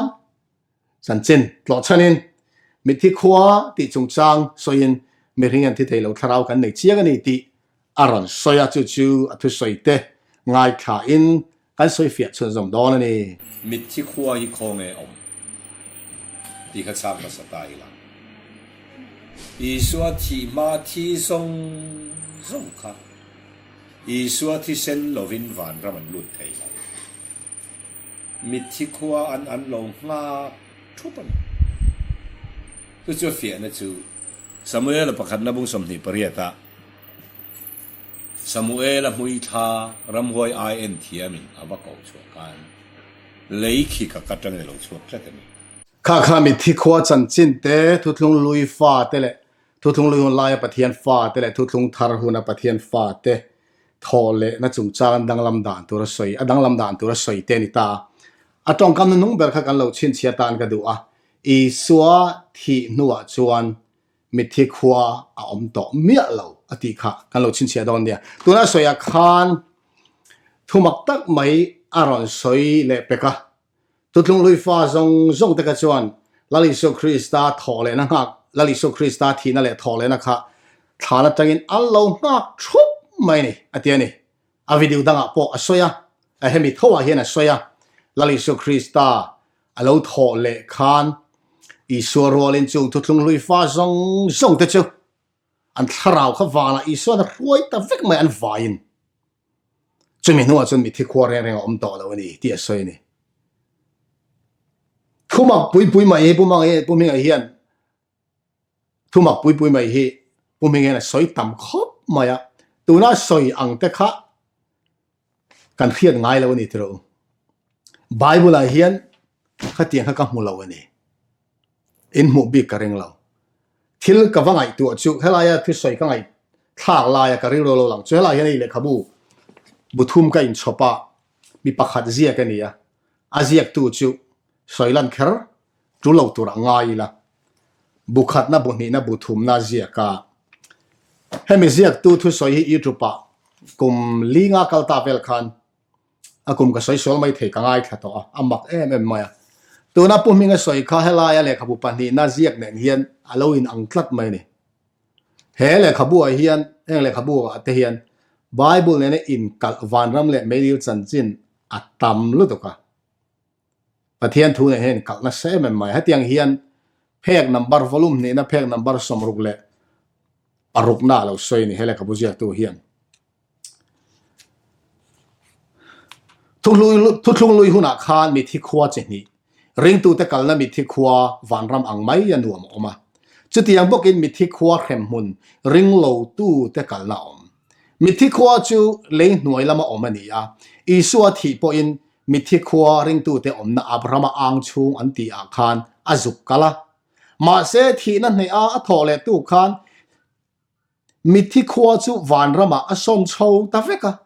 chanchin tlawh chhanin mitthi khua tih chungchang sawiin mihring an thi thei lo thlarau kan nei chiang a ni tih a rawn sawi a, chu chu a thusawi te ngaithlain kan sawi fiah chhunzawm dawn a ni. Mitthi khua hi khaw nge awm tih kha chhang hmasa ta ila. Isua thih hma thi zawng zawng kha Isua thisen lovin vanram an lut thei lo. Mitthi khua an an lo nghak thup a ni. Chu chu a fiahna chu Samuela pakhatna bung 28 ah Samuela hmui thla ramhuai ai en thiamin a va koh chhuah khan. Lei khi ka ka tang i lo chhuak tlat a ni. Kha kha mitthi khua chanchin te, thuthlung lui fa te leh thuthlung lui hun laia Pathian fa te leh thuthlung thar huna Pathian fa te thawh lehna chungchang an danglam dan tur a sawi, a danglam dan tur a sawi te a ni ta. A tawngkam hnuhnung ber kha kan lo chhinchhiah tan ka duh a, Isua thih hnuah chuan mitthi khua a awm tawh miah lo a tih kha kan lo chhinchhiah dawn nia. Tuna sawiah khan thumak tak mai a rawn sawi leh pek a. Thutlung hlui fa zawng zawng te kha chuan Lal Isua Krista thawh lehna nghak, Lal Isua Krista thihna leh thawh lehna kha thlan atangin an lo nghak thup mai a ni a ti a ni. A video dangah pawh a sawi a, a hemi thoah hian a sawi a, Lal Isua Krista a lo thawh leh khan Isua rualin chung thuthlung hlui fa zawng zawng te chu an thlarau kha vanah Isuan a hruai ta vek mai an vaiin. Chumi hnuah chuan mitthi khua reng reng a awm tawh lo a ni tih a sawi a ni. Thumak pui pui mai hi Pu Hminga hian Thumak pui pui mai hi Pu Hming hian a sawi tam khawp mai a, tuna sawi ang te kha kan hriat ngai lo a ni tiraw u. Bible ah hian khatiang kha ka hmu lo a ni. In hmuh bik ka ring lo. Thil ka va ngaihtuah chu helaia thusawi ka ngaihthlak laia ka rilru lo lang chu helai hian hei lehkhabu bu thum ka inchhawp a, mi pakhat ziak a ni a, a ziaktu chu sawi lan kher Ṭul lo tur a ngai ila. Bu khatna, bu hnihna, bu thumna a ziak a. Hemi ziaktu thusawi hi YouTube ah kum li nga kal ta vel khan a kum ka sawi sual mai thei ka ngaithla tawh a, a mak em em mai a. Tuna Pu Hminga sawi kha helaia lehkhabu pahnihna ziak nen hian a lo in ang tlat mai a ni. He lehkhabu ah hian, heng lehkhabu ah te hian Bible nena inkalh vanram leh meidil chanchin a tam lutuk a. Pathian thu nen hian kalh nasa em em mai. Hetiang hian phek number volume hnihna phek number 66 na a lo sawi a ni he lehkhabu ziaktu hian. Thuthlung lui hunah khan mithi khua chi hnih, ringtute kalna mithi khua vanram ang mai a nuam a awm a. Chutiang bawkin mithi khua hremhmun ringlotute kalna a awm. Mithi khua chu lei hnuai lama awm a ni a, Isua thih pawhin Mitthi khua ringtute awmna Abrahama ang chhung an tih ah khan a zuk kal a. Mahse thihna hneh a a thawh leh tu khan mitthi khua chu vanramah a sawn chho ta vek a.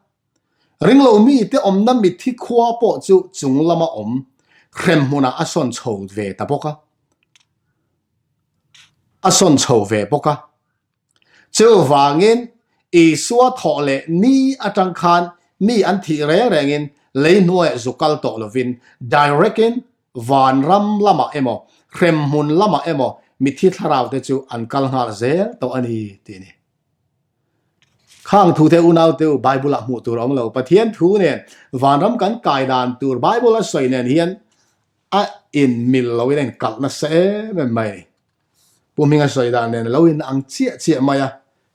Ringlo mite awmna mitthi khua pawh chu chung lama awm hremhmunah a sawn chho ve ta bawk a. A sawn chho ve bawk a. Chuvangin, Isua thawh leh ni atang khan mi an thih reng rengin lei hnuaiah zu kal tawh lovin direct-in vanram lamah emaw, hremhmun lamah emaw mithi thlarau te chu an kal nghal zel tawh a ni tih a ni. Khang thute unaute u Bible-ah hmuh tur a awm lo. Pathian thu nen vanram kan kai dan tur Bible a sawi nen hian a inmil loin a inkalh nasa em em mai a ni. Pu Hminga sawi dan nen a lo in ang chiah chiah mai a,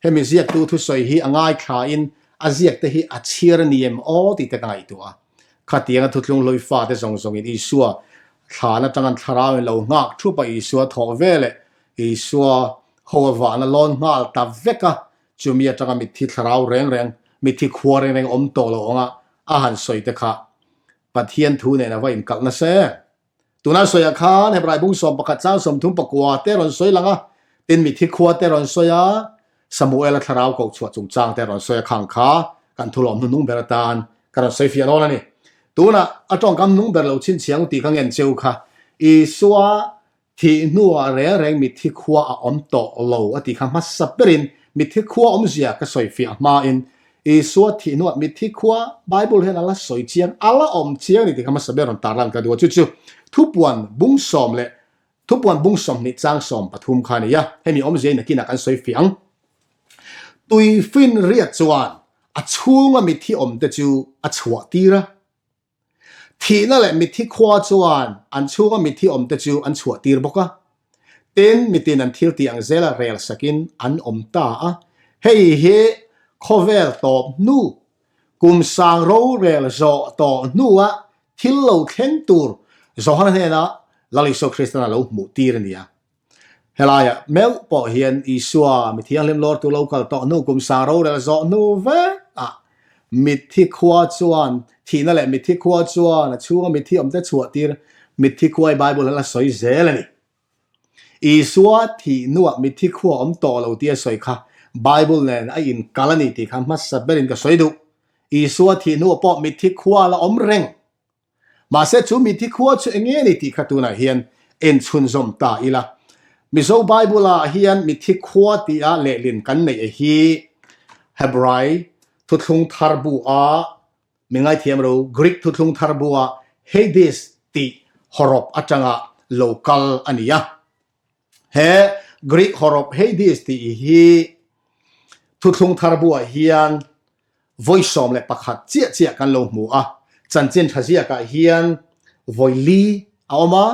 hemi ziaktu thusawi hi a ngaithlain a ziakte hi a chhiar a ni em aw tih te ka ngaihtuah a. Khatianga thuthlung hlui fate zawng zawngin Isua thlan atang an thlarau in lo nghak thup a, Isua thawh veleh Isua ho a vahna lawn nghal ta vek a, chumi atanga mitthi thlarau reng reng, mitthi khua reng reng awm tawh lo anga a han sawi te kha Pathian thu nen a va inkalh nasa em? Tuna sawiah khan Hebrai bung 11 chang 34 te rawn sawi lang a, tin mithi khua te rawn sawi a, Samuela thlarau koh chhuah chungchang te rawn sawi a khang kha kan thulawm hnuhnung ber atan ka rawn sawi fiah dawn a ni. Tunah a tawngkam hnung ber lo chhinchhiang tih ka ngen cheu kha Isua Thih hnuah reng reng mitthi khua a awm tawh lo a tih kha hmasa berin mitthi khua awmzia ka sawi fiah hmain Isua thih hnuah mitthi khua Bible hian a la sawi chiang, a la awm chiang a ni tih kha hmasa ber rawn tarlan ka duh a, chu chu thupuan bung sawm leh thupuan bung 20 chang 13 kha a ni a, hemi awmzia in nakinah kan sawi fiah ang. Tui finriat chuan a chhunga mitthi awmte chu a chhuah tir a. Thihna leh mitthi khua chuan an chhunga mitthi awmte chu an chhuah tir bawk a. Tin, mitin an thil tih ang zela rel sakin an awm ta a. Hei hi khawvel tawp hnu, kum sang rorel zawh tawh hnua thil lo thleng tur Johana hnena Lal Isua Kristan a lo hmuh tir a ni a. Helaiah meuh pawh hian Isua mi thianghlim lawrtu lo kal tawh hnu kum sang rorel zawh hnu vekah. Mitthi khua chuan, thihna leh mitthi khua chuan a chhunga mitthi awmte chhuah tir mitthi khua hi Bible hian a sawi zel a ni. Isua thih hnuah mitthi khua awm tawh lo tia sawi kha Bible nen a inkal a ni tih kha hmasa berin ka sawi duh. Isua thih hnuah pawh mitthi khua a la awm reng. Mahse chu mitthi khua chu eng nge ni tih kha tunah hian en chhunzawm ta ila. Mizo Bible-ah hian mitthi khua tia lehlin kan neih hi Hebrai thuthlung thar bu-a mi ngaithiam ro Greek thuthlung thar bu-a Hades tih hawrawp atanga lo kal a ni a. He Greek hawrawp Hades tih hi thuthlung thar bu-ah hian Vawi 11 chiah chiah kan lo hmu a, chanchin tha ziakah hian vawi li a awm a,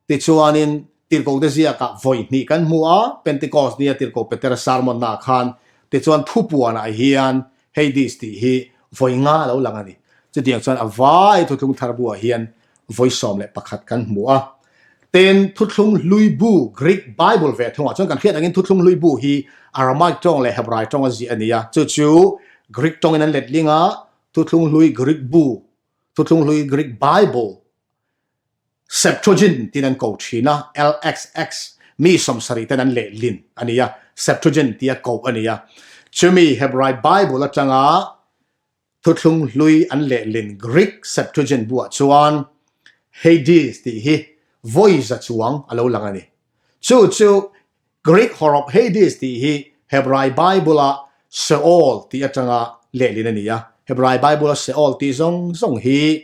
tichuanin Tirhkohte ziakah vawi hnih kan hmu a, Pentecost nia Tirhkoh Petera sermon naah khan, tichuan thupuanah hian Hades tih hi vawi nga a lo lang a ni. Chutiang chuan a vai thuthlung thar buah hian vawi 11 kan hmu a. Tin, Thuthlung Hlui Bu, Greek Bible ve thungah chuan kan hriat angin Thuthlung Hlui Bu hi Aramaic tawng leh Hebrai tawnga ziah a ni a. Chu chu Greek tawngin an let ling a, Thuthlung Hlui Greek Bu, Thuthlung Hlui Greek Bible, Septuagint tiin an ko thin a, LXX, mi 70 ten an lehlin a ni a, Septuagint tia koh a ni a. Chumi Hebrai Bible atanga Thuthlung hlui an lehlin Greek Septuagint buah chuan Hades tih hi vawi za chuang a lo lang a ni. Chu chu Greek hawrawp Hades tih hi Hebrai Bible-a Sheol tih atanga lehlin a ni a. Hebrai Bible-a Sheol tih zawng zawng hi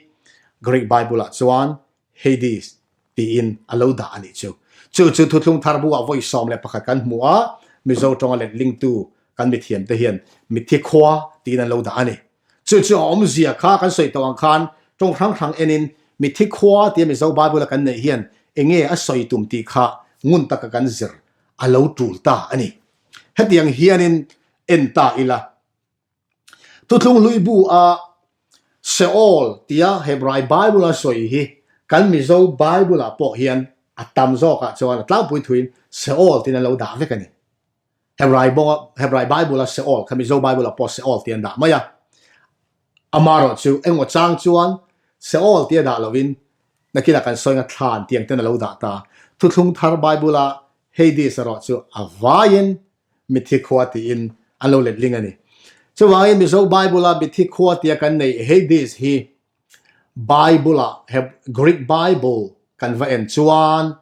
Greek Bible-ah chuan Hades tiin a lo dah a nih chu. Chu chu Thuthlung Thar buah vawi 11 kan hmu a, Mizo tawnga letlingtu kan mithiamte hian mitthi khua tiin an lo dah a ni. Chu chu a awmzia kha kan sawi tawh ang khan tawng hrang hrang enin mitthi khua tia Mizo Bible-a kan neih hian enge a sawi tum tih kha ngun taka kan zir a lo tul ta a ni. Hetiang hianin en ta ila. Thuthlung hlui bu a Sheol tia Hebrai Bible a sawi hi kan Mizo Bible ah pawh hian a tam zawkah chuan a tlangpui thuin Sheol tiin an lo dah vek a ni. Hebrai bawnga Hebrai Bible a Sheol kha Mizo Bible ah pawh Sheol tiin an dah mai a. Amaherawh chu engmaw chang chuan Sheol tia dah lovin nakinah kan sawi anga thlan tiang ten a lo dah ta. Thuthlung thar Bible a Hades erawh chu a vaiin Mitthi khua tiin an lo letling a ni. Chuvangin Mizo Bible-a mitthi khua tia kan neih Hades hi Bible-a Greek Bible kan va en chuan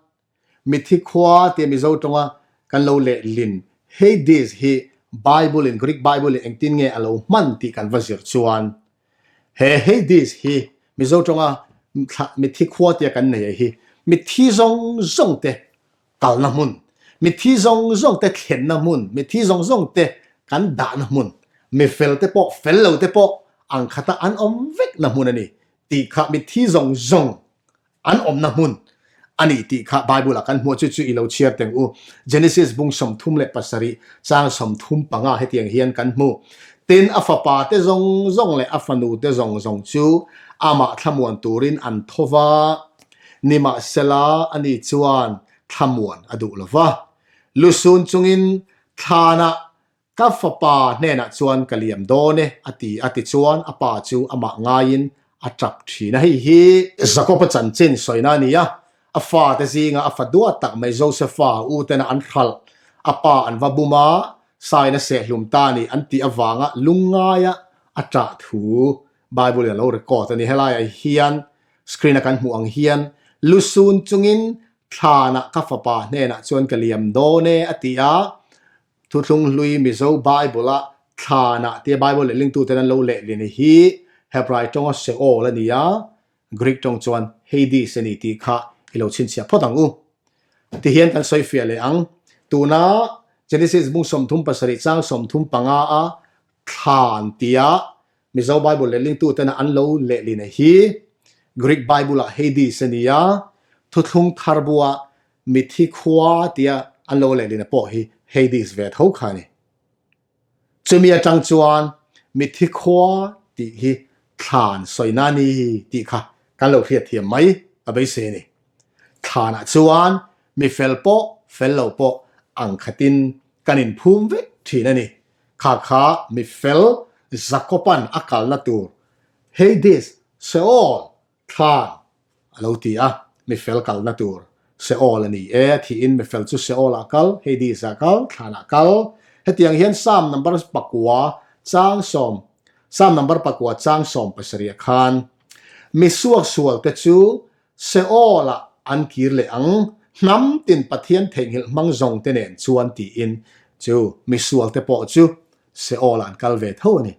mitthi khua tia Mizo tawnga kan lo lehlin Hades hi Bible-in Greek Bible-in engtin nge a lo hman tih kan va zir chuan he Hades hi Mizo tawnga mitthi khua tia kan neih hi mitthi zawng zawng te kalna hmun, mitthi zawng zawng te thlenna hmun, mitthi zawng zawng te kan dahna hmun, mi fel te pawh fel lo te pawh ang khata an awm vekna hmun a ni tih kha mitthi zawng zawng an awmna hmun a ni tih kha Bible ah kan hmuh a, chu chu i lo chhiar teng u. Genesis bung 37 chang 35 hetiang hian kan hmu. Tin, a fapa te zawng zawng leh a fanu te zawng zawng chu amah thlamuan turin an tho va. Nimahsela ani chuan thlamuan a duh lo va. Lusun chungin thlanah ka fapa hnenah chuan ka liam dawn e a ti a tichuan a pa chu amah ngaiin a tap thin a. Hei hi Jakob-a chanchin sawina a ni a, a fate zinga a fa duat tak mai Josefa u tena an hralh a pa an va bum a, sain a sehhlum ta a ni an tih avanga lungngaia a tah thu Bible-in a lo record a ni. Helaiah hian Screen a kan hmuh ang hian lusun chungin thlanah ka fapa hnenah chuan ka liam dawn e a ti a, Thuthlung hlui Mizo Bible-a thlanah tia Bible lehlingtuten an lo lehlin hi Hebrai tawnga Sheol a ni a, Greek tawng chuan Hades a ni tih kha i lo chhinchhiah phawt ang u. Tihian kan sawi fiah leh ang. Tuna Genesis bung 37 chang 35 a thlan tia Mizo Bible lehlingtuten an lo lehlin hi Greek Bible-ah Hades a ni a, Thuthlung Thar buah Mithi khua tia an lo lehlin pawh hi Hades ve tho kha a ni. Chumi atang chuan Mithi khua tih hi thlan sawina a ni tih kha kan lo hriatthiam mai a beisei a ni. Thlanah chuan mi fel pawh fel lo pawh ang khatin kan inphum vek thin a ni. Kha kha mi fel. Jakoban a kalna tur Hades, Sheol, thlan a lo ti a, mifel kalna tur Sheol a ni e, thiin mifel chu Sheol ah kal, Hades ah kal, thlan ah kal. Hetiang hian Psalm number pakua chang sawm Psalm number pakua chang 70 ah khan misuak sual te chu Sheol ah an kir leh ang, hnam tin Pathian theihnghilh hmang zawng te nen chuan tiin chu misual te pawh chu Sheol ah an kal ve tho a ni.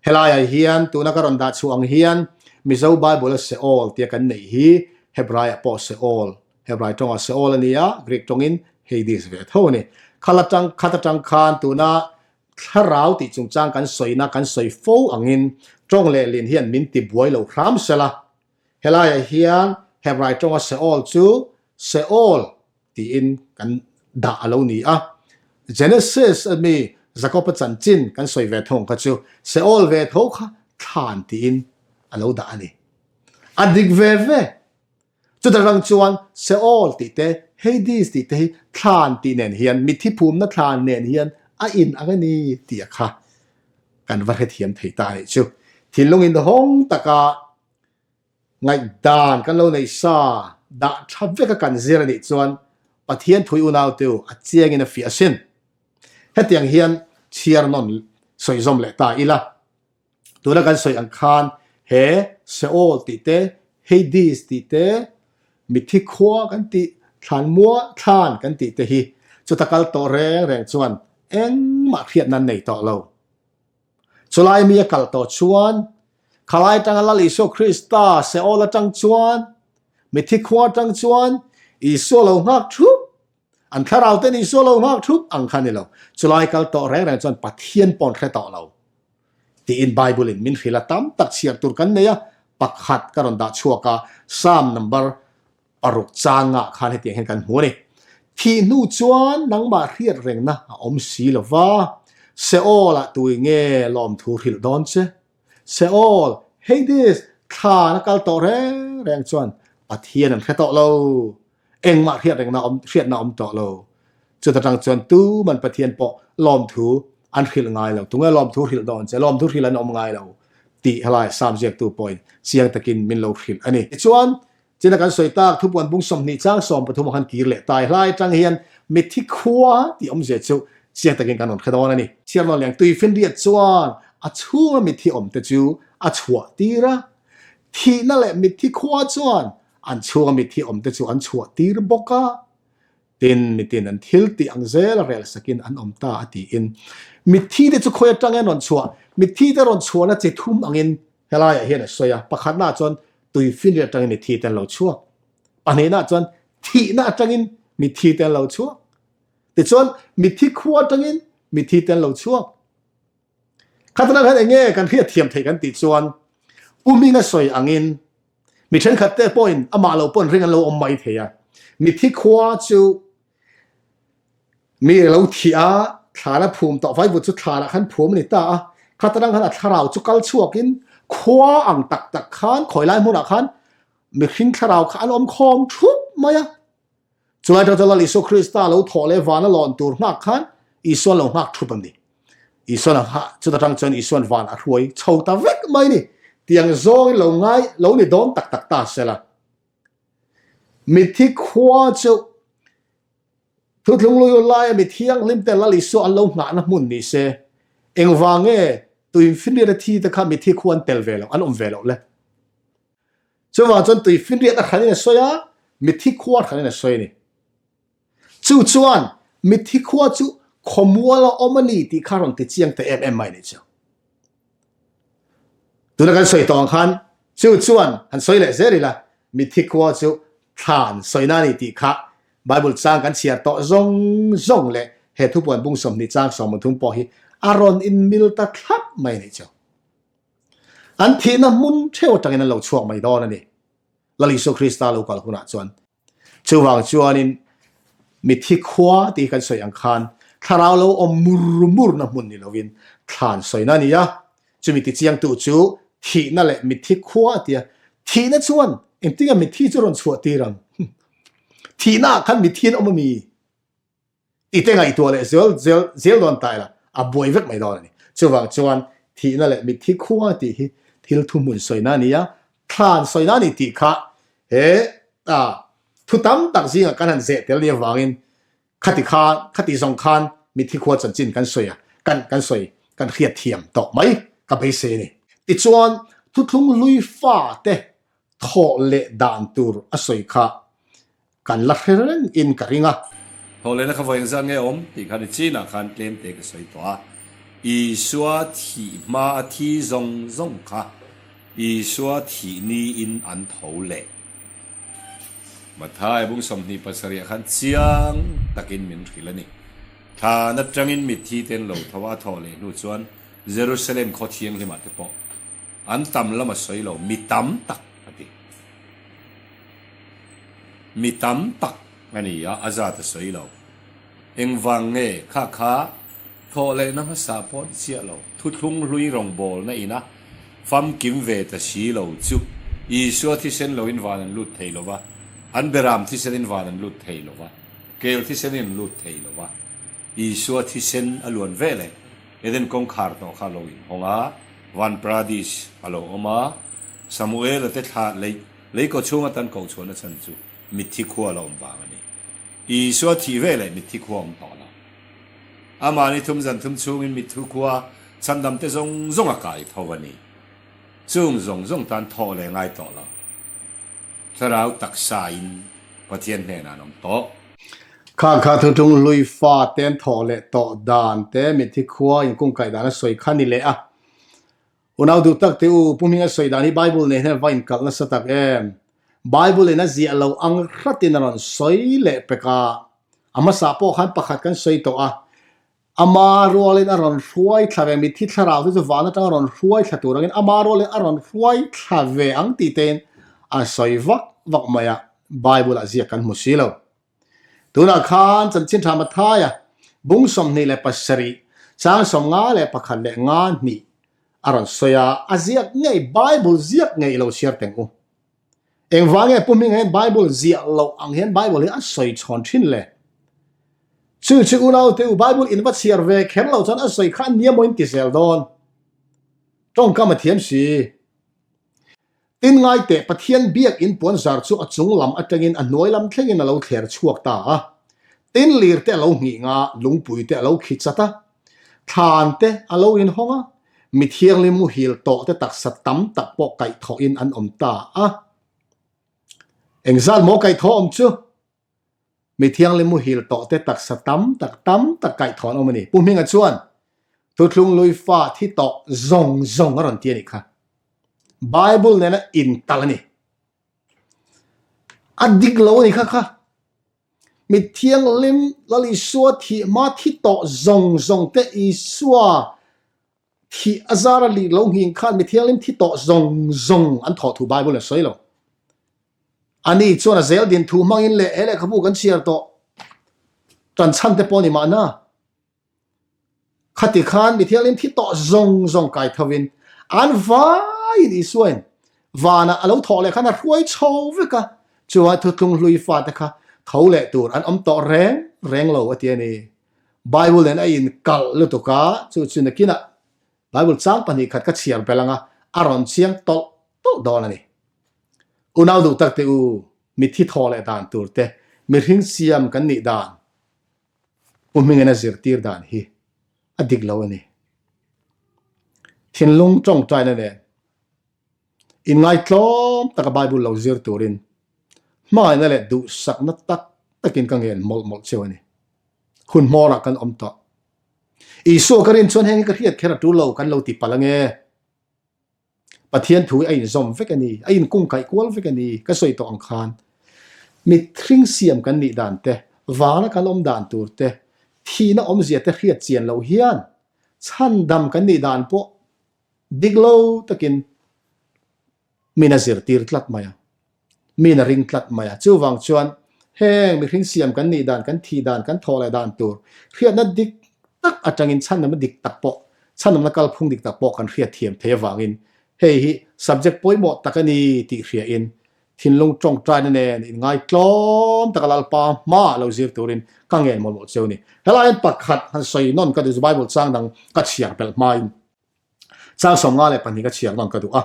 Helaiah hian tuna ka rawn dah chhuah ang hian Mizo Bible-a Sheol tia kan neih hi Hebraiah pawh Sheol, Hebrai tawngah Sheol a ni a, Greek tawngin Hades ve tho a ni. Khal atang khat atang khan tuna thlarau tih chungchang kan sawina kan sawi fo angin tawng lehlin hian min ti buai lo hram sela. Helaiah hian Hebrai tawnga Sheol chu Sheol tiin kan dah a lo ni a. Genesis a mi Jakob-a chanchin kan sawi ve thung kha chu Sheol ve tho kha thlan tiin a lo dah a ni. A dik ve ve. Chuta rang chuan Sheol tih te, Hades tih te hi thlan tih nen hian, mitthi phumna thlan nen hian a in ang a ni tih a kha kan va hrethiam thei ta a nih chu. Thinlung inhawng taka Ngaihdan kan lo neih sa dah tha veka kan zir a nih chuan Pathian thui unautu a chiangin a fiah asin. Hetiang hian chhiar nawn sawi zawm leh ta ila. Tuna kan sawi ang khan he Sheol tih te, Hades tih te, mitthi khua kan tih, thlanmua thlan kan tih te hi chuta kal tawh reng reng chuan engmah hriatna an nei tawh lo. Chulai mi a kal tawh chuan khalai atanga Lal Isua Krista Seol atang chuan mitthi khua atang chuan Isua lo nghak thup, an thlarau ten Isua lo nghak thup ang kha ni lo. Chulai kal tawh reng reng chuan Pathian pawn hre tawh lo tiin Bible in min hrilh a, tam tak chhiar tur kan nei a, pakhat ka rawn dah chhuak a, Psalm number Paruk changah khan hetiang hian kan hmu a ni. Thih hnu chuan nangmah hriat rengna a awm si lo va, Seol-ah tui nge lawmthu hrilh dawn che? Seol, Hades, thlan a kal tawh reng reng chuan Pathian an hre tawh lo. Engmah hriat rengna awm hriatna awm tawh lo. Chuta tang chuan tuman Pathian pawh lawmthu an hrilh ngai lo. Tunge lawmthu hrilh dawn che? Lawmthu hrilh an awm ngai lo tih helai Psalm ziaktu pawhin chiang takin min lo hrilh a ni. Tichuan, China kan sawi tak thupuan bung 20 chang 13 a khan kir leh tai hlai atang hian mitthi khua tih awmzia chu chiang takin kan rawn hre dawn a ni. Chhiarnawn leng tuifinriat chuan a chhunga mitthi awmte chu a chhuah tir a, thihna leh mitthi khua chuan an chhunga mitthi awmte chu an chhuah tir bawk a. Tin, mitin an thil tih ang zel a rel sakin an awm ta a tiin mitthi te chu khawi atang an rawn chhuah, mitthi te rawn chhuahna chi thum angin helaiah hian a sawi a, pakhatnaah chuan tuifinriat atangin mitthi te an lo chhuak, pahnihnaah chuan thihna atangin mitthi te an lo chhuak, tichuan mitthi khua atangin mitthi te an lo chhuak. Khatana khan enge kan hriat thiam theih kan tih chuan Pu Hminga sawi angin Mi thenkhat te pawhin amah lo pawn ring an lo awm mai thei a. Mitthi khua chu mi lo thih a, thlan a phum tawh, vaivut chu thlanah khan phum a ni ta a. Khat atang khan a thlarau chu kal chhuakin khua ang tak tak khan khawi lai hmunah khan mihring thlarau kha an awm khawm thup mai a. Chulai atang chuan Lal Isua Krista lo thawh leh van a lawn tur nghak khan Isuan lo nghak thup a ni. Isuan a nghah, chuta tang chuan Isuan van a hruai chho ta vek mai ni. Tiang zawngin lo ngai lo ni dawn tak tak ta sela. Mitthi khua chu Thuthlung lui laia mi thianghlim te Lal Isua an lo nghahna hmun ni se. Engvang nge tuinfinriat a thi te kha mitthi khua an tel ve loh, an awm ve loh le? Chuvang chuan tuifinriat a hranin a sawi a, mitthi khua hranin a sawi a ni. Chu chuan mitthi khua chu khawmual a awm a ni tih kha rawn ti chiang ta em em mai ni chu. Tuna kan sawi tawh ang khan chu chuan han sawi leh zel ila, mitthi khua chu thlan sawina a ni tih kha Bible chang kan chhiar tawh zawng zawng leh he thupuan bung 20 chang 33 pawh hi a rawn inmil ta thlap mai a ni chu. An thihna hmun theuh atangin an lo chhuak mai dawn a ni. Lal Isua Krista lo kal hunah chuan. Chuvang chuanin mitthi khua tih hi kan sawi ang khan thlarau lo awm mur murna hmun ni lovin thlan sawina a ni a. Chumi tichiangtu chu thihna leh mitthi khua a ti a. Thihna chuan engtinge mitthi chu rawn chhuah tir ang? Thihnaah khan mitthi an awm a mi? I te ngaihtuah leh zel zel zel dawn ta ila, a buai vek mai dawn a ni. Chuvang chuan Thihna leh mitthi khua tih hi thil thuhmun sawina a ni a, thlan sawina a ni tih kha he thu tam tak zingah kan han zeh tel ni avangin khati khan, khati zawng khan mitthi khua chanchin kan sawi a, kan kan sawi kan hriat thiam tawh mai ka beisei a ni. Tichuan, thuthlung hlui fate thawh leh dan tur a sawi kha kan la hre reng in ka ring a. Thawh lehna kha vawi engzat nge awm tih kha ni chinah khan tlem te ka sawi tawh a, Isua thih hma a thi zawng zawng kha Isua thih niin an tho leh. Mathai bung 27 ah khan chiang takin min hrilh a ni. Thlan atangin mitthi te an lo tho a, a thawh leh hnu chuan Jerusalem khaw thianghlimah te pawh an tam lam a sawi lo, mi tam tak a ti. Mi tam tak a ni a, a zat a sawi lo. Engvang nge kha kha thawh lehna hmasa pawh ni chiah lo, thuthlung hlui rawngbawlna ina famkim ve ta si lo chu Isua thisen loin van an lut thei lo va, an beram thisenin van an lut thei lo va, kel thisenin an lut thei lo va, Isua thisen a luan ve leh Eden kawngkhar tawh kha a lo inhawng a, van paradis a lo awm a, Samuela te thla lei lei kaw chhung atan koh chhuahna chhan chu mitthi khua a la awm vang a ni. Isua thih ve leh mitthi khua awm tawh lo. Amah ni thum zan thum chhungin mitthi khua chhandam te zawng zawng a kai tho a ni. Chung zawng zawng tan thawh leh ngai tawh lo. Thlarau taksa in Pathian hnenah an awm tawh. Kha kha thuthlung hlui fa te an thawh leh tawh dan te mitthi khua inkungkaih dan a sawi kha ni leh a. Unau duh tak te u, Pu Hminga sawi dan hi Bible nen hian va inkalh nasa tak em? Bible in a ziah lo ang hratin a rawn sawi leh pek a. A hmasa pawh khan pakhat kan sawi tawh a, ama rualin a rawn hruai thla ve, mitthi thlarau te chu van atanga rawn hruai thla tur angin ama rualin a rawn hruai thla ve ang tih tein a sawi vak vak mai a, Bible ah ziak kan hmu si lo. Tunah khan chanchin tha Mathaia bung 27, chang 51 leh 52 a rawn sawi a, a ziak ngei Bible ziak ngei lo chhiar teng u. Engvang nge Pu Hminga hian Bible ziah loh ang hian Bible hi a sawi chhawn thin le? Chu chu unaute u Bible in va chhiar ve kher lo chuan a sawi kha a nia maw in ti zel dawn. Tawngkam a thiam si. Tin ngai teh Pathian biak in puan zar chu a chung lam atangin a hnuai lam thlengin a lo thler chhuak ta a. Tin lir te a lo nghih nga, lungpui te a lo khi chat a. Thlan te a lo inhawng a, mi thianghlim muhil tawh te taksa tam tak pawh kaihthawhin an awm ta a. Engzat maw kaihthawh awm chu? Mi thianghlim muhil tawh te taksa tam tak tam tak kaihthawh an awm a ni. Pu Hminga chuan Thuthlung lui fa thi tawh zawng zawng a rawn ti a nih kha. Bible nena inkalh a ni. A dik lo a ni kha kha. Mi thianghlim Lal Isua thih hma thi tawh zawng zawng te Isua thih a zar a lih lo nghing khan mi thianghlim thi tawh zawng zawng an thawh thu Bible in a sawi lo. Ani chuan a zel din thu hmangin leh he lehkhabu kan chhiar tawh tan chhan te pawh ni mahna. Khati khan mi thianghlim thi tawh zawng zawng kai thovin an vaiin Isuain vanah a lo thawh leh khan a hruai chho vek a, chuan thuthlung hlui fate kha tho leh tur an awm tawh reng reng lo a ti a ni. Bible nen a inkalh lutuk a, chu chu nakinah Bible chang 2 khat ka chhiar belh anga a rawn chiang tawlh tawlh dawn a ni. Unau duh tak te u, mitthi thawh leh dan tur te, mihring siam kan nih dan, Pu Hmingin a zirtir dan hi a dik lo a ni. Thinlung tawngtaina nen inngaitlawm taka Bible lo zir turin hmangaihna leh duhsakna tak takin ka ngen mawlh mawlh cheu a ni. Hun hmawrah kan awm tawh. Isua ka rin chuan heng hi ka hriat kher a tul lo kan lo ti palh ange. Pathian thu hi a inzawm vek a ni, a inkungkaih kual vek a ni, ka sawi tawh ang khan mithring siam kan nih dan te, vana kan awm dan tur te, thihna awmzia te hriat chian loh hian chhandam kan nih dan pawh dik lo takin min a zirtir tlat mai a. Min a ring tlat mai a. Chuvang chuan heng mihring siam kan nih dan, kan thih dan, kan thawh leh dan tur hriatna dik tak atangin chhandamna dik tak pawh, chhandamna kalphung dik tak pawh kan hriat thiam thei avangin hei hi subject pawimawh tak a ni tih hriain thinlung tawngtaina nen inngaitlawm taka Lalpa hmaah lo zir turin ka ngen mawlh mawlh cheu a ni. Helai hian pakhat han sawi nawn ka duh chu Bible chang dang ka chhiar belh hmain. Chang 52 ka chhiar nawn ka duh a.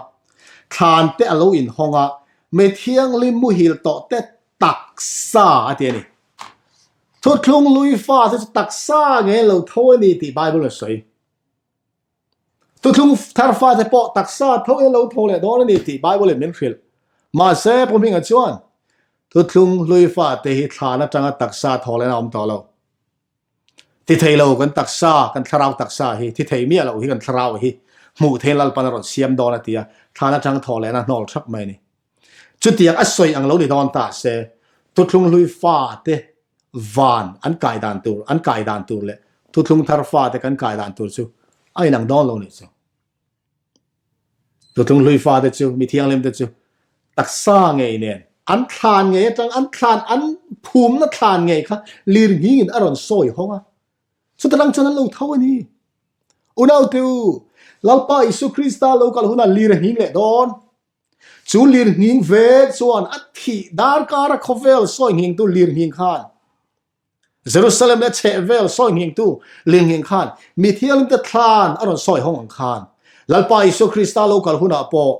Thlan te a lo inhawng a, mi thianghlim muhil tawh te taksa a ti a ni. Thuthlung lui fa te chu taksa nge lo tho a ni tih Bible a sawi. Thuthlung thar fa te pawh taksa tho in lo tho leh dawn a ni tih Bible in min hrilh. Mahse, Pu Hminga chuan thuthlung hlui fa te hi thlan atanga taksa tho lehna a awm tawh lo. Thi thei lo kan taksa, kan thlarau taksa hi, thi thei miah loh hi kan thlarau hi hmuh theiin Lalpan a rawn siam dawn a ti a, thlan atang thaw lehna hnawl thap mai a ni. Chutiang a sawi ang lo ni dawn ta se, thuthlung hlui fa te van an kai dan tur, an kai dan tur leh thuthlung thar fa te kan kai dan tur chu a inang dawn lo nih chu. Thuthlung hlui fa te chu, mi thianghlim te chu taksa ngei nen an thlan ngei atang an thlan an phumna thlan ngei kha lirnghing in a rawn sawi hawng a. Chuta lang chuan an lo tho a ni. Unaute u, Lalpa Isu Krista lo kal hunah lir a nghing leh dawn. Chu lirnghing ve chuan a thih darkara khawvel sawi nghingtu lirnghing khan, Jerusalem leh chhehvel sawi nghingtu lirnghing khan mi thianghlimte thlan a rawn sawi hawng ang khan, Lalpa Isua Krista lo kal hunah pawh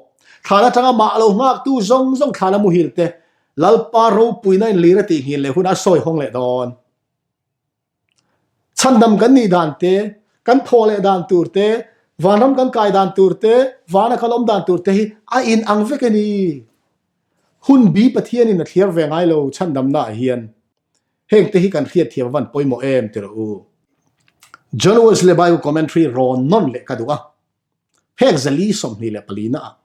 thlan atanga mah lo nghaktu zawng zawng thlan a muhil te Lalpa ropuina in lir a tih nghin leh hunah a sawi hawng leh dawn. Chhandam kan nih dan te, kan thawh leh dan tur te, vanram kan kai dan tur te, vana kan awm dan tur te hi a in ang vek a ni. Hun bi Pathianin a thliar ve ngai lo chhandamna ah hian heng te hi kan hriatthiam avan pawimawh em ti rawh u. John Wesley Bible Commentary rawn nawn leh ka duh a, phek zali 24 na ah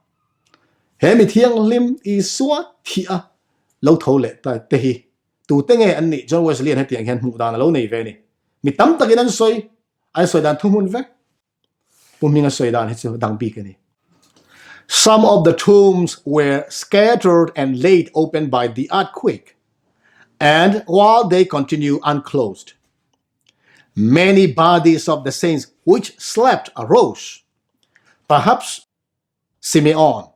he mi thianghlim Isua thih a lo tho leh ta te hi Tute nge an nih? John Wesley-a'n hetiang hian hmuh dan a lo nei ve a ni. Mi tam takin an sawi, an sawi dan thuhmun vek. Pu Hminga sawi dan hi chu dang bik a ni. Some of the tombs were scattered and laid open by the earthquake, and while they continue unclosed, many bodies of the saints which slept arose. Perhaps Simeon,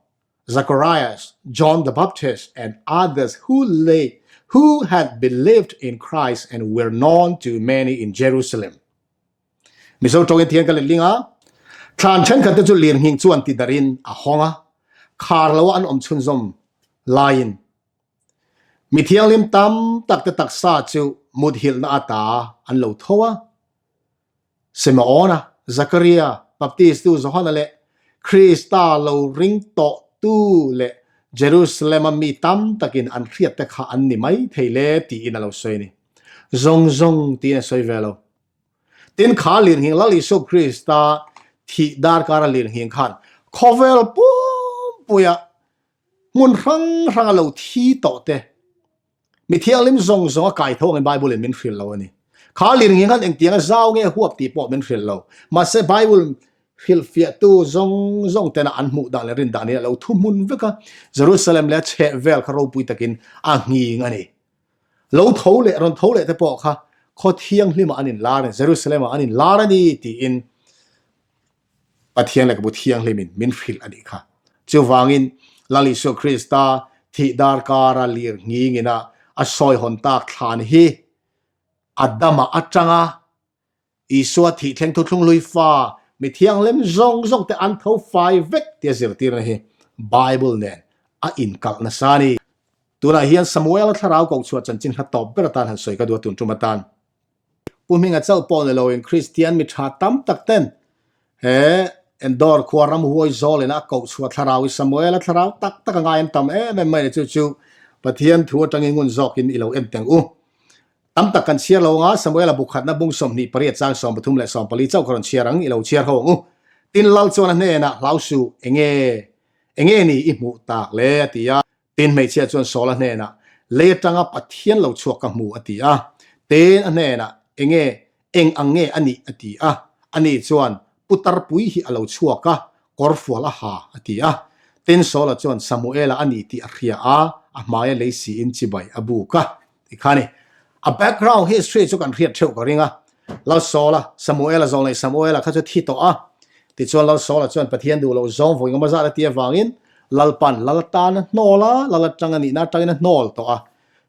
Zacharias, John the Baptist, and others who lay, who had believed in Christ and were known to many in Jerusalem. Mizo tawngin thian ka letling a, thlan thenkhat te chu lirnghing chuan ti darin a hawng a, khar lo an awm chhunzawm laiin mi thianghlim tam tak te taksa chu muthilhna ata an lo tho a. Simeona, Zakaria, Baptistu Johana leh Krista lo ring tawhtu leh Jerusalem-a mi tam takin an hriatte kha an ni mai thei le tiin a lo sawi a ni. Zawng zawng tiin a sawi ve lo. Tin, kha lirnghing Lal Isua Krista thih darkara lirnghing khan khawvel pumpuia hmun hrang hranga lo thi tawhte Mi thianghlim zawng zawng a kai tho angin Bible in min hrilh lo a ni. Kha lirnghing khan engtianga zau nge huap tih pawh min hrilh lo. Mahse Bible hrilhfiahtu zawng zawng tena an hmuh dan leh rin dan hi a lo thu hmun vek a, Jerusalem leh a chheh vel kha ropui takin a nghing a ni. Lo tho leh rawn tho leh te pawh kha khaw thianghlimah an inlar a ni, Jerusalem ah an inlar a ni tiin Pathian lehkhabu thianghlimin min hrilh a nih kha. Chuvangin, Lal Isua Krista thih darkara lir nghingina a sawi hawn tak thlan hi Adama atanga Isua thih thleng thuthlung hlui fa mi thianghlim zawng zawng te an tho fai vek tia zirtirna hi Bible nen a inkalh nasa a ni. Tunah hian Samuela thlarau kohchhuah chanchin hla tawp ber atan han sawi ka duh a tun tum atan. Pu Hminga chauh pawh ni loin Kristian mi tha tam tak ten he Endor khua ramhuai zawl ina a koh chhuah thlarau i Samuela thlarau tak tak a ngai an tam em em mai ni chu chu Pathian thu atangin ngun zawkin i lo en teng u. Tam tak kan chhiar lo anga Samuela bu khatna bung 28 chang 13 leh 14 chauh ka rawn chhiar ang i lo chhiar ho ang u. Tin Lal chuan a hnenah hlau suh enge enge ni i hmuh tak le a ti a. Tin, hmeichhia chuan Saula hnenah, Lei atanga Pathian lo chhuak ka hmu, a ti a. Tin, a hnenah, Enge, eng ang nge a nih? a ti a. Ani chuan, Putar pui hi a lo chhuak a, kawrfual a ha, a ti a. Tin, Saula chuan Samuela a ni tih a hria a, a hmaia lei siin chibai a buk a. Ti kha a ni. A background history chu kan hriat theuh ka ring a. Lal Saula, Samuela zawng leh Samuela kha chu thi tawh a. Tichuan Lal Saula chuan Pathian duh loh zawng vawi ngawma zat a ti avangin Lalpan Lal atan a hnawl a, Lal atang a nihna atangin a hnawl tawh a.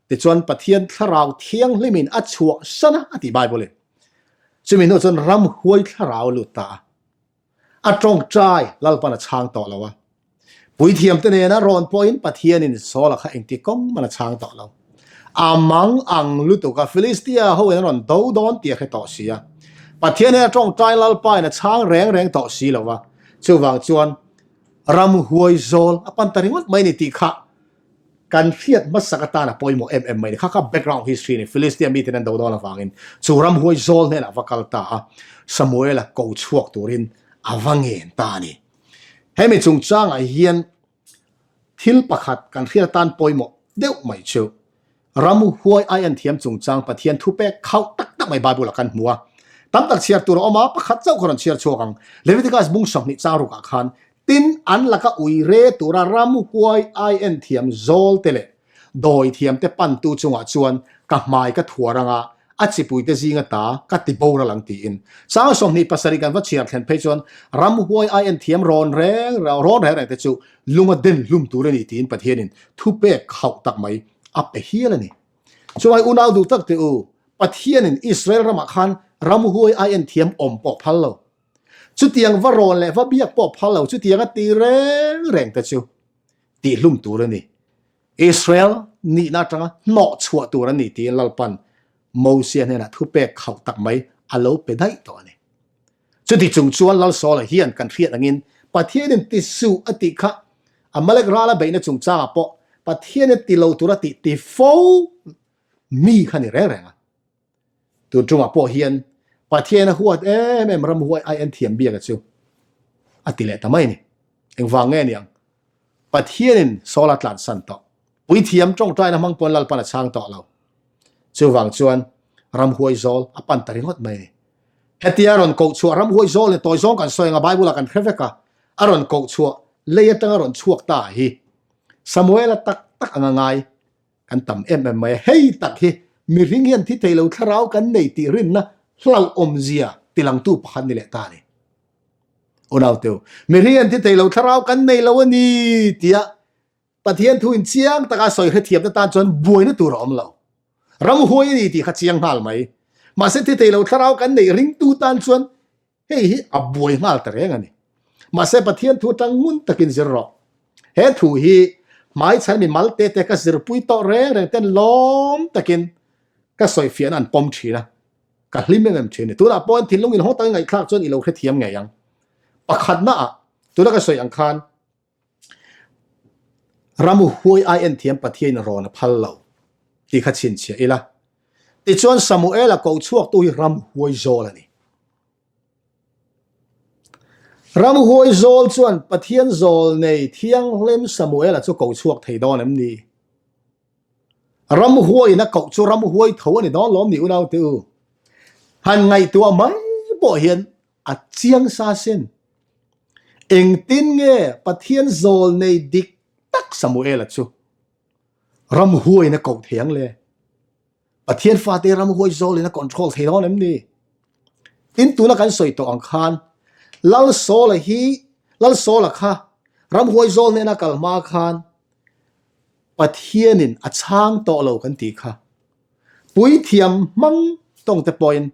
Tichuan Pathian thlarau thianghlimin a chhuah san a, a ti Bible in. Chumi hnu chuan ramhuai thlarau a lut ta a. A tawngtai Lalpan a chhang tawh lo a. Puithiamte nena rawn pawhin Pathianin Saula kha engti kawng man a chhang tawh lo. A mang ang lutuk a, Filistia hoin a rawn do dawn tih a hre tawh si a. Pathian hian a tawngtai Lalpain a chhang reng reng tawh si lo va. Chuvang chuan ramhuai zawl a pan ta ringawt mai ni tih kha kan hriat hmasak atan a pawimawh em em mai ni. Kha kha background history a ni. Filistia miten an do dawn avangin chu ramhuai zawl hnenah a va kal ta a, Samuela ko chhuak turin a va ngen ta a ni. Hemi chungchangah hian thil pakhat kan hriat atan pawimawh deuh mai chu ramhuai ai an thiam chungchang Pathian thupek khauh tak tak mai Bible-ah kan hmu a. Tam tak chhiar tur a awm a, pakhat chauh ka rawn chhiar chhuak ang. Leviticus bung 20 chang rukah khan tin an laka ui re tura ramhuai ai en thiam zawl te leh dawi thiam te pantu chungah chuan ka hmai ka thuar anga a chipuite zinga ta ka ti boral ang tiin. Chang 27 kan va chhiar thlen phei chuan ramhuai ai en thiam rawn reng rawn reng reng te chu lunga den hlum tur a ni tiin Pathianin thupek khauh tak mai a pe hial a ni. Chuvai unau duh tak teh u, Pathianin Israel ramah khan ramhuai ai en thiam awm pawh phal lo. Chutiang va rawn leh va biak pawh phal lo, chutiang a ti reng reng te chu tihhlum tur a ni. Israel nihna atanga hnawh chhuah tur a ni tiin Lalpan Mosia hnenah thupek khauh tak mai a lo pe daih tawh a ni. Chuti chung chuan Lal Saula hian kan hriat angin Pathianin ti suh a tih kha Amalek rala beihna chungchangah pawh Pathianin ti lo tur a tih ti fo mi kha ni reng reng a. Tun ṭumah pawh hian Pathian a huat em em ramhuai ai en thiam biak a chu a ti leh ta mai a ni. Engvang nge niang? Pathianin Saula tlansan tawh. Puithiam ṭawngṭaina hmang pawn Lalpan a chhang tawh lo. Chuvang chuan ramhuai zawl a pan ta ringawt mai a ni. Hetia rawn koh chhuah ramhuai zawl ni tawi zawng kan sawi anga Bible-ah kan hre vek a, a rawn koh chhuah lei aṭanga rawn chhuak ta hi Samuela tak tak anga ngai Kan tam em em mai a, hei tak hi mihring hian thi thei lo thlarau kan nei tih rinna hlauhawmzia tilangtu pakhat ni leh ta a ni. Unauteu, mihring hian thi thei lo thlarau kan nei lo a ni tia Pathian thu in chiang taka sawi hrethiamna tan chuan buaina tur a awm lo. Ramhuai a ni tih kha chiang nghal mai. Mahse thi thei lo thlarau kan neih ringtu tan chuan Hei hi a buai nghal ta reng a ni. Mahse Pathian thu atang ngun takin zir rawh. He thu hi hmaichhan mi mal te te ka zirpui tawh reng reng ten lawm takin ka sawifiahna an pawm thin a, ka hlim em em thin a ni. Tunah pawhin thinlung inhawng takin ngaihthlak chuan i lo hrethiam ngei ang. Pakhatnaah tuna ka sawi ang khan Ramu huai ai en thiam Pathiain rawn a phal lo tih kha chhinchhiah ila. Tichuan Samuela ko chhuaktu hi ram huai zawl a ni. Ram huai zawl chuan Pathian zawl nei thianghlim Samuela chu ko chhuak thei dawn em ni? Ram huaiin a koh chu ram huai tho a ni dawn lawm ni unaute u? Han ngaihtuah mai pawh hian a chiang sa sin. Engtin nge Pathian zawl nei dik tak Samuela chu ramhuaiin a koh thei ang le? Pathian fate ramhuai zawlin a control thei dawn em ni? Tin tuna kan sawi tawh ang khan Lal Sawla hi Lal Sawla kha ramhuai zawl hnena kal hma khan Pathianin a chhang tawh lo kan tih kha. Puithiam hmang tawngte pawhin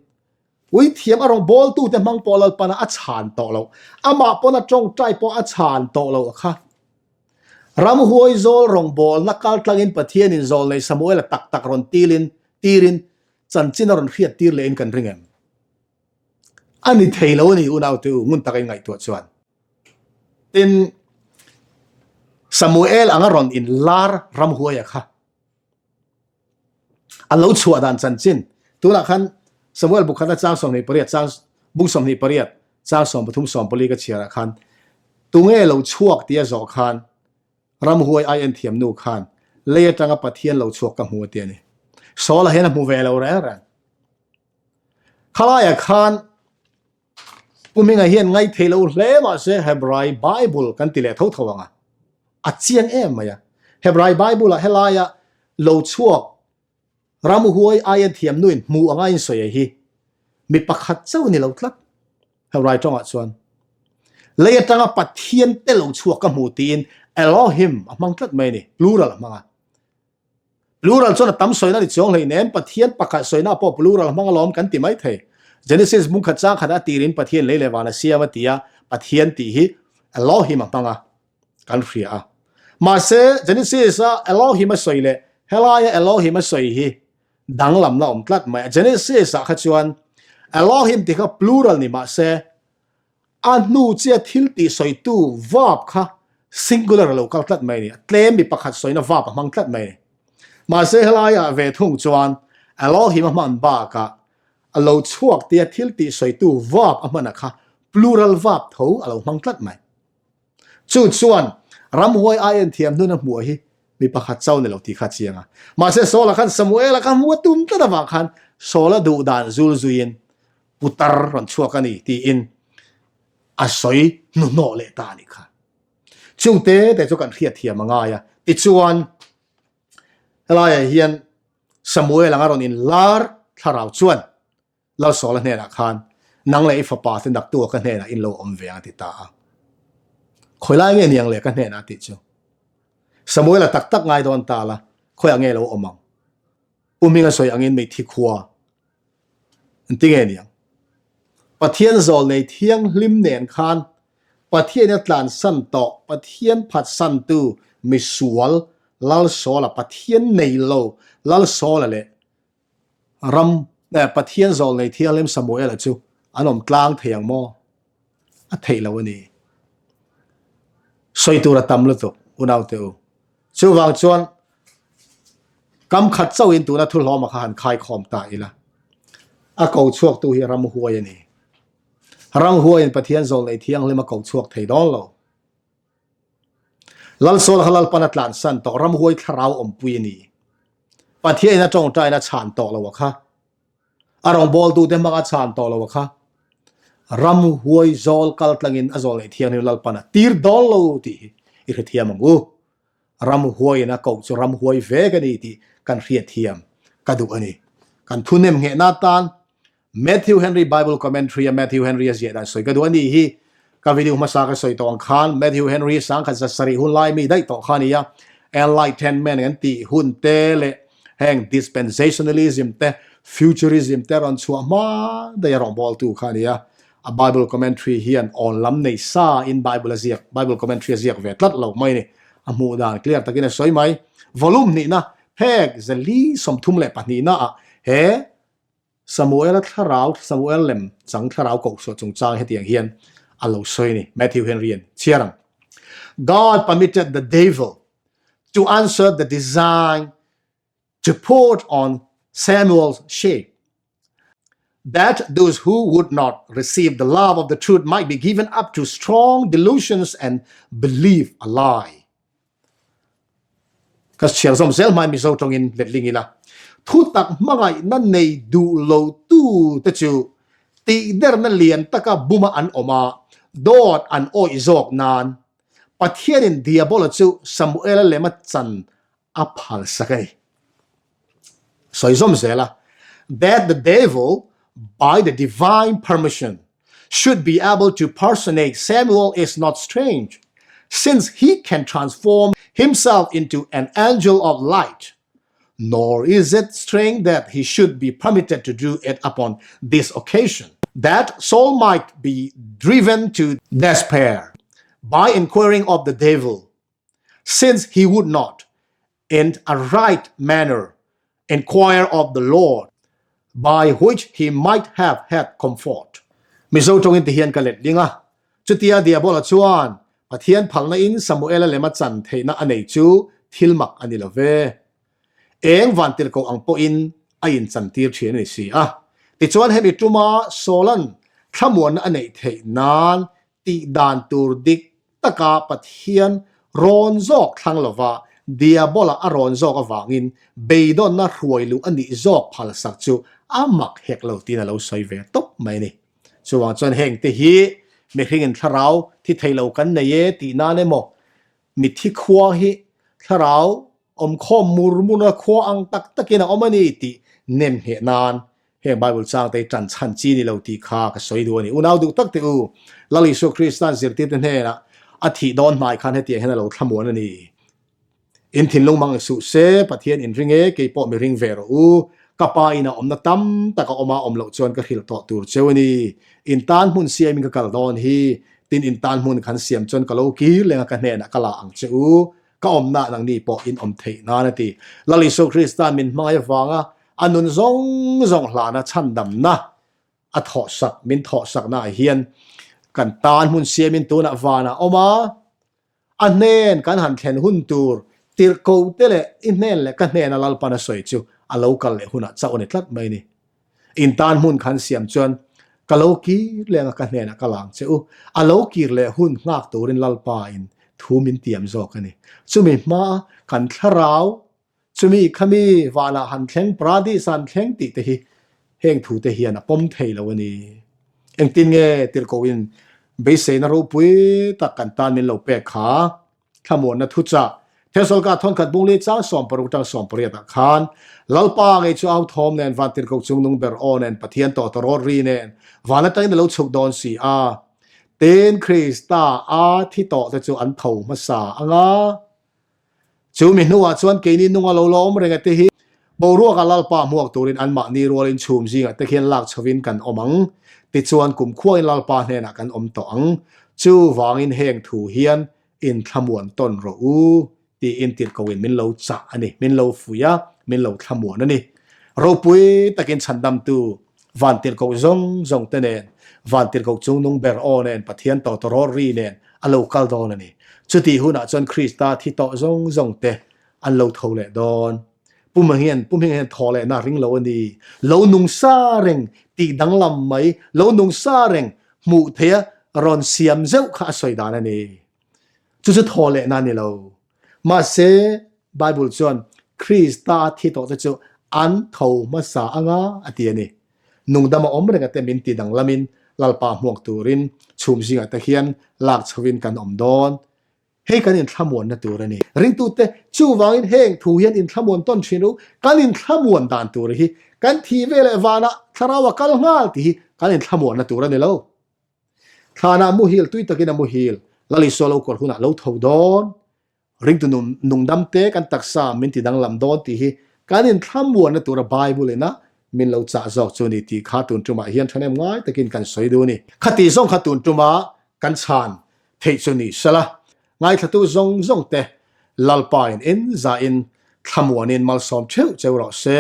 Puithiam a rawn bawltute hmang pawh Lalpana a chhan tawh loh, amah pawn a tawngtai pawh a chhan tawh loh a kha. Ramhuai zawl rawngbawlna kaltlangin Pathianin zawlnei Samuela tak tak rawn tilin tirin chanchin a rawn hriat tir lehin kan ring em? A ni thei lo a ni unaute u, ngun taka inngaihtuah chuan. Tin, Samuel anga rawn inlar ramhuaia kha A lo chhuah dan chanchin tunah khan Samuel bu khata chang 28 chang bung 28 chang 13 14 ka chhiarah khan tunge lo chhuak tia zawh khan ramhuai ai en thiam nu khan lei atanga Pathian lo chhuak ka hmu a ti a ni. Saula hian a hmu ve lo reng reng. Khalaiah khan Pu Hminga hian ngaithei lo hle mahse Hebrai Bible kan ti leh tho tho ang a, a chiang em mai a. Hebrai Bible-ah helaia lo chhuak ramhuai aian thiam nuin hmu anga insawi ai hi mi pakhat chauh ni lo tlat Hebrai tawngah chuan. Lei atanga Pathian te lo chhuak ka hmu tiin Elohim a hmang tlat mai a ni, plural a hmang a. Plural chuan a tam sawina ni chuang hleinem, Pathian pakhat sawina pawh plural hmang alawm kan ti mai thei. Genesis bung khat chang khat a tirin Pathian lei leh van a siam a ti a, Pathian tih hi Elohim a hmang a, kan hria a. Mahse, Genesis-a Elohim a sawi leh helaia Elohim a sawi hi danglamna awm tlat mai a. Genesis-ah kha chuan Elohim tih kha plural ni mahse, A hnu chia thil tih sawitu verb kha singular a lo kal tlat mai a ni. A tlem mi pakhat sawina verb a hmang tlat mai a ni. Mahse helaiah ve thung chuan Elohim a hman bakah a lo chhuak tia thil tih sawitu verb a hmanah kha plural verb tho a lo hmang tlat mai. Chu chuan ramhuai ai en thiam hnun a hmuh hi mi pakhat chau ni lo tih kha a chiang a. Mahse Saul-a khan Samuel-a kha hmuh a tum tlat avang khan Saul-a duh dan zul zuiin putar rawn chhuak a ni tiin a sawi hnuhnawh leh ta a nih kha. Chung te te chu kan hriat thiam a ngai a. Tichuan, helaiah hian Samuel anga rawn inlar thlarau chuan Lalsawla hnenah khan, Nang leh i fapa te naktu a ka hnenah in lo awm ve ang a ti ta a. Khawi lai nge niang le ka hnenah a tih chu. Samuel a tak tak ngai dawn ta la, khawiah nge lo awm ang? Pu Hminga sawi angin Meithi khua Engti nge niang? Pathian zawlnei thianghlim nen khan Pathian a tlansan tawh, Pathian phatsantu misual Lalsawla, Pathian nei lo Lalsawla leh ram Pathian zawlnei thianghlim Samuela chu an awm tlang thei ang maw? A theih lo a ni. Sawi tur a tam lutuk unaute u. Chuvang chuan kam khat chauhin tuna thu hlawma kha han khaikhawm ta ila. A ko chhuaktu hi ramhuai a ni. Ramhuaiin Pathian zawlnei thianghlim a ko chhuak thei dawn lo. Lalsawl kha Lalpan a tlansan tawh ramhuai thlarau awmpui a ni. Pathianin a tawngtaina chhan tawh lo a kha. A rawngbawltute hmanga chhan tawh lo a kha. Ramhuai zawl kal tlangin a zawlnei thianghlim Lalpan a tir dawn lo tih hi i hrethiam ang u. Ramhuaiin a koh chu ramhuai vek a ni tih kan hriatthiam ka duh a ni. Kan thunem nghehna atan Matthew Henry Bible Commentary a Matthew Henry a ziah dan sawi ka duh a ni hi. Ka video hmasa ka sawi tawh ang khan Matthew Henry sangkhat za sarih hun lai mi daih tawh kha a ni a. Enlightenment kan tih hun te leh heng dispensationalism te futurism te rawn chhuah hma daih a rawngbawltu kha a ni a. A Bible commentary hian awn lam nei sa in Bible a ziak, Bible commentary a ziak ve tlat lo mai a ni. A hmuh dan clear takin a sawi mai. Volume hnihna, phek zali 32 na ah he Samuel-a thlarau, Samuel lem chang thlarau kohhruah chungchang hetiang hian a lo sawi a ni. Matthew Henry-a'n chhiar ang. God permitted the devil to answer the design to put on Samuel's shape, that those who would not receive the love of the truth might be given up to strong delusions and believe a lie. Ka chhiar zawm zel hmai Mizo tawngin letling ila. Thutak hmangaihna nei duh lo tu te chu tihderna lian taka buma an awm a, dawt an awih zawk nan Pathianin Diabola chu Samuela lema chan a phal sak a ni. Sawi zawm zel a, That the devil, by the divine permission, should be able to personate Samuel is not strange, since he can transform himself into an angel of light. Nor is it strange that he should be permitted to do it upon this occasion, that Saul might be driven to despair by inquiring of the devil, since he would not, in a right manner, inquire of the Lord, by which he might have had comfort. Mizo tawngin ti hian ka let ding a, chutia Diabola chuan Pathian phalna in Samuela lema chan theihna a nei chu thil mak a ni lo ve. Eng vantirhkoh ang pawhin a inchantir thin a ni si a. Tichuan hemi tuma Saula'n thlamuanna a neih theih nan tih dan tur dik taka Pathian rawn zawk thlang lova Diabola a rawn zawk avangin beidawnna hruai luh a nih zawk phalsak chu a mak hek lo tiin a lo sawi ve tawp mai a ni. Chuvang chuan heng te hi mihringin thlarau thi thei lo kan nei e tih nan emaw mitthi khua hi thlarau awmkhawm mur murna khua ang tak takin a awm a ni tih nem ngheh nan Heng Bible changte hi ṭan chhan chi ni lo tih kha ka sawi duh a ni. Unau duh tak teh u, Lal Isua Krista'n zirtirte hnenah a thih dawn hmai khan hetiang hian a lo thlamuan a ni. In thinlung mang suh se, Pathian in ring e, kei pawh mi ring ve rawh u. Ka Pa ina awmna tam tak a awm a, awm loh chuan ka hrilh tawh tur cheu a ni. In tan hmun siamin ka kal dawn hi, tin in tan hmun khan siam chuan ka lo kir leng a ka hnenah ka la ang che u. Ka awmna nangni pawh in awm theih nan a ti. Lal Isua Krista'n min hmangaih avanga a nun zawng zawng hlana chhandamna a thawhsak, min thawhsaknaah hian kan tan hmun siamin tunah vanah awm a, a hnen kan han thlen hun tur tirhko te leh i hnen leh ka hnena Lalpan a sawi chu a lo kal leh hunah chauh a ni tlat mai a ni. In tan hmun khan siam chuan ka lo kir leng a ka hnenah ka lang che u, a lo kir leh hun nghak turin Lalpa in thu min tiam zawk a ni. Chumi hmaa kan thlarau Chumi khami vanah han thleng, paradis han thleng tih te hi heng thu te hian a pawm thei lo a ni. Engtin nge tirhkohin beiseina ropui tak kan tan min lo pek kha? Thlamuanna thuchah Thesawlka thawnkhat bungli chang 60 tang 18 ah khan Lalpa ngei chu au thawm nen van tirhkoh chungnung ber aw nen Pathian tawtawrawt ri nen van atangin a lo chhuk dawn si a. Tin, Krista a thi tawh te chu an tho hmasa anga. Chu mi hnuah chuan keini nunga lo la awm reng a te hi boruaka Lalpa hmuak turin anmahni rualin chhum zingah te khian lak chhovin kan awm ang. Tichuan kumkhuain Lalpa hnenah kan awm tawh ang. Chuvangin heng thu hian inthlamuan tawn rawh u tiin tirhkohin min lo chah a ni, min lo fuih a, min lo thlamuan a ni. Ropui takin chhandamtu Van tirhkoh zawng zawng te nen, van tirhkoh chungnung ber aw nen, Pathian tawtawrawr ri nen a lo kal dawn a ni. Chutih hunah chuan Krista thi tawh zawng zawng te an lo tho leh dawn. Pu Hming Pu Hming hian thaw lehna a ring lo a ni. Lo nung sa reng tih danglam mai, lo nung sa reng hmuh theiha rawn siam zeuh kha a sawi dan a ni. Chu chu thaw lehna a ni lo. Mahse, Bible chuan Krista thi tawhte chu an tho hmasa anga a ti a ni. Nungdam a awm reng ate min ti danglamin Lalpa hmuak turin chhum zingah te hian lak chhovin kan awm dawn. Hei kan inthlamuanna tur a ni. Ringtute, chuvangin heng thu hian inthlamuan tawn thin u, kan inthlamuan dan tur hi kan thih ve leh vanah thlarau a kal nghal tih hi kan inthlamuanna tur a ni lo. Thlanah muhil tui takin a muhil, Lal Isua lo kawr hunah lo tho dawn. Ringtu nungdam te kan taksa min ti danglam dawn tih hi kan inthlamuanna tura Bible ina min lo chah zawk chu ni tih kha tun tumah hian thahnem ngai takin kan sawi duh a ni. Khati zawng kha tun tuma kan chhan theih chu ni sela, ngaithlatu zawng zawng te Lalpa in in zahin thlamuanin malsawm theuh cheu rawh se.